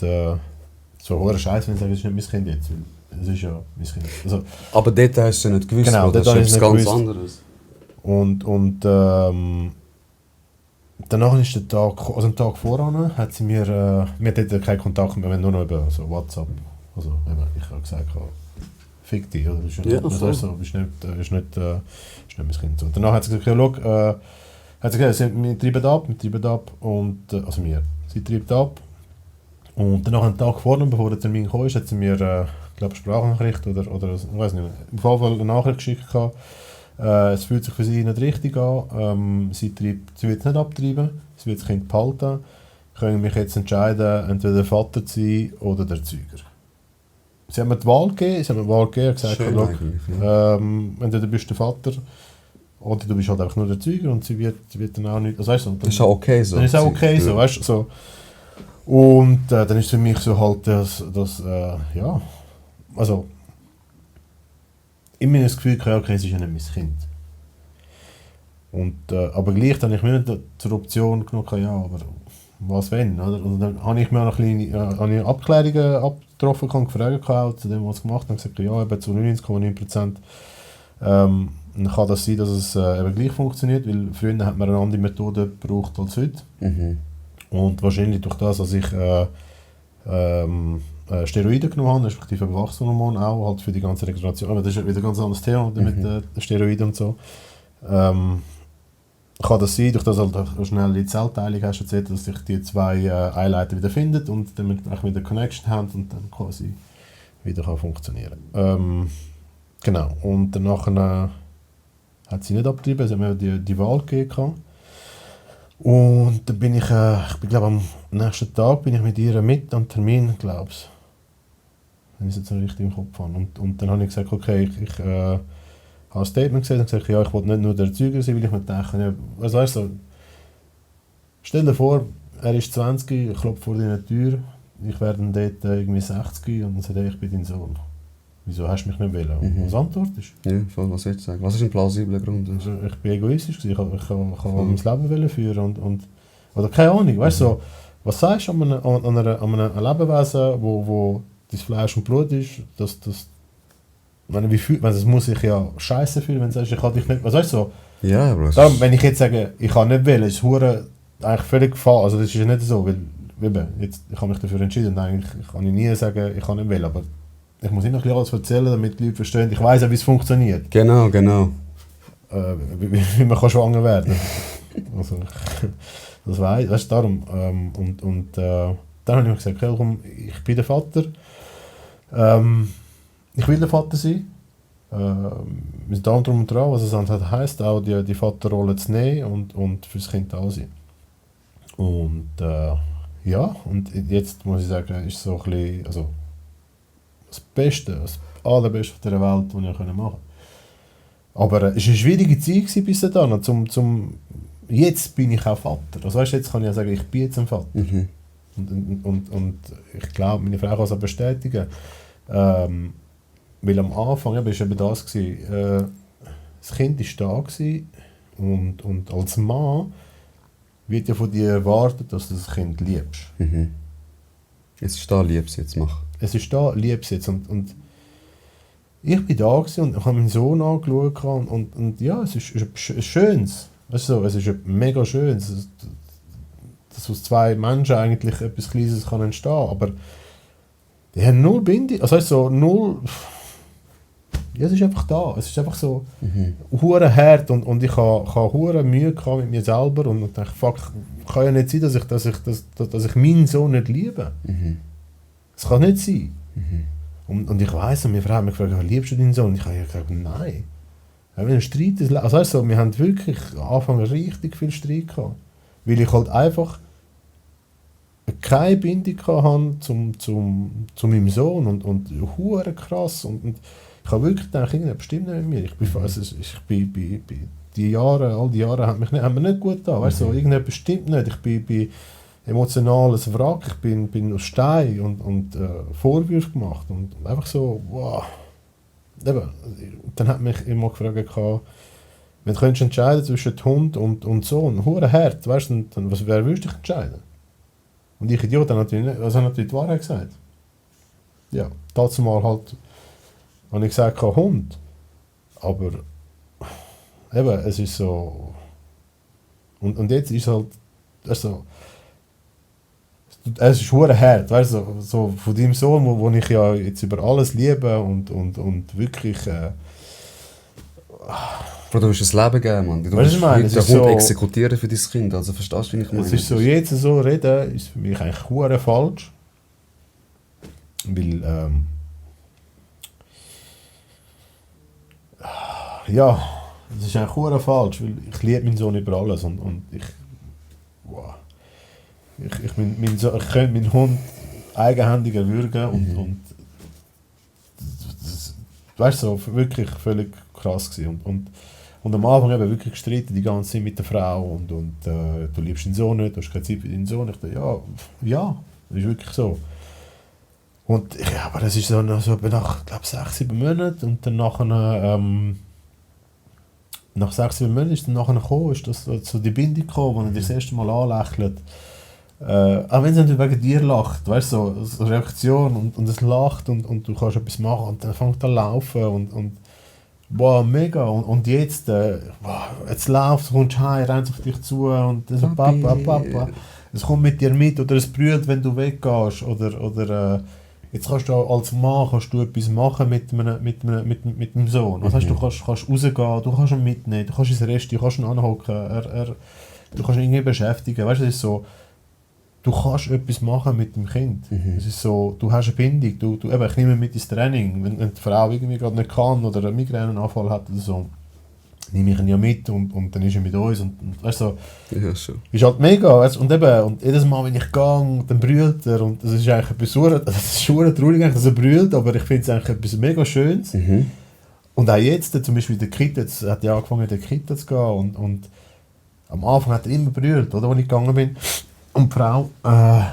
so hoher Scheiß, wenn ich sage, es ist nicht mein Kind jetzt, weil es ist ja mein Kind. Also, Aber dort hast du nicht gewusst, Genau, oder? Das dort ist habe etwas ich ganz nicht gewusst. anderes. und danach ist der Tag, also einen Tag voran, hat sie mir, wir hatten keinen Kontakt mehr, wir haben nur noch über so WhatsApp, also eben, ich habe gesagt, fick dich, oder? Ist Ja, das voll. ist so, ist nicht mein Kind. So. Danach hat sie gesagt, ja, schau, hat sie gesagt, wir treiben ab, und, also sie treibt ab, und danach einen Tag vorne, bevor der Termin kam, hat sie mir, glaube Sprachnachricht oder ich weiß nicht mehr, auf jeden Fall eine Nachricht geschickt gehabt. Es fühlt sich für sie nicht richtig an, sie wird es nicht abtreiben, sie wird das Kind behalten, können mich jetzt entscheiden, entweder der Vater zu sein oder der Zeuger. Sie haben mir die Wahl gegeben, und gesagt, Schön schau, eigentlich, ja. entweder bist du der Vater oder du bist halt einfach nur der Zeuger, und sie wird dann auch nicht, also weißt du, Das ist auch okay so. dann ist es auch okay so, weißt du, so. Und dann ist für mich so halt das ja, also immer das Gefühl, okay, es ist ja nicht mein Kind. Und, aber gleich habe ich mir nicht zur Option genommen, ja, aber was wenn, oder? Und dann habe ich mir noch kleine Abklärungen abgetroffen, gefragt, zu dem, was sie gemacht haben, und gesagt, ja, eben zu 99,9%. Dann kann das sein, dass es eben gleich funktioniert, weil früher hat man eine andere Methode gebraucht als heute. Mhm. Und wahrscheinlich durch das, dass ich Steroide genommen habe, respektive Wachstumshormone auch, halt für die ganze Regeneration. Aber das ist wieder ein ganz anderes Thema mit Steroiden und so. Kann das sein, durch das halt eine schnelle Zellteilung hast, etc., dass sich die zwei Eileiter wieder finden und damit auch wieder Connection haben und dann quasi wieder kann funktionieren. Genau. Und danach hat sie nicht abgetrieben, sie haben mir die Wahl gegeben. Und dann bin ich glaube am nächsten Tag bin ich mit ihr mit am Termin, glaube ich. Wenn ich es jetzt noch richtig im Kopf habe. Und dann habe ich gesagt, okay, ich habe ein Statement gesehen und gesagt, ja, ich wollte nicht nur der Zeuger sein, weil ich mir dachte, ja, was weißt du, stell dir vor, er ist 20, klopft vor deiner Tür, ich werde dann dort irgendwie 60 und dann sagt er, ich bin dein Sohn. Wieso hast du mich nicht wollen? Und was Antwort ist? Ja, voll, was willst du sagen? Was ist ein plausibler Grund? Also, ich bin egoistisch, ich kann mein Leben führen oder keine Ahnung, weißt du, so, was sagst du an einem Lebewesen, wo dein Fleisch und Blut ist, es muss sich ja scheiße fühlen, wenn du sagst, ich kann dich nicht, was weißt du, so, Ja, aber darum, wenn ich jetzt sage, ich kann nicht wählen, ist es eigentlich völlig falsch, also das ist ja nicht so, weil jetzt, ich habe mich dafür entschieden, und eigentlich kann ich nie sagen, ich kann nicht wählen, aber ich muss nicht noch alles erzählen, damit die Leute verstehen, ich weiss auch, wie es funktioniert. Genau. Wie man kann schwanger werden. Also, das weiss du, darum. Dann habe ich mir gesagt, okay, komm, ich bin der Vater. Ich will der Vater sein. Wir sind da drum und dran, was es halt heisst, auch die Vaterrolle zu nehmen und für das Kind da sein. Und ja, und jetzt muss ich sagen, ist so ein bisschen, also das Beste, das Allerbeste auf dieser Welt, was ich machen konnte. Aber es war eine schwierige Zeit bis dahin. Jetzt bin ich auch Vater. Also weißt, jetzt kann ich ja sagen, ich bin jetzt ein Vater. Mhm. Und ich glaube, meine Frau kann es auch bestätigen. Weil am Anfang war eben das, das Kind war da gewesen, und als Mann wird ja von dir erwartet, dass du das Kind liebst. Mhm. Es ist da, lieb's jetzt, mach. Es ist da, lieb's jetzt. Und ich bin da gewesen und habe meinen Sohn angeschaut und ja, es ist etwas Schönes. Weißt du, es ist mega schön, dass aus zwei Menschen eigentlich etwas Kleines kann entstehen, aber die haben null Bindung, also weißt du, so null. Ja, es ist einfach da. Es ist einfach so hure hart und ich habe hure Mühe gehabt mit mir selber und dachte, fuck, kann ja nicht sein, dass ich meinen Sohn nicht liebe. Das kann nicht sein. Und ich weiss, und meine Frau hat mich gefragt, liebst du deinen Sohn? Und ich habe gesagt, nein. Ja, wir haben Streit, also weißt du, wir haben wirklich am Anfang richtig viel Streit gehabt, weil ich halt einfach keine Bindung hatte zu meinem Sohn und hure krass und ich habe wirklich gedacht, irgendetwas stimmt nicht mit mir. Ich bin all die Jahre haben wir nicht gut getan. Weißt du, irgendetwas stimmt nicht. Ich bin emotionales Wrack, ich bin aus Stein und Vorwürfe gemacht. Und einfach so, wow. Eben, dann hat mich immer gefragt, wenn du entscheiden zwischen Hund und Sohn, hure hart, weißt du, dann wer würdest du dich entscheiden? Und ich Idiot habe natürlich die Wahrheit gesagt. Ja, dazu mal halt, habe ich gesagt, kein Hund. Aber eben, es ist so. Und jetzt ist halt also, es ist hure hart, weißt du, so von deinem Sohn, wo ich ja jetzt über alles liebe und wirklich... Bro, du musst ein Leben geben, Mann. Du Weißt du, was ich meine? musst Es den ist Hund so- exekutieren für dein Kind. Also verstehst du, wie ich meine? Es ist so, jetzt so reden, ist für mich eigentlich hure falsch. Weil, ja, es ist eigentlich hure falsch, weil ich liebe meinen Sohn über alles und ich... Wow. Ich könnte meinen Hund eigenhändig erwürgen und das, weißt du, so wirklich völlig krass gewesen. Und am Anfang eben wirklich gestritten die ganze Zeit mit der Frau und du liebst deinen Sohn nicht, du hast keine Zeit für deinen Sohn. Ich dachte, ja, das ist wirklich so. Und ja, aber das ist so nach, glaube 6-7 Monaten und dann nach 6-7 Monaten ist dann nachher gekommen, ist das so die Bindung gekommen, wo er dich das erste Mal anlächelt. Auch wenn es nicht wegen dir lacht, weißt du, so eine Reaktion und es lacht und du kannst etwas machen und dann fängt er an laufen und wow, mega. Und jetzt, jetzt läuft, du kommst heim, rennt auf dich zu und so, Papa. Es kommt mit dir mit oder es brüllt, wenn du weggehst oder jetzt kannst du als Mann etwas machen mit dem Sohn. Das heißt, du kannst rausgehen, du kannst ihn mitnehmen, du kannst ins Rest, du kannst ihn anhocken, du kannst ihn irgendwie beschäftigen. Weißt du, es ist so, du kannst etwas machen mit dem Kind. Es ist so, du hast eine Bindung, du ich nehme mit ins Training. Wenn die Frau irgendwie gerade nicht kann oder einen Migränenanfall hat oder so, nehme ich ihn ja mit und dann ist er mit uns und weißt du, Ja, schon. ist halt mega, weißt, und jedes Mal, wenn ich gehe, dann brüllt er und das ist eigentlich etwas das ist schon traurig, dass er brüllt, aber ich finde es eigentlich etwas mega Schönes. Und auch jetzt, zum Beispiel der Kita, jetzt hat ja angefangen in der Kita zu gehen und am Anfang hat er immer brüllt, oder, als ich gegangen bin. Und die Frau,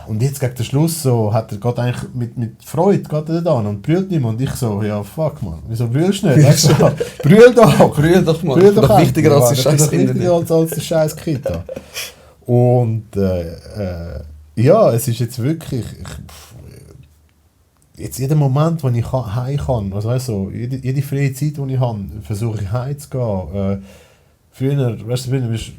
und jetzt gegen den Schluss so, hat er gerade eigentlich mit Freude geht er da und brüllt nicht mehr. Und ich so, ja fuck man, wieso brüllst du nicht? Weißt du, brüll doch! Brüll doch mal. Brüll Das ist doch wichtiger als der das scheiß ist doch wichtiger Internet. als der scheiß Kita. Und ja, es ist jetzt wirklich... Jetzt jeden Moment, wo ich heim kann, also weißt du, jede freie Zeit, die ich habe, versuche ich heim zu gehen. Früher, weißt du, bist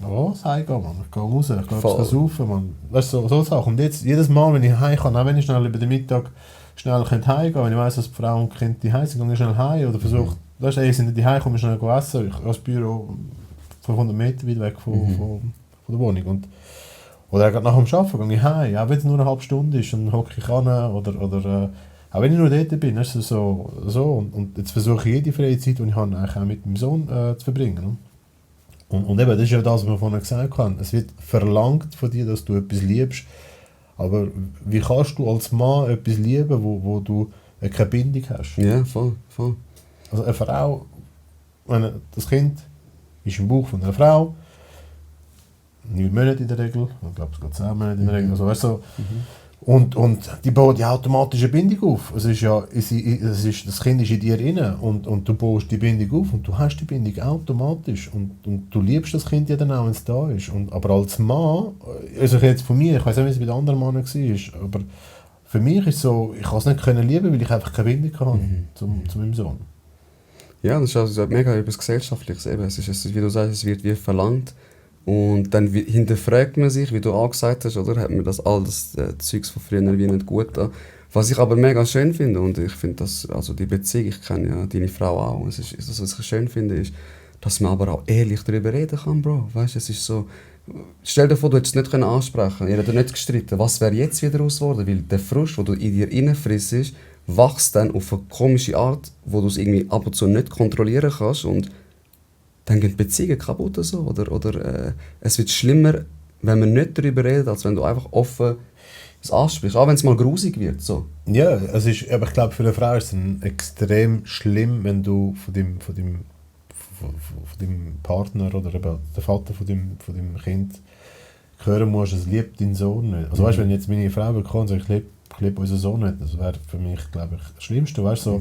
was heimgehen, man. Ich gehe raus, ich gehe Voll. saufen, man. Weißt du, so Sachen. Und jetzt, jedes Mal, wenn ich heim kann, auch wenn ich schnell über den Mittag schnell heimgehen kann, wenn ich weiss, dass die Frau und die Kinder die heim sind, gehe ich schnell heim oder versuche, weißt du, sind die heim, komme ich schnell essen. Ich habe das Büro 500 Meter weit weg von der Wohnung. Oder gerade nach dem Arbeiten gehe ich heim, auch wenn es nur eine halbe Stunde ist, dann hocke ich an oder auch wenn ich nur dort bin, ist es so. Und jetzt versuche ich jede freie Zeit, die ich habe, eigentlich auch mit meinem Sohn zu verbringen. Ne? Und eben, das ist ja das, was wir vorhin gesagt haben. Es wird verlangt von dir, dass du etwas liebst. Aber wie kannst du als Mann etwas lieben, wo du keine Bindung hast? Ja, voll. Also eine Frau, das Kind ist im Bauch von einer Frau, 9 Monate in der Regel, ich glaube es geht 10 Monate in der Regel, also weißt du, und die baut die automatische Bindung auf. Es ist ja, das Kind ist in dir drin und du baust die Bindung auf und du hast die Bindung automatisch und du liebst das Kind ja dann auch, wenn es da ist. Aber als Mann, also jetzt von mir, ich weiß nicht, wie es bei den anderen Männern war, aber für mich ist es so, ich kann es nicht lieben, weil ich einfach keine Bindung habe zu meinem Sohn. Ja, das ist also mega etwas Gesellschaftliches. Eben. Es ist, wie du sagst, es wird wie verlangt. Und dann hinterfragt man sich, wie du auch gesagt hast, oder? Hat mir das alles Zeugs von früher wie nicht gut an. Was ich aber mega schön finde, und ich finde das, also die Beziehung, ich kenne ja deine Frau auch, es ist, das, was ich schön finde, ist, dass man aber auch ehrlich darüber reden kann, Bro. Weißt, es ist so, stell dir vor, du hättest es nicht ansprechen können, ihr hättet nicht gestritten. Was wäre jetzt wieder raus geworden? Weil der Frust, den du in dir reinfrissst, wächst dann auf eine komische Art, wo du es irgendwie ab und zu nicht kontrollieren kannst und dann gehen die Beziehungen kaputt oder so. Oder es wird schlimmer, wenn man nicht darüber redet, als wenn du einfach offen es ansprichst, auch wenn es mal grusig wird. So. Ja, es ist, aber ich glaube, für eine Frau ist es extrem schlimm, wenn du von deinem Partner oder eben der Vater von deinem Kind hören musst, es liebt deinen Sohn nicht. Also weißt, wenn jetzt meine Frau bekommt und sagt, ich liebe unseren Sohn nicht, das wäre für mich, glaube ich, das Schlimmste. Weißt, so,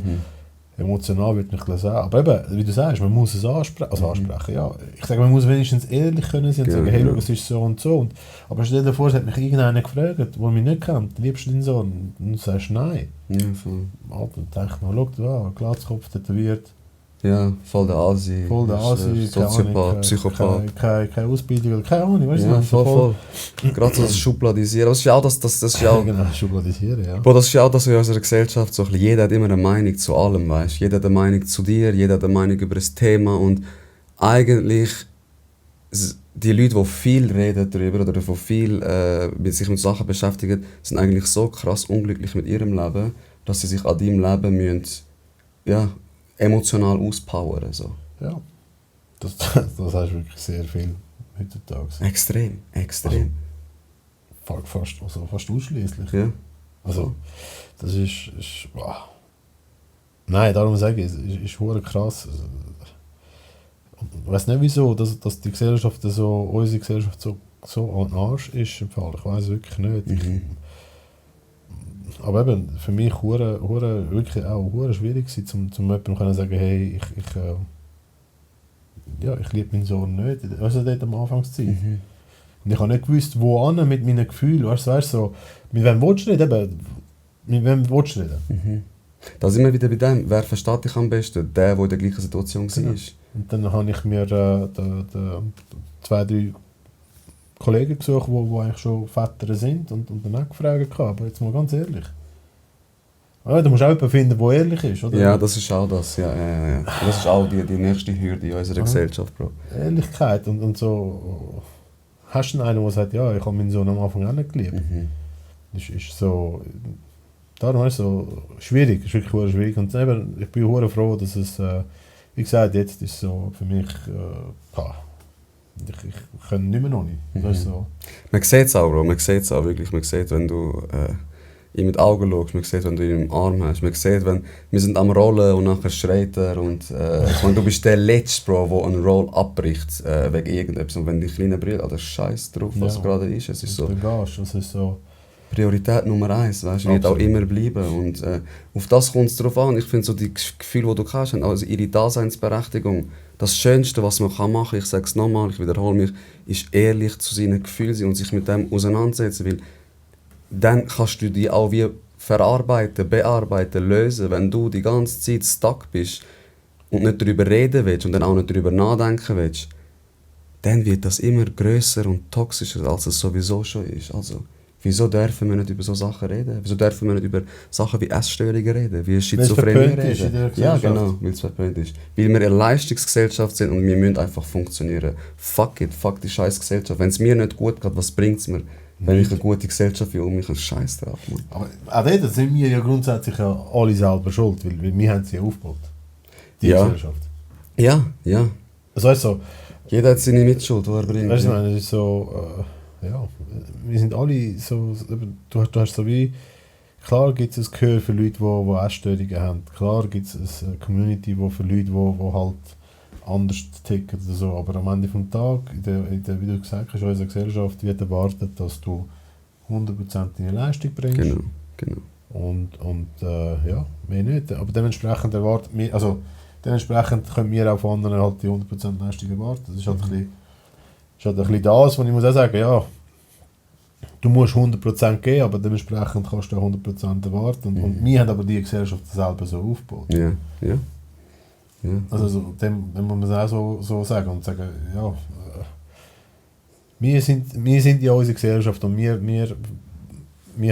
emotional würde ich nicht sagen. Aber eben, wie du sagst, man muss es ansprechen. Ja. Ich sage, man muss wenigstens ehrlich können sein und sagen, hey, schau, es ist so und so. Aber stell dir vor, es hat mich irgendeiner gefragt, der mich nicht kennt, liebst du deinen Sohn? Und du sagst nein. Ja, voll. Dann denke ich mir, schau, Glatzkopf tätowiert, Ja, voll der Asi. Voll der Asi, Soziopath, Psychopath. Keine Ausbildung, keine Ahnung, weißt du? Ja, voll. Gerade so das Schubladisieren. Das ist ja auch das ist ja auch, Genau, schubladisieren, ja. Bro, das ist ja auch das in unserer Gesellschaft so ein bisschen. Jeder hat immer eine Meinung zu allem, weißt du? Jeder hat eine Meinung zu dir, jeder hat eine Meinung über das Thema und eigentlich die Leute, die viel reden darüber oder die viel sich mit Sachen beschäftigen, sind eigentlich so krass unglücklich mit ihrem Leben, dass sie sich an deinem Leben müssen, ja, emotional auspowern. So. Ja. Das heißt wirklich sehr viel heutzutage. Extrem. Fast ausschließlich. Ja. Also, das ist wow. Nein, darum sage ich, es ist hure krass. Ich weiß nicht wieso, dass die Gesellschaft unsere Gesellschaft so an den Arsch ist im Fall. Ich weiß wirklich nicht. Aber eben, für mich wirklich auch schwierig gewesen, zum jemandem zu sagen, hey, ich liebe meinen Sohn nicht. Also dort am Anfangszeit. Und ich habe nicht gewusst, wo mit meinen Gefühlen. Weißt du, so, mit wem willst du reden? Eben, mit wem willst du reden? Da sind wir wieder bei dem. Wer versteht dich am besten? Der in der gleichen Situation war. Und dann habe ich mir 2-3 Kollegen gesucht, die eigentlich schon Väter sind und dann auch gefragt. Aber jetzt mal ganz ehrlich. Ja, du musst auch jemanden finden, der ehrlich ist, oder? Ja, das ist auch das. Ja. Das ist auch die nächste Hürde in unserer Gesellschaft, Bro. Ehrlichkeit und so. Hast du einen, der sagt, ja, ich habe meinen Sohn am Anfang auch nicht geliebt? Das ist so. Darum ist es so schwierig, ist wirklich schwierig. Und eben, ich bin sehr froh, dass es, wie gesagt, jetzt ist so für mich, ich kann nicht mehr noch nicht. Das ist so. Man sieht es auch, Bro. Man sieht es auch wirklich. Man sieht, wenn du ihm mit Augen schaust, man sieht, wenn du ihn im Arm hast, man sieht, wenn wir sind am Rollen und nachher schreit er und wenn du bist der Letzte, Bro, der einen Roll abbricht wegen irgendetwas und wenn die kleine Brille, der Scheiß drauf, was gerade ist, es ist so. Das ist so. Priorität Nummer 1, weißt du, wird auch immer bleiben und auf das kommt es drauf an. Ich finde so die Gefühle, die du hast, also ihre Daseinsberechtigung. Das Schönste, was man machen kann, ich sage es nochmal, ich wiederhole mich, ist ehrlich zu seinen Gefühlen sein und sich mit dem auseinandersetzen, weil dann kannst du die auch wie verarbeiten, bearbeiten, lösen. Wenn du die ganze Zeit stuck bist und nicht darüber reden willst und dann auch nicht darüber nachdenken willst, dann wird das immer grösser und toxischer, als es sowieso schon ist. Also, wieso dürfen wir nicht über so Sachen reden? Wieso dürfen wir nicht über Sachen wie Essstörungen reden, wie Schizophrenie reden? Ja, genau, weil es verpönt ist. Weil wir eine Leistungsgesellschaft sind und wir müssen einfach funktionieren. Fuck it, fuck die scheiß Gesellschaft. Wenn es mir nicht gut geht, was bringt es mir? Wenn ich eine gute Gesellschaft will, mich einen Scheiß drauf. Man. Aber auch dort sind wir ja grundsätzlich ja alle selber schuld, weil wir haben sie aufgebaut. Die Gesellschaft. Ja. Das heißt so, jeder hat seine Mitschuld, die er bringt. Weißt du, es ist so, wir sind alle so, du hast so wie, klar gibt es ein Gehör für Leute, die Essstörungen haben. Klar gibt es eine Community für Leute, die halt anders ticken oder so. Aber am Ende des Tages, wie du gesagt hast, in unserer Gesellschaft wird erwartet, dass du 100% deine Leistung bringst. Genau. Und mehr nicht. Aber dementsprechend dementsprechend können wir auch von anderen halt die 100% Leistung erwarten. Das ist halt ein bisschen das, was ich muss auch sagen, ja, du musst 100% geben, aber dementsprechend kannst du auch 100% erwarten. Und wir haben aber die Gesellschaft selber so aufgebaut. Ja. Also dem muss man auch so sagen und sagen, ja, wir sind ja unsere Gesellschaft und wir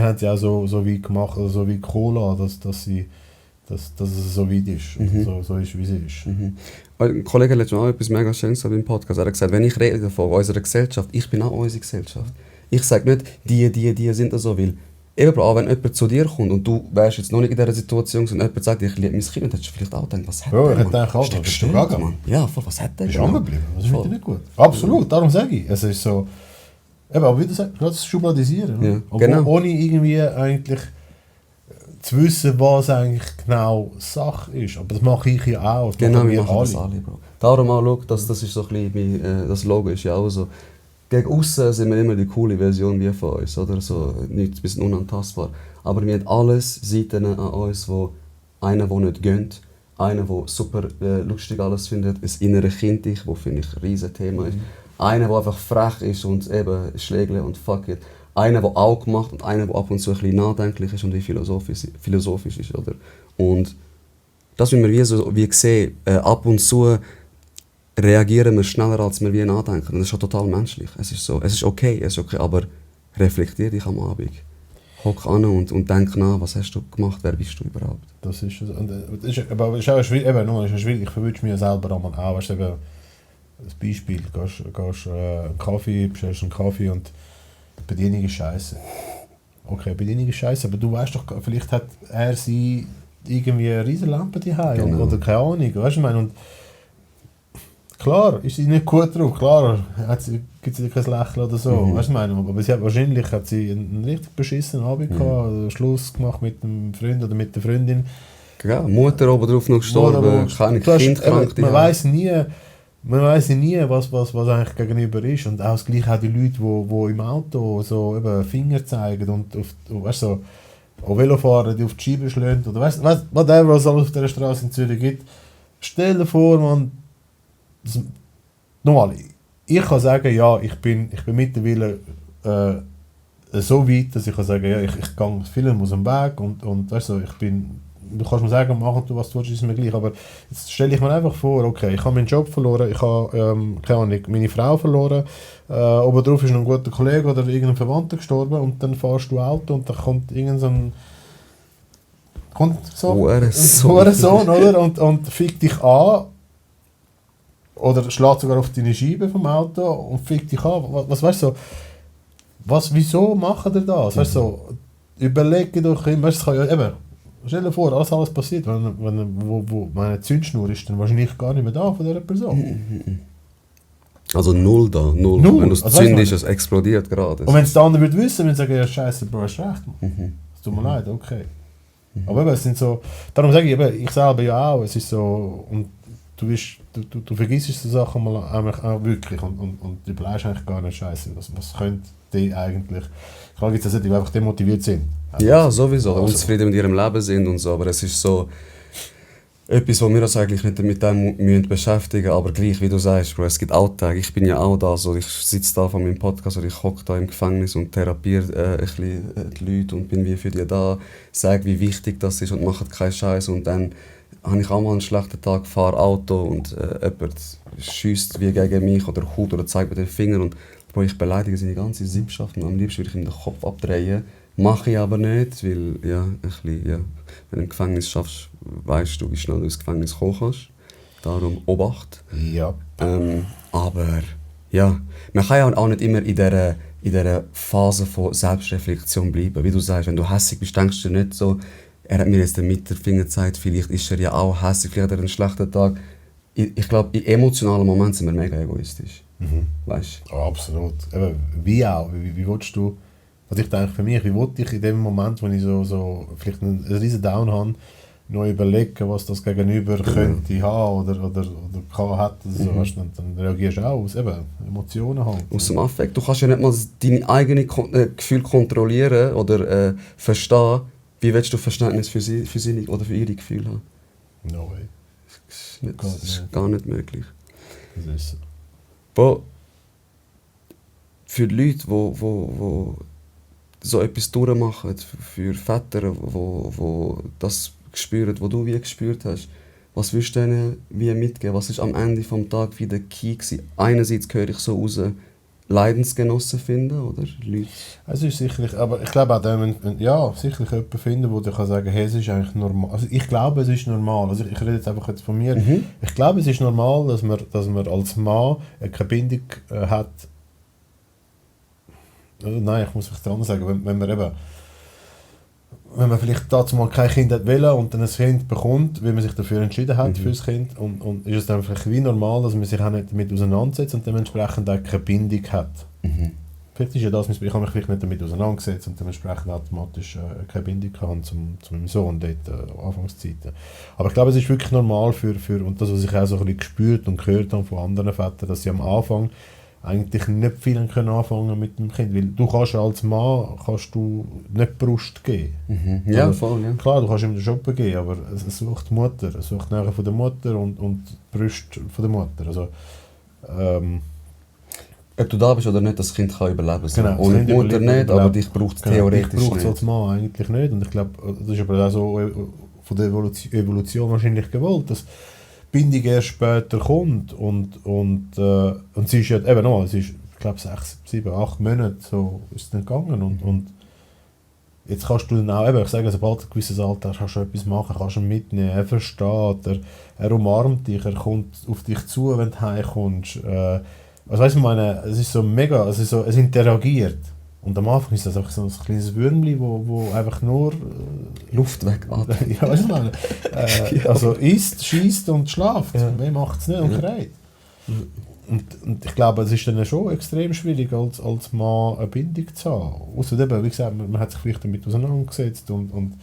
haben sie auch so weit gemacht, also so weit Cola, dass es so weit ist, so ist, wie sie ist. Ein Kollege hat letztens auch etwas mega Schönes im Podcast. Er hat gesagt, wenn ich rede von unserer Gesellschaft, ich bin auch unsere Gesellschaft. Ich sage nicht, die sind da so, weil eben auch wenn jemand zu dir kommt und du wärst jetzt noch nicht in dieser Situation und jemand sagt, ich liebe mein Kind, dann hättest du vielleicht auch gedacht, was hat der, Mann? Bist du gaga, Mann? Ja, voll, was hat der? Bist du angeblieben? Das finde ich nicht gut. Absolut, darum sage ich. Es ist so, eben, aber wie du sagst, gerade das Schubladisieren. Ja, genau. Ohne irgendwie eigentlich zu wissen, was eigentlich genau Sache ist. Aber das mache ich ja auch. Das genau, wir machen das alle, Bro. Darum auch, schau, das ist so ein bisschen, das Logo ist ja auch so. Gegen aussen sind wir immer die coole Version wie von uns, oder? So, nichts, ein bisschen unantastbar. Aber wir haben alles Seiten an uns, wo einer, der nicht gönnt, einer, der super lustig alles findet, ein inneres Kind, das finde ich ein riesen Thema ist. Einer, der einfach frech ist und eben schlägle und fuck it. Einer, der Auge macht und einer, der ab und zu ein bisschen nachdenklich ist und wie philosophisch ist, oder? Und das müssen wir wie sehen, ab und zu reagieren wir schneller, als wir wie nachdenken. Und das ist schon total menschlich. Es ist okay, aber reflektier dich am Abend. Hock an und denk nach, was hast du gemacht, wer bist du überhaupt? Das ist es. Und, aber es ist auch schwierig, ich verwünsche mir selber einmal auch, weißt du, eben, das Beispiel, gehst einen Kaffee, bestellst einen Kaffee und die Bedienung ist scheiße. Okay, Bedienung ist scheiße, aber du weißt doch, vielleicht hat sie irgendwie eine riesen Lampe daheim oder keine Ahnung, weißt du, ich meine, und klar ist sie nicht gut drauf, klar gibt sie kein Lächeln oder so, weißt du, meine, aber wahrscheinlich hat sie einen richtig beschissenen Abend gehabt, oder Schluss gemacht mit dem Freund oder mit der Freundin. Ja, Mutter oben drauf noch gestorben, keine Kind krank. Man weiss nie, was eigentlich gegenüber ist. Und auch das Gleiche auch die Leute, die im Auto so eben Finger zeigen und weißt, so, auch Velofahren, die auf die Scheibe schlagen oder weißt, whatever, was es alles auf dieser Straße in Zürich gibt. Stell dir vor, man, nochmal, ich kann sagen, ja, ich bin mittlerweile so weit, dass ich kann sagen, ja, ich gehe vielen aus dem Weg und weißt du, du kannst mir sagen, mach du was du willst, ist mir gleich, aber jetzt stelle ich mir einfach vor, okay, ich habe meinen Job verloren, ich habe keine Ahnung, meine Frau verloren, oben drauf ist noch ein guter Kollege oder irgendein Verwandter gestorben und dann fährst du Auto und dann kommt irgend so ein Hurensohn, oder? Und fickt dich an oder schlägt sogar auf deine Scheibe vom Auto und fickt dich an. Was weißt du, wieso machen ihr das? Weißt du, so, überlege doch immer, es kann ja eben, stell dir vor, alles passiert, wo meine Zündschnur ist, dann wahrscheinlich gar nicht mehr da von dieser Person. Also null da, null. Wenn du es zündest, es explodiert gerade. Und wenn es der andere würde wissen, würde sagen, ja scheiße, Bro, hast recht. Es tut mir leid, okay. Aber eben, es sind so, darum sage ich eben, ich selber ja auch, es ist so, und du vergisst so Sachen mal auch wirklich und du bleibst eigentlich gar nicht scheiße. Was könnte die eigentlich, klar gibt es Leute, die einfach demotiviert sind. Ja, sowieso, unzufrieden mit ihrem Leben sind und so, aber es ist so etwas, wo wir uns eigentlich nicht mit dem beschäftigen müssen, aber gleich, wie du sagst, Bro, es gibt Alltag, ich bin ja auch da, so, ich sitze da von meinem Podcast oder ich hocke da im Gefängnis und therapiere ein bisschen die Leute und bin wie für die da, sage, wie wichtig das ist und mache keinen Scheiß und dann habe ich auch mal einen schlechten Tag, fahre Auto und jemand schiesst wie gegen mich oder haut oder zeigt mit den Fingern und Bro, ich beleidige seine ganze Sippschaft und am liebsten würde ich ihm den Kopf abdrehen. Mache ich aber nicht, weil ja, ein bisschen, ja, wenn du im Gefängnis schaffst, weißt du, wie schnell du ins Gefängnis kommen kannst. Darum Obacht. Ja. Aber ja, man kann ja auch nicht immer in dieser Phase von Selbstreflexion bleiben. Wie du sagst, wenn du hässig bist, denkst du nicht so, er hat mir jetzt den Mittelfinger gezeigt, vielleicht ist er ja auch hässig, vielleicht hat er einen schlechten Tag. Ich glaube, in emotionalen Momenten sind wir mega egoistisch. Weißt du? Oh, absolut. Eben, wie auch? Wie willst du, also ich denke für mich, wie wollte ich in dem Moment, wo ich so vielleicht einen riesen Down habe, noch überlegen, was das Gegenüber könnte haben oder hat. Also, weißt du, dann reagierst du auch aus Emotionen halt. Aus dem Affekt. Du kannst ja nicht mal deine eigenen Gefühle kontrollieren oder verstehen. Wie willst du Verständnis für sie oder für ihre Gefühle haben? No way. Das ist gar nicht möglich. Das ist so. Bo, für die Leute, die so etwas durchmachen, für Väter, die das spüren, was du wie gespürt hast, was willst du denen wie mitgeben? Was war am Ende des Tages wieder Key gewesen? Einerseits höre ich so raus, Leidensgenossen finden, oder? Leute. Es ist sicherlich, aber ich glaube auch, ja, sicherlich jemanden finden, der dir kann sagen, hey, es ist eigentlich normal. Also ich glaube, es ist normal. Also ich rede jetzt einfach jetzt von mir. Ich glaube, es ist normal, dass man als Mann keine Bindung hat. Also nein, ich muss es anders sagen. Wenn man vielleicht dazu mal kein Kind hat wollen und dann ein Kind bekommt, weil man sich dafür entschieden hat für das Kind und ist es dann vielleicht wie normal, dass man sich auch nicht damit auseinandersetzt und dementsprechend auch keine Bindung hat. Vielleicht ist ja das, ich habe mich vielleicht nicht damit auseinandergesetzt und dementsprechend automatisch keine Bindung gehabt zu meinem Sohn dort, Anfangszeiten. Aber ich glaube, es ist wirklich normal für und das, was ich auch so ein bisschen gespürt und gehört habe von anderen Vätern, dass sie am Anfang eigentlich nicht viel anfangen mit dem Kind, weil du kannst als Mann nicht Brust geben. Ja, also, voll, ja. Klar, du kannst ihm den Shoppen geben, aber es sucht die Mutter, es sucht Nähe von der Mutter und die Brust von der Mutter. Also, ob du da bist oder nicht, das Kind kann überleben. Genau, ohne die Mutter nicht, aber dich braucht es theoretisch dich braucht es nicht. als Mann eigentlich nicht und ich glaube, das ist aber auch so von der Evolution wahrscheinlich gewollt, dass die Bindung erst später kommt und sie ist ja eben noch, es ist, ich glaube 6, 7, 8 Monate so ist es dann gegangen und jetzt kannst du dann auch, eben, ich sage, sobald du ein gewisses Alter hast, kannst du etwas machen, kannst ihn mitnehmen, er versteht, er umarmt dich, er kommt auf dich zu, wenn du heimkommst. Also weißt du, ich meine, es ist so mega, es interagiert. Und am Anfang ist das einfach so ein kleines Würmchen, wo einfach nur Luft wegatmet. ja, weißt du, meine, also isst, schießt und schlaft. Ja. Mehr macht es nicht und schreit. Und ich glaube, es ist dann schon extrem schwierig, als Mann eine Bindung zu haben. Ausser eben, wie gesagt, man hat sich vielleicht damit auseinandergesetzt und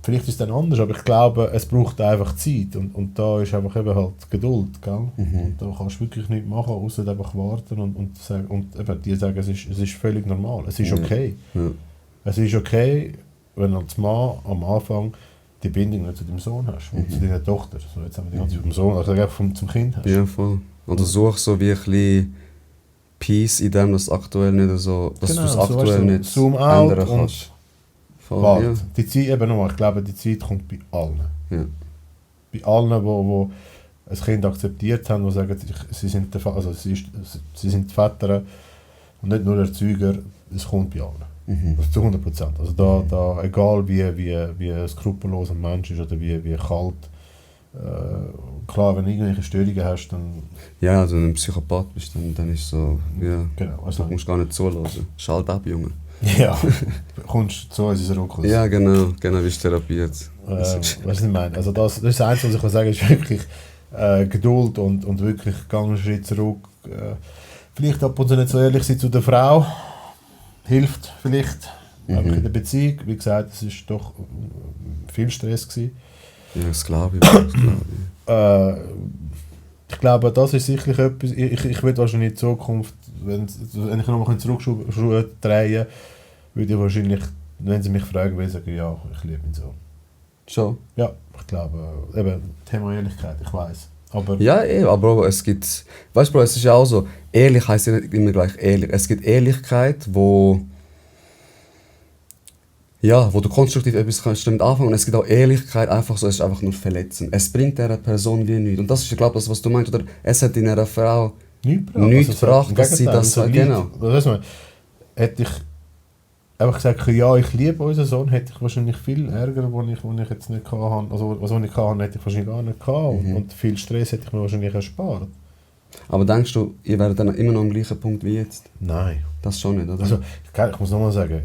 vielleicht ist es dann anders, aber ich glaube, es braucht einfach Zeit und da ist einfach eben halt Geduld, gell? Und da kannst du wirklich nichts machen, außer einfach warten und sagen, und eben die sagen, es ist völlig normal, es ist okay. Ja. Es ist okay, wenn du als Mann am Anfang die Bindung nicht zu deinem Sohn hast und zu deiner Tochter. So, jetzt haben wir die ganze Zeit vom Sohn, also einfach zum Kind hast. Ja, voll. Oder such so wie ein bisschen Peace in dem, dass aktuell nicht so, dass Genau, du es so aktuell weißt du, nicht Zoom out ändern und kannst. Voll, warte. ja. Die Zeit, eben nochmal, ich glaube, die Zeit kommt bei allen. Ja. Bei allen, wo ein Kind akzeptiert haben, die sagen, sie sind sie sind die Väter und nicht nur Erzeuger, es kommt bei allen. Also zu 100%. Also da egal wie skrupellos ein Mensch ist oder wie kalt, klar, wenn du irgendwelche Störungen hast, dann... Ja, also wenn du ein Psychopath bist, dann ist so, ja, Genau, also, du musst gar nicht zulassen. Schalt ab, Junge. ja, kommst zu uns in Rokus. Ja, genau, bist therapiert. Weißt du, was ich meine? Also das ist das Einzige, was ich kann sagen, ist wirklich Geduld und wirklich einen Schritt zurück. Vielleicht ab und zu nicht so ehrlich sein zu der Frau, hilft vielleicht. Einfach in der Beziehung, wie gesagt, es war doch viel Stress gewesen. Ja, das glaube ich. Ich glaube, das ist sicherlich etwas, ich würde wahrscheinlich in Zukunft, wenn ich nochmal zurückschauen drehen, würde ich wahrscheinlich, wenn sie mich fragen, würde ich sagen, ja, ich liebe ihn so. Schon? Ja, ich glaube, eben, Thema Ehrlichkeit, ich weiß. Aber Ja, aber Bro, es gibt, weißt du, Bro, es ist ja auch so, ehrlich heisst ja nicht immer gleich ehrlich. Es gibt Ehrlichkeit, wo du konstruktiv etwas kannst damit anfangen, und es gibt auch Ehrlichkeit, einfach so, es ist einfach nur verletzen. Es bringt dieser Person wie nichts. Und das ist, ich glaube, das, was du meinst, oder es hat in einer Frau nichts nichts gebracht, dass sie das so genau. Weißt du, hätte ich einfach gesagt, ja, ich liebe unseren Sohn, hätte ich wahrscheinlich viel Ärger, den ich jetzt nicht hatte. Also, was ich hatte, hätte ich wahrscheinlich gar nicht gehabt. Und viel Stress hätte ich mir wahrscheinlich erspart. Aber denkst du, ihr werdet dann immer noch am gleichen Punkt wie jetzt? Nein. Das schon nicht, oder? Also, ich muss nochmal sagen,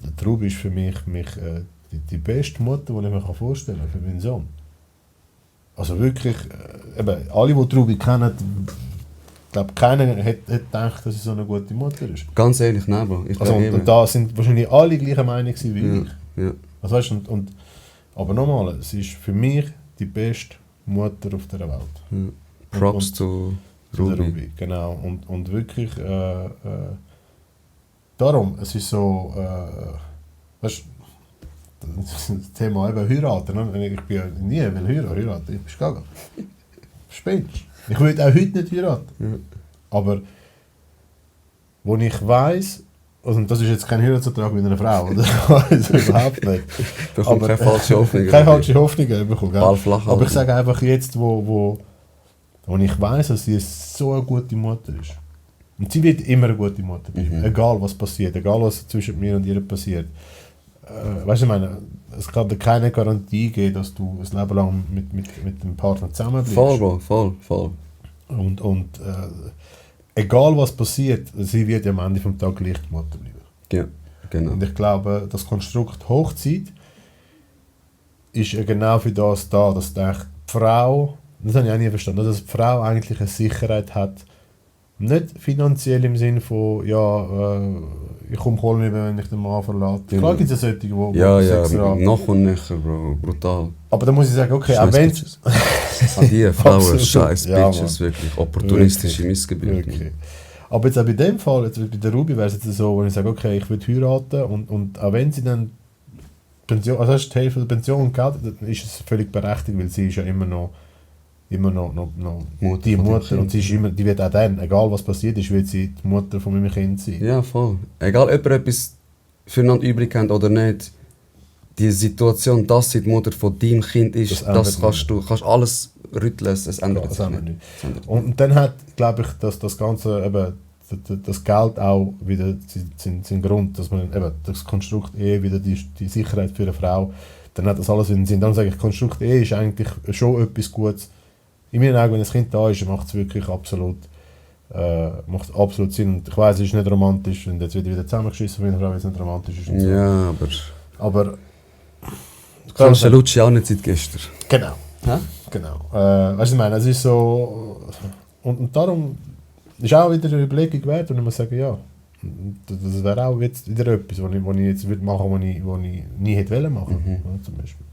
der Trub ist für mich die beste Mutter, die ich mir vorstellen kann für meinen Sohn. Also wirklich, eben, alle, die Trubi kennen, ich glaube, keiner hätte gedacht, dass sie so eine gute Mutter ist. Ganz ehrlich, nein, Bro. Ich Also, und da sind wahrscheinlich alle gleicher Meinung wie ja, ich. ja. Also, weißt, aber nochmal, es ist für mich die beste Mutter auf dieser Welt. Ja. Props zu Ruby. Genau. Und wirklich, darum, es ist so, weißt, das Thema eben heiraten. Ne? Ich bin ja nie heiraten. Ich bin gaga. Spinnst. Ich würde auch heute nicht heiraten. Ja. Aber wo ich weiss, also das ist jetzt kein Heiratsantrag mit einer Frau, oder? Also überhaupt nicht. Bekommt keine falsche Hoffnung. Keine falsche Hoffnung bekommen. Ball flach Aber ich halten. sage einfach jetzt, wo ich weiss, dass sie so eine gute Mutter ist. Und sie wird immer eine gute Mutter bleiben. Egal was passiert, egal was zwischen mir und ihr passiert. Weißt du, ich meine, es kann dir keine Garantie geben, dass du ein Leben lang mit dem Partner zusammen bleibst. Voll, Bro, voll. Und egal was passiert, sie wird ja am Ende vom Tag gleich die Mutter bleiben. Ja, genau. Und ich glaube, das Konstrukt Hochzeit ist ja genau für das da, dass die Frau, das habe ich auch nie verstanden, dass die Frau eigentlich eine Sicherheit hat, nicht finanziell im Sinne von, ich komme hol mich, wenn ich den Mann verlasse. Ja. Klar gibt es ja solche, die Ja, Sex haben. noch und nöcher, Bro, brutal. Aber da muss ich sagen, okay, auch Scheiß wenn Bitches. An die Frauen, Absolut. scheiß Ja, Bitches, wirklich. Opportunistische Missgeburt. Wirklich. Aber jetzt auch bei dem Fall, jetzt bei der Ruby wäre es jetzt so, wo ich sage, okay, ich will heiraten und auch wenn sie dann Pension, also hast du die Hälfte der Pension und Geld, dann ist es völlig berechtigt, weil sie ist ja immer noch die Mutter und sie ist immer, die wird auch dann, egal was passiert ist, wird sie die Mutter von meinem Kind sein. Ja, voll. Egal, ob ihr etwas füreinander übrig habt oder nicht, die Situation, dass sie die Mutter von deinem Kind ist, Das das kannst alles rütteln, es ändert Das sich ändert nicht. nicht. Es ändert Und dann hat, glaube ich, dass das Ganze eben, das Geld auch wieder seinen Grund, dass man eben das Konstrukt Ehe wieder die Sicherheit für eine Frau, dann hat das alles in den Sinn. Dann sage ich, Konstrukt Ehe ist eigentlich schon etwas Gutes. In meinen Augen, wenn das Kind da ist, macht es wirklich absolut Sinn. Und ich weiss, es ist nicht romantisch und jetzt wird wieder zusammengeschissen von einer Frau, weil es nicht romantisch ist. Und so. Ja, aber Aber du kennst den Lucci auch nicht seit gestern. genau. Hä? Genau. Weißt du, was ich meine? Es ist so. Und darum ist auch wieder eine Überlegung wert, und ich muss sagen, ja, das wäre auch jetzt wieder etwas, was ich jetzt würde machen würde, was ich nie hätte wollen machen. Ja, zum Beispiel.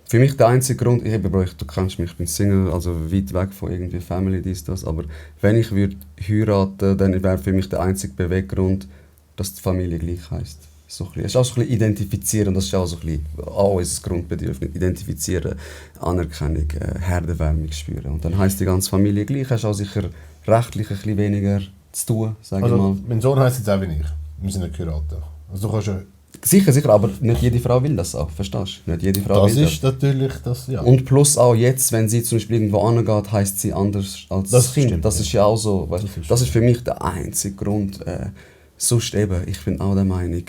Für mich der einzige Grund, du kennst mich, ich bin Single, also weit weg von irgendwie Family, das, aber wenn ich würde heiraten, dann wäre für mich der einzige Beweggrund, dass die Familie gleich heisst. So ein bisschen. Es ist auch so ein bisschen identifizieren, das ist auch so ein bisschen unser Grundbedürfnis. Identifizieren, Anerkennung, Herdenwärmung spüren. Und dann heisst die ganze Familie gleich, hast auch sicher rechtlich ein bisschen weniger zu tun, sage ich mal. Also, mein Sohn heisst jetzt auch wie ich. Wir sind nicht geheiratet. Also, du kannst ja. Sicher, aber nicht jede Frau will das auch, verstehst du? Nicht jede Frau Das will ist natürlich das, ja. Und plus auch jetzt, wenn sie zum Beispiel irgendwo angeht, heisst sie anders als Das Kind. stimmt, Das ja. ist ja auch so. Weißt, Das ist das ist für mich der einzige Grund. Sonst eben, ich bin auch der Meinung,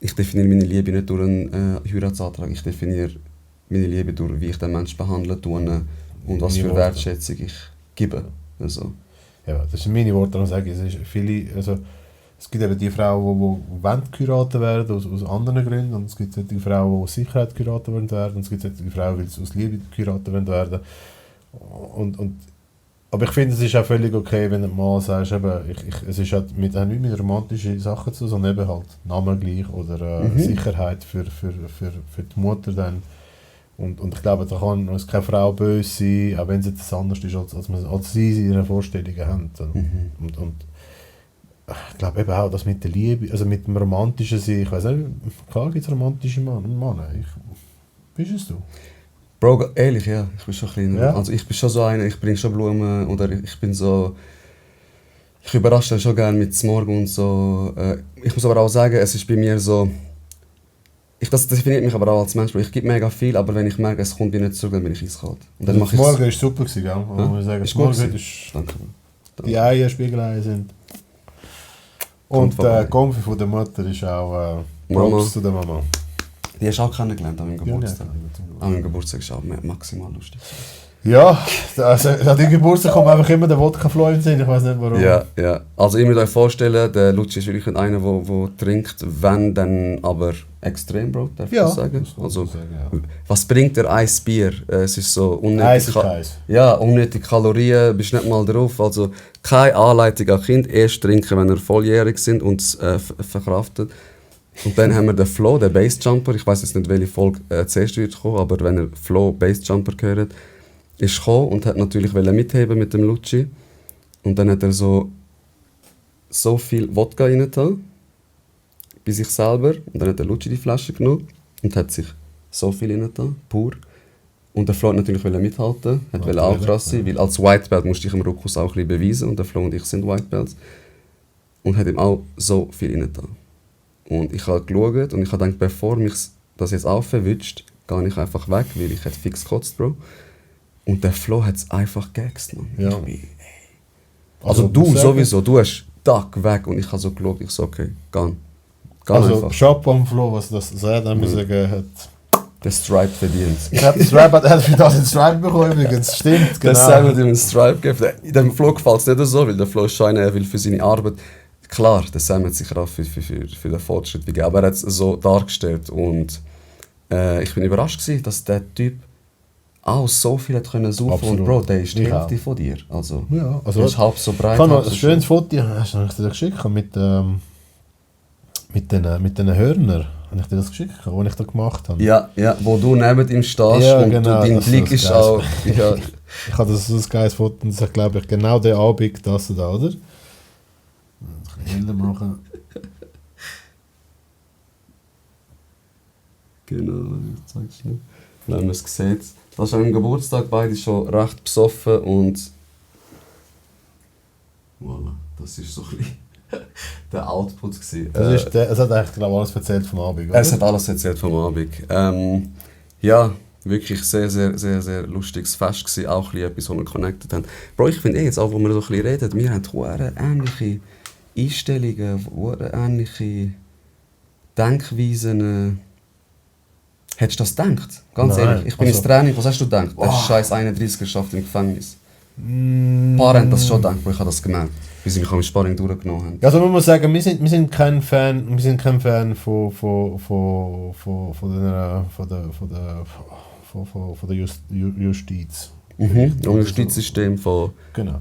ich definiere meine Liebe nicht durch einen Heiratsantrag. Ich definiere meine Liebe durch, wie ich den Menschen behandle und was für Wertschätzung ich gebe. Also. Ja, das sind meine Worte, die ich sage. Es ist viele, also, es gibt eben die Frauen, die wollen geheiratet werden, aus anderen Gründen. Und es gibt die Frauen, die aus Sicherheit geheiratet werden. Und es gibt die Frauen, die aus Liebe geheiratet werden. Aber ich finde, es ist auch völlig okay, wenn du mal sagst, eben, es ist halt nicht mit romantischen Sachen zu, sondern eben halt Namen gleich oder Sicherheit für die Mutter dann. Und ich glaube, da kann uns keine Frau böse sein, auch wenn es jetzt anders ist, als sie in ihren Vorstellungen haben. Und ich glaube eben auch, dass mit der Liebe, also mit dem romantischen Sein, ich weiß nicht, klar gibt es romantische Männer. Wie bist du? Bro, ehrlich, ja, ich bin schon kleiner. Ja. Also ich bin schon so einer, ich bringe schon Blumen oder ich bin so... Ich überrasche schon gerne mit Morgen und so. Ich muss aber auch sagen, es ist bei mir so... Das definiert mich aber auch als Mensch, Bro. Ich gebe mega viel, aber wenn ich merke, es kommt mir nicht zurück, dann bin ich eiskalt. Und dann mache ich Morgen war super, gell? Ja? Muss sagen, Ist Morgen gut ist Danke. die Eier, Spiegeleier sind. Und der Konfi von der Mutter ist auch Mama. Props zu der Mama. Die hast du auch kennengelernt an meinem Geburtstag. Ja, An meinem Geburtstag ist auch maximal lustig. ja, also an deinem Geburtstag kommt einfach immer der Wodka-Flow in den Sinn, ich weiß nicht warum. Ja, ja. Also ihr müsst euch vorstellen, der Lucci ist wirklich einer, der trinkt, wenn dann aber extrem, Bro, darf ich das sagen? das kann Also, man sagen, ja. was bringt dir ein Bier? Es ist so unnötig. Eis ist Eis. Ja, unnötige Kalorien, bist nicht mal drauf. Also keine Anleitung an Kind, erst trinken, wenn ihr volljährig sind und es verkraftet. Und dann haben wir den Flo, den Bassjumper. Ich weiß jetzt nicht, welche Folge zuerst wird kommen, aber wenn ihr Flo Bassjumper gehört, ist gekommen und hat natürlich mitheben mit dem Lucci. Und dann hat er so viel Wodka reingetan, bei sich selber. Und dann hat der Lucci die Flasche genommen und hat sich so viel reingetan, pur. Und der Flo hat natürlich mithalten, wollte auch krass sein, weil als White Belt musste ich im Ruckus auch ein bisschen beweisen und der Flo und ich sind White Belts. Und hat ihm auch so viel reingetan. Und ich habe geschaut und ich habe gedacht, bevor mich das jetzt aufwünscht, gehe ich einfach weg, weil ich hätte fix gekotzt, Bro. Und der Flo hat es einfach gegessen, man. Ja. Also muss du sagen, sowieso, du hast Tag weg und ich habe so geschaut, ich so, okay, geh Also einfach. Chapeau am Flo, was das sagt, muss ich sagen, hat... Der Stripe verdient. Ich habe den Stripe, er hat für das einen Stripe bekommen übrigens, stimmt, genau. Das sagen wir ihm einen Stripe geben. Dem Flo gefällt es nicht so, weil der Flo scheint, er will für seine Arbeit... Klar, der Sam hat sich auch für den Fortschritt gegeben, aber er hat es so dargestellt und ich bin überrascht gewesen, dass der Typ auch so viel hat können saufen. Absolut. Und Bro, der ist die Ich Hälfte auch. von dir. Also, Ja, also der ist halb so breit. Ich habe noch halb ein so schönes Foto, hast du dir geschickt, mit den Hörnern. Habe ich dir das geschickt, was ich da gemacht habe? Ja, wo du neben ihm stehst Ja, und genau, dein das Blick ist ist geil. auch... Ja, Ich habe das so ein geiles Foto und das ist, glaube ich, genau der Abend, das da, oder? Ein bisschen heller machen. genau, ich zeig's dir. Wenn man es sieht. Das ist am Geburtstag, beide schon recht besoffen und... Voilà, das ist so ein bisschen... der Output gewesen. Es hat eigentlich, glaube ich, alles erzählt vom Abend, oder? Es hat alles erzählt vom Abend. Ja, wirklich sehr, sehr, sehr, sehr lustiges Fest gewesen. Auch ein bisschen etwas, wo wir connected haben. Bro, ich finde jetzt, auch wo wir so ein bisschen reden, wir haben hure ähnliche Einstellungen, hure ähnliche Denkweisen. Hättest du das gedacht? Ganz Nein, ehrlich, ich bin also- ins Training, was hast du gedacht? Der scheiß 31 geschafft im Gefängnis. Ein paar haben das schon gedacht, aber ich habe das gemerkt, wie sie mich am Sparring durchgenommen haben. Also man muss sagen, wir sind kein Fan von der Justiz. Im Justizsystem von Genau.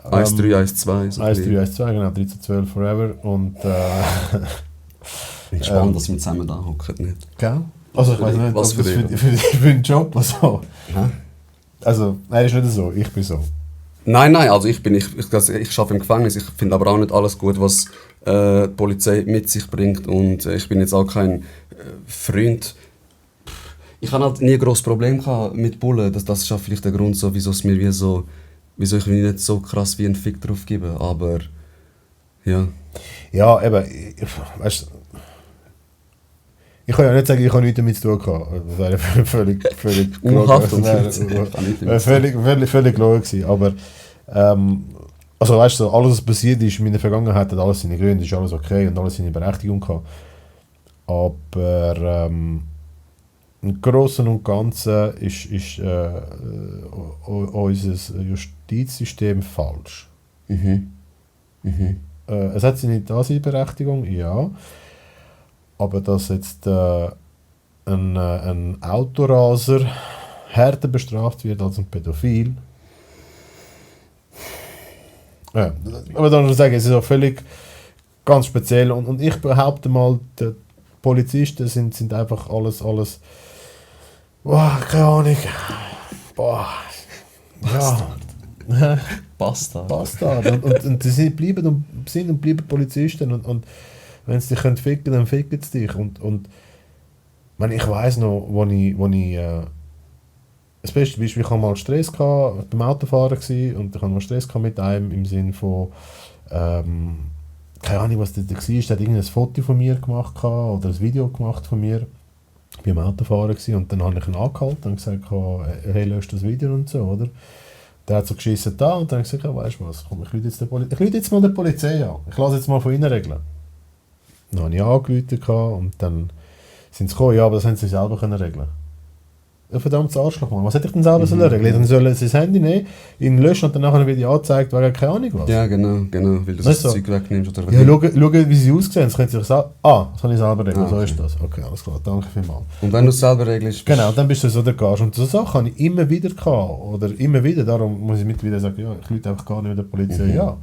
1-3, 1-2. So 1-3, 1-2, genau, 13-12 forever. Und Ich bin spannend, dass wir zusammen da hocken, nicht? gell? Also ich weiß nicht, Was ob das für dich? für den Job also. Hä? Also, nein, ist nicht so, ich bin so. Nein, also ich arbeite im Gefängnis. Ich finde aber auch nicht alles gut, was die Polizei mit sich bringt. Und ich bin jetzt auch kein Freund. Ich hatte halt nie ein grosses Problem gehabt mit Bullen. Das ist auch vielleicht der Grund, so, wieso ich mir nicht so krass wie ein Fick drauf gebe. Aber ja. Ja, eben, weißt du, ich kann ja nicht sagen, ich habe nichts damit zu tun gehabt. Das wäre völlig Unhaft und völlig logisch gewesen. Aber, also weißt du, alles was passiert ist in meiner Vergangenheit, hat alles seine Gründe, ist alles okay und alles seine Berechtigung gehabt. Aber im Großen und Ganzen ist unser Justizsystem falsch. Es hat seine Daseinsberechtigung, ja. Aber dass jetzt ein Autoraser härter bestraft wird als ein Pädophil. Ja, aber dann muss ich sagen, es ist auch völlig ganz speziell. Und ich behaupte mal, die Polizisten sind einfach alles boah, keine Ahnung. Boah. Ja. Bastard. Und sie bleiben und bleiben Polizisten. Und wenn sie dich ficken können, dann ficken sie dich. Und ich weiss noch, wo ich das beste Beispiel, ich hatte mal Stress gehabt, beim Autofahren gewesen, und ich hatte mal Stress gehabt mit einem im Sinne von keine Ahnung, was das war, der hat irgendein Foto von mir gemacht oder ein Video gemacht von mir. Ich war beim Autofahren gewesen, und dann habe ich ihn angehalten und gesagt, hey, lösch das Video und so, oder? Der hat so geschissen da, und dann habe ich gesagt, ja, weißt du was, komm, ich rufe jetzt mal der Polizei an. Ich lasse jetzt mal von ihnen regeln. Dann habe ich angerufen und dann sind sie gekommen, ja, aber das haben sie selber können regeln. Ja, verdammtes Arschloch, Mann. Was hätte ich denn selber sollen regeln? Dann sollen sie das Handy nehmen, ihn löschen und dann nachher wieder angezeigt, wegen keine Ahnung was. Ja, genau, weil du das Zeug wegnimmst. Oder Ja, schau, wie sie aussehen. Das können sie sich sagen, das kann ich selber regeln, so okay. ist das. Okay, alles klar, danke vielmals. Und wenn du es selber regelst, Genau, dann bist du so der Gast. Und so Sachen habe ich immer wieder gehabt. Oder immer wieder, darum muss ich mittlerweile sagen, ja, ich rufe einfach gar nicht mit der Polizei an.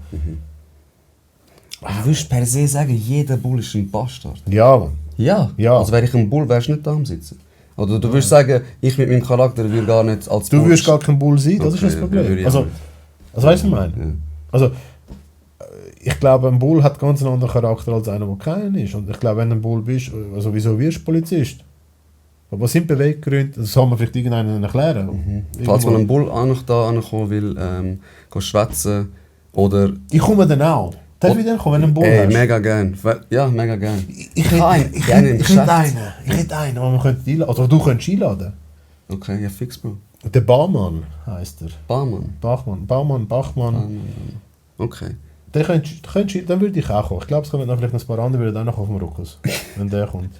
du würdest per se sagen, jeder Bull ist ein Bastard. Ja, Mann. Ja. Ja. Also wäre ich ein Bull, wärst du nicht da am Sitzen. Oder du würdest sagen, ich mit meinem Charakter würde gar nicht als Du Bull... wirst gar kein Bull sein, das ist Okay, das würde Problem. ich Also auch nicht. weißt du, was ich meine? Ja. Also, ich glaube, ein Bull hat ganz einen anderen Charakter als einer, der keinen ist. Und ich glaube, wenn du ein Bull bist, also wieso wirst du Polizist? Aber was sind Beweggründe? Das soll man vielleicht irgendeinen erklären. Falls man einen Bull auch noch da ankommen will, gehen schwätzen oder... Ich komme dann auch. Darf ich dann kommen, wenn du einen Bull Ey, hast? mega gern. Ja, mega gern. Ich gerne im Geschäft. hätte einen, den man könnte einladen. Oder du könntest einladen. Okay, ja fix, Bro. Der Barmann heisst er. Bachmann. Bachmann. Okay. Dann würde ich auch kommen. Ich glaube, es kommen noch vielleicht noch ein paar andere, würden auch noch auf dem Ruckus, wenn der kommt.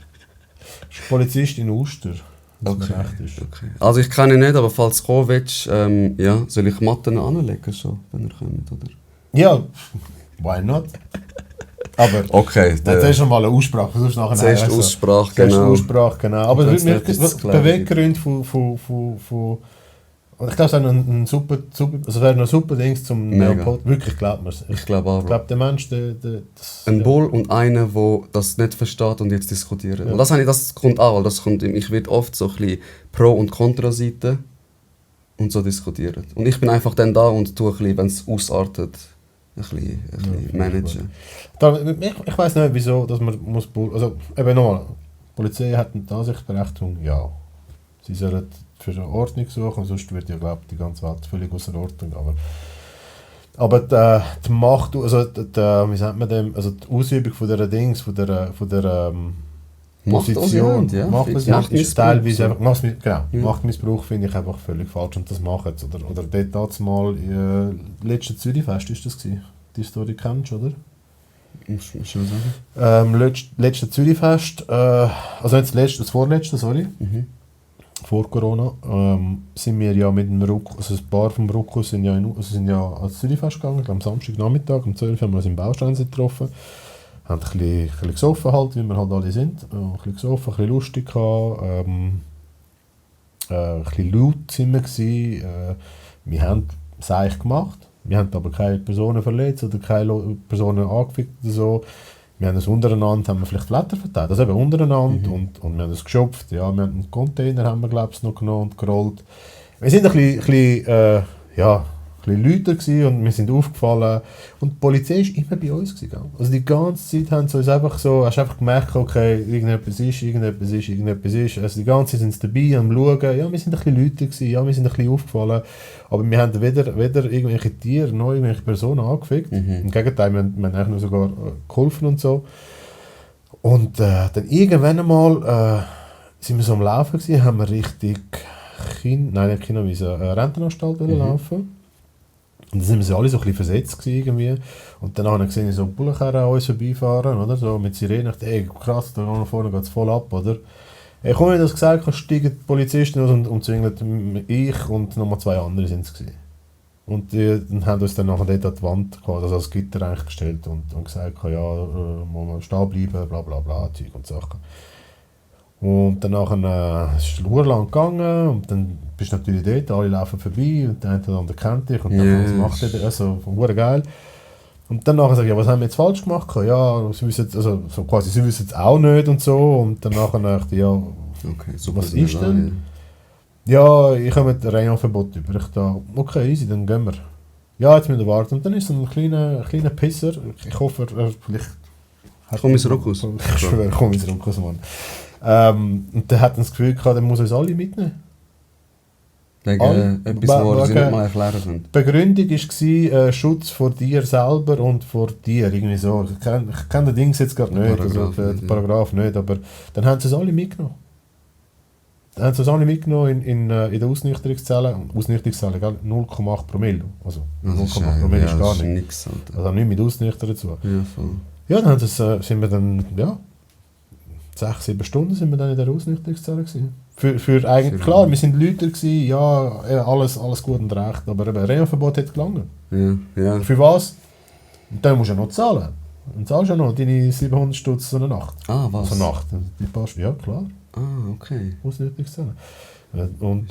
Ist Polizist in Uster, wenn es mir recht ist. Okay. Also ich kenne ihn nicht, aber falls du kommen willst, ja, soll ich Matten anlegen, so, wenn er kommt, oder? Ja, why not? Aber Okay, dann zuerst noch mal eine Aussprache, sonst nachher... zuerst Aussprache, genau. Aussprache, genau. Aber Und es wenn's wird nicht etwas zu mir klären Beweggründe von... Und ich glaube, es wäre ein super, also wäre noch ein super Ding zum Mega. Neopod. Wirklich, glaubt man es. Ich glaube auch, Ich Bro. glaube, der Mensch, Ein Bull und einer, der das nicht versteht und jetzt diskutieren. Ja. Und das kommt auch, ich werde oft so ein bisschen Pro- und Kontra-Seite und so diskutieren. Und ich bin einfach dann da und tue ein bisschen, wenn es ausartet, ein bisschen managen. Ich weiß nicht, wieso, dass man muss... Also, eben nochmal, die Polizei hat eine Ansichtsberechtigung, ja. Sie sollen für eine Ordnung suchen, sonst wird ja, glaube ich, die ganze Welt völlig außer Ordnung. Aber Aber die Macht, also wie sagt man dem, also die Ausübung von dieser Dings, von der Position, Machtmissbrauch ist teilweise einfach, Machtmissbrauch finde ich einfach völlig falsch und das machen sie. Oder dort mal, letztes Zürichfest ist das gewesen. Die Story kennst du, oder? Muss ich schon sagen. Letztes Zürichfest, also nicht das vorletzte, sorry. Vor Corona, sind wir ja mit dem also ein paar vom Ruckus sind ja ans Zürichfest gegangen, am Samstagnachmittag, um 12 Uhr haben wir uns im Baustein getroffen. Haben ein bisschen gesoffen, halt, wie wir halt alle sind. Ein bisschen gesoffen, ein bisschen lustig gehabt. Ein bisschen laut sind wir gewesen. Wir haben es eigentlich gemacht. Wir haben aber keine Personen verletzt oder keine Personen angefickt oder so. Wir haben es untereinander, haben wir vielleicht Blätter verteilt, also eben untereinander und wir haben es geschöpft. Ja, wir haben einen Container haben wir, glaube ich, noch genommen und gerollt. Wir sind ein bisschen lauter gewesen und wir sind aufgefallen. Und die Polizei war immer bei uns gewesen. Also die ganze Zeit haben sie uns einfach so, hast einfach gemerkt, okay, irgendetwas ist. Also die ganze Zeit sind sie dabei, am Schauen. Ja, wir sind ein bisschen lauter gewesen, ja, wir sind ein bisschen aufgefallen. Aber wir haben weder irgendwelche Tiere noch irgendwelche Personen angefickt. Im Gegenteil, wir haben eigentlich nur sogar geholfen und so. Und dann irgendwann einmal sind wir so am Laufen gewesen, haben wir richtig Rentenanstalt laufen. Und dann sind wir so alle so ein bisschen versetzt irgendwie. Und dann habe ich gesehen, so Bullenkerren an uns vorbeifahren, oder? So mit Sirenen. Ich dachte, ey, krass, da vorne geht es voll ab, oder? Ich habe mir das gesagt, steigen die Polizisten aus und umzingeln ich und nochmal 2 andere sind es gewesen. Und die dann haben uns dann nachher dort an die Wand gehabt, also als Gitter eigentlich gestellt und gesagt, ja, muss man stehen bleiben, bla bla bla, Zeug und Sachen. Und dann ist es lang gegangen und dann bist du natürlich dort, alle laufen vorbei und der eine oder andere kennt dich und dann was macht der, also verdammt geil. Und dann nachher sage ich, ja, was haben wir jetzt falsch gemacht? Ja, sie wissen es auch nicht und so. Und dann nachher dachte ich, ja, okay, super, was ist denn? Ja, ich habe mit Reihenverbot über. Ich dachte, okay, easy, dann gehen wir. Ja, jetzt müssen wir warten. Und dann ist so ein kleiner Pisser, ich hoffe, vielleicht... Komm ins Ruckus. Ich schwöre, komm ins Ruckus, Mann. Und der hat dann das Gefühl gehabt, der muss uns alle mitnehmen. Wegen etwas, wo sie nicht mal erklären können. Die Begründung war Schutz vor dir selber und vor dir, irgendwie so. Ich kenn den Dings jetzt gerade nicht, den Paragraph nicht, aber dann haben sie es alle mitgenommen. Dann haben sie es alle mitgenommen in der Ausnüchterungszelle. Ausnüchterungszelle, 0,8 Promille. Also 0,8 Promille ist gar nichts. Also nicht mit Ausnüchtern dazu. Ja, voll. Ja, dann sind wir dann, 6-7 Stunden sind wir dann in der Ausnüchterungszelle gewesen. Für eigentlich, klar, wir sind Leute gewesen, ja, alles gut und recht, aber eben, Reihenverbot hat gelangen. Ja. Für was? Und dann musst du ja noch zahlen. Und zahlst ja noch deine 700 Stutz so eine Nacht. Ah, was? So eine Nacht. Ja, klar. Ah, okay. Ausnüchterungszelle. Und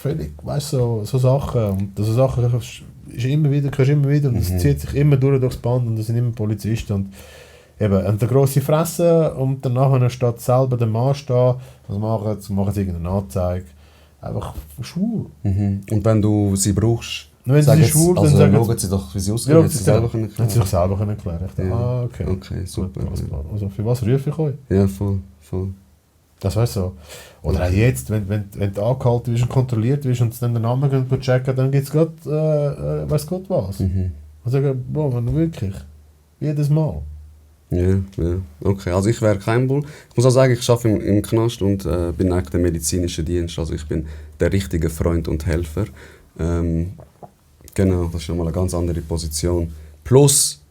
völlig, weißt du, so Sachen, und so Sachen hörst du immer wieder und es zieht sich immer durchs Band und das sind immer Polizisten und eben, eine grosse Fresse und danach steht selber der Mann stehen, was machen sie irgendeine Anzeige. Einfach schwul. Und wenn du sie brauchst, wenn sie schwul sind, also schauen sie doch, wie sie aussehen, ja, sie selber können erklären. Sie sich selber können erklären. Ja. Okay, super. Also für was rufe ich euch? Ja, voll. Das weißt du so. Oder auch jetzt, wenn du angehalten wirst und kontrolliert wirst und dann den Namen checken, dann gibt es gerade, weiss Gott was. Und sagen, boah, man, wirklich, jedes Mal. Ja, okay. Also ich wäre kein Bull. Ich muss auch sagen, ich arbeite im Knast und bin eigentlich der medizinische Dienst. Also ich bin der richtige Freund und Helfer. Genau, das ist nochmal eine ganz andere Position. Plus,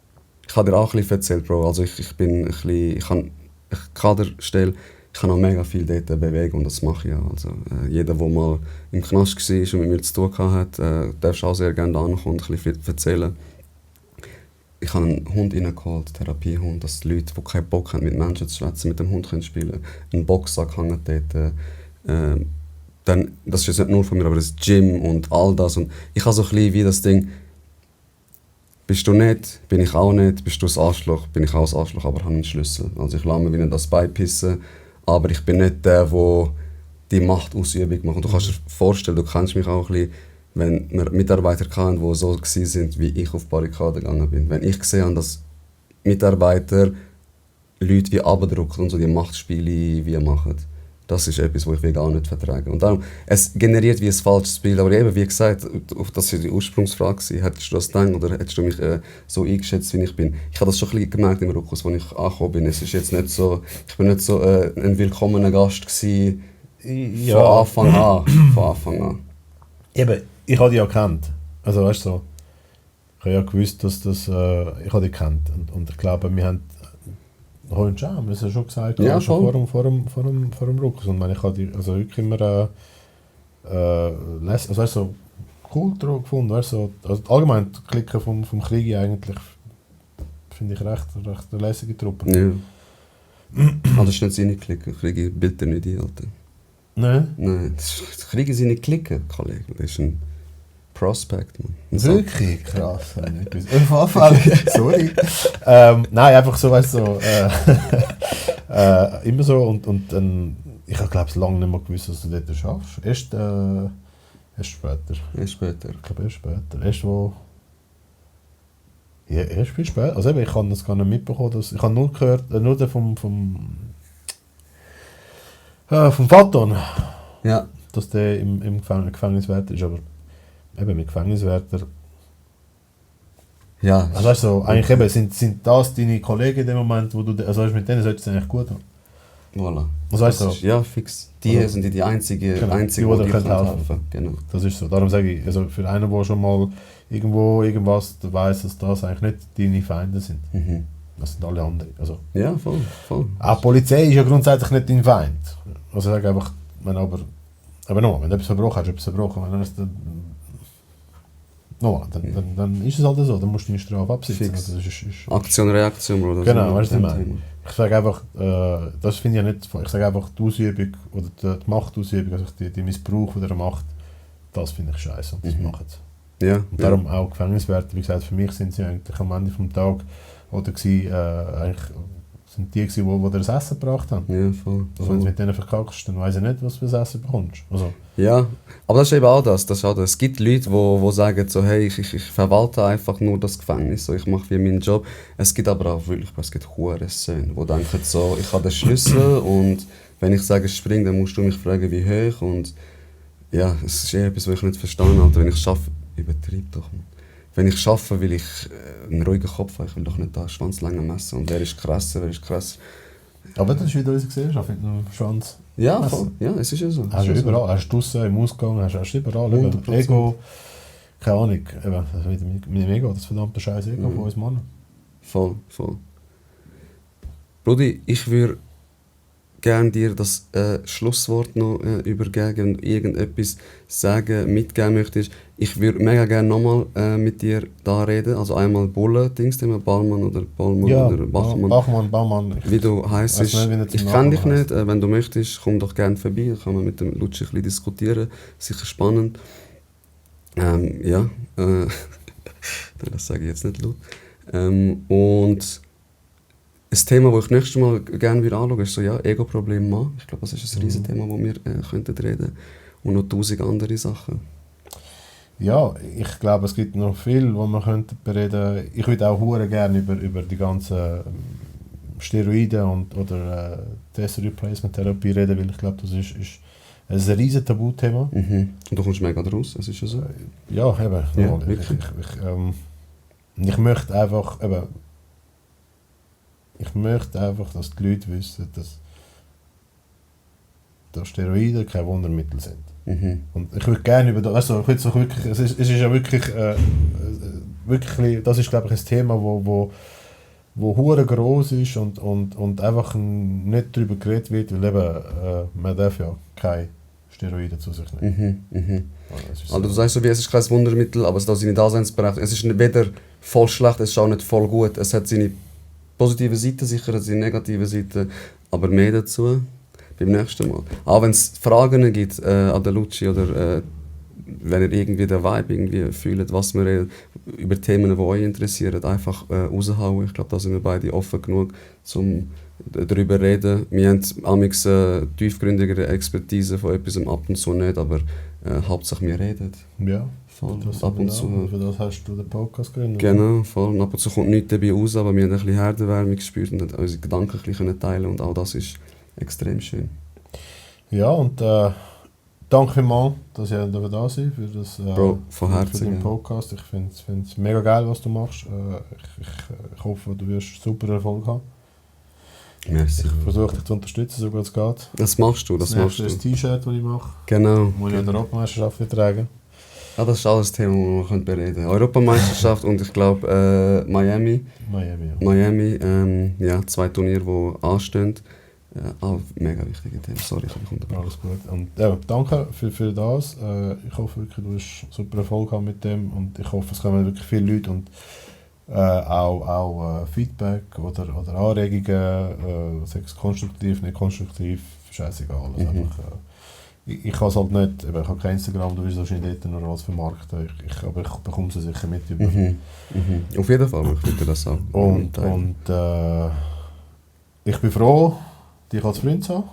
ich habe dir auch ein bisschen erzählt, Bro. Also ich bin ein bisschen, ich habe eine Kaderstelle, ich kann auch mega viel dort bewegen und das mache ich ja. Also jeder, der mal im Knast war und mit mir zu tun hatte, darf auch sehr gerne ankommen und ein bisschen erzählen. Ich habe einen Hund reingeholt, einen Therapiehund, dass die Leute, die keinen Bock haben, mit Menschen zu schwätzen, mit dem Hund spielen können. Ein Boxsack hängt dort. Dann, das ist jetzt nicht nur von mir, aber das Gym und all das. Und ich habe so ein bisschen wie das Ding, bist du nett, bin ich auch nett, bist du das Arschloch, bin ich auch das Arschloch, aber habe einen Schlüssel. Also ich lasse mir wieder das beipissen, aber ich bin nicht der, der die Machtausübung macht. Und du kannst dir vorstellen, du kennst mich auch ein bisschen, wenn wir Mitarbeiter hatten, die so waren, wie ich auf die Barrikade gegangen bin. Wenn ich gesehen habe, dass Mitarbeiter Leute wie abdrücken und so die Machtspiele wie machen, Das ist etwas, was ich gar nicht vertrage. Und darum, es generiert wie ein falsches Bild. Aber eben, wie gesagt, das war die Ursprungsfrage. Hättest du das gedacht oder hättest du mich so eingeschätzt, wie ich bin? Ich habe das schon ein bisschen gemerkt im Ruckus, als ich angekommen bin. Es ist jetzt nicht so, ich bin nicht so ein willkommener Gast gewesen, von Anfang an. Von Anfang an. Eben, ich habe dich ja gekannt. Also weißt du, so, ich habe ja gewusst, dass das, ich habe dich gekannt. Und ich glaube, wir haben heute schon, haben wir es ja schon gesagt, ja, schon vor dem Ruckus. Und ich habe dich also wirklich immer also, weißt, so cool gefunden. Weißt, so, also allgemein das Klicken vom Krieg eigentlich finde ich recht eine lässige Truppe. Ja. Aber das ist nicht seine Klicken. Kriege Bilder nicht ein, Alter. Nein? Nein, das Kriege seine Klicken, Kollege. Das ist ein Prospect, man. Wirklich krass. Auf Anfall, sorry. Nein, einfach so, weißt du, so, immer so und dann, ich glaube es lange nicht mehr gewusst, dass du dort schaffst. Erst später. Erst später. Ich glaube erst später. Erst viel später. Also eben, ich habe das gar nicht mitbekommen. Ich habe nur gehört, nur vom Faton, Ja. dass der im Gefängniswärter ist, aber eben mit Gefängniswärter. Ja. Also weißt du, so, eigentlich eben, sind das deine Kollegen in dem Moment, wo du, also weißt, mit denen solltest du es eigentlich gut haben. Voilà. Also weißt du, Ist, ja, fix. Die also, sind die einzigen, genau, die die dir helfen. helfen. Genau. das ist so. Darum sage ich, also für einen, der schon mal irgendwo irgendwas weiss, dass das eigentlich nicht deine Feinde sind. Mhm. Das sind alle andere. Also, Ja, voll. auch die Polizei ist ja grundsätzlich nicht dein Feind. Also ich sage einfach, wenn aber no, wenn du etwas verbrochen hast, etwas verbrochen. Wenn du es dann ist es halt so, dann musst du deine Strafe absitzen. Fix. Also, ist Aktion, Reaktion, Bro. das genau, ist weißt du, ein was ich meine? Thema. Ich sage einfach, das finde ich ja nicht, ich sage einfach die Ausübung oder die Machtausübung, also die Missbrauch von der Macht, das finde ich scheiße und das machen sie. Ja. Und darum auch Gefängniswärter, wie gesagt, für mich sind sie eigentlich am Ende des Tages oder eigentlich sind die gewesen, die dir das Essen gebracht haben. Ja, voll. Also wenn du mit denen verkackst, dann weiss ich nicht, was du für das Essen bekommst. Also, Ja, aber das ist eben auch das. Das ist auch das. Es gibt Leute, die sagen so, hey, ich verwalte einfach nur das Gefängnis, so, ich mache wie meinen Job. Es gibt aber auch wirklich, es gibt Hurensohn, die denken so, ich habe den Schlüssel und wenn ich sage spring, dann musst du mich fragen, wie hoch. Und ja, es ist eher etwas, was ich nicht verstanden habe. Wenn ich arbeite, übertreib doch mal. Wenn ich arbeite, will ich einen ruhigen Kopf haben. Ich will doch nicht da Schwanzlänge messen. Und wer ist krasser, wer ist krasser. aber das ist wieder unsere Gesellschaft mit einem Schwanz. Ja, messen. voll. Ja, es ist ja so. Hast du Es ist ja überall, hast du draussen, im Ausgang, hast du überall. Eben, 100%. Ego, keine Ahnung, eben, also mit dem Ego, das verdammte scheiß Ego von uns Männern. Voll. Brudi, ich würde gerne dir das Schlusswort noch übergeben und irgendetwas sagen, mitgeben möchtest. Ich würde mega gerne nochmal mit dir da reden. Also einmal Bulle-Dings-Thema, Ballmann oder Ballmann oder Bachmann. Baumann. Wie du heisst. Weiss nicht, wie er zum Ich kenne dich Nachnamen nicht. Wenn du möchtest, komm doch gerne vorbei. Da kann man mit dem Lutschi ein bisschen diskutieren. Sicher spannend. Ja. Das sage ich jetzt nicht laut. Und ein Thema, das ich nächstes Mal gerne wieder anschaue, ist so, ja, Ego-Problem Mann. Ich glaube, das ist ein riesiges Thema, das wir könnten reden. Und noch 1000 andere Sachen. Ja, ich glaube, es gibt noch viel, was man könnte bereden. Ich würde auch hure gerne über die ganzen Steroide oder Test-Replacement-Therapie reden, weil ich glaube, das ist ein riesiges Tabuthema. Mhm. Und du kommst mega draus, es ist ja so. Ja, eben. Ja, Mal, wirklich. Ich möchte einfach, dass die Leute wissen, dass Steroide kein Wundermittel sind. Mhm. Und ich würde gerne über das, weißt du, ich würde so wirklich, es ist ja wirklich, das ist glaube ich ein Thema, wo hure groß ist und einfach nicht darüber geredet wird, weil eben, man darf ja keine Steroide zu sich nehmen. Also du sagst so, wie es ist kein Wundermittel, aber es hat seine Daseinsberechtigung. Es ist weder voll schlecht, es ist auch nicht voll gut. Es hat seine positive Seiten, sicher seine negative Seiten, aber mehr dazu beim nächsten Mal. Auch wenn es Fragen gibt an den Lutschi oder wenn ihr irgendwie den Vibe irgendwie fühlt, was wir reden, über Themen, die euch interessieren, einfach raushauen. Ich glaube, da sind wir beide offen genug, um darüber zu reden. Wir haben amigs tiefgründigere Expertise von etwas ab und zu nicht, aber Hauptsache wir reden. Ja, Voll. das Ab und zu. für das hast du den Podcast gegründet. Genau, voll. Und ab und zu kommt nichts dabei raus, aber wir haben ein bisschen Herdenwärme gespürt und unsere Gedanken ein bisschen teilen und auch das ist extrem schön. Ja, und danke vielmals, dass ihr da seid für das Bro, von für Herzen. den Ja. Podcast. Ich finde es mega geil, was du machst. Ich hoffe, du wirst super Erfolg haben. Merci. Ich versuche dich zu unterstützen, so gut es geht. Das machst du, das machst nächste ist du. das T-Shirt, das ich mache. Genau. Muss ich an der Europameisterschaft nicht tragen. Ja, das ist alles Thema, das wir bereden können. Europameisterschaft und ich glaube Miami. Miami, ja. Miami, ja, 2 Turniere, die anstehen. Auch mega wichtige Themen. Sorry, ich habe dich unterbrochen. Alles gut. Und, ja, danke für das. Ich hoffe wirklich, du hast super Erfolg haben mit dem und ich hoffe, es kommen wirklich viele Leute und auch Feedback oder Anregungen, sei es konstruktiv, nicht konstruktiv, scheißegal. Also einfach, ich kann es halt nicht, ich habe kein Instagram, du bist wahrscheinlich dort noch als vermarkten, aber ich bekomme es sicher mit über. Auf jeden Fall, ich würde das auch. Und ich bin froh, dich als Freund zu haben.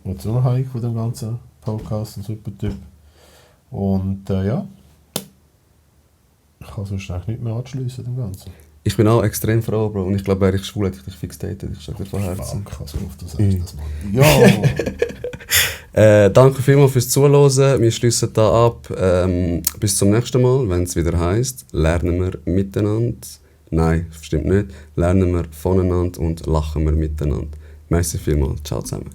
Und unabhängig von dem ganzen Podcast, ein super Typ. Und ja, ich kann sonst eigentlich nicht mehr anschliessen dem Ganzen. Ich bin auch extrem froh, Bro. Und ich glaube, wäre ich schwul, hätte ich dich fix datet. Ich sage dir von Herzen. Fuck, also oft du sagst das, Mann. Ja! Danke vielmals fürs Zuhören. Wir schließen da ab. Bis zum nächsten Mal, wenn es wieder heisst, lernen wir miteinander. Nein, stimmt nicht. Lernen wir voneinander und lachen wir miteinander. Merci vielmals. Ciao zusammen.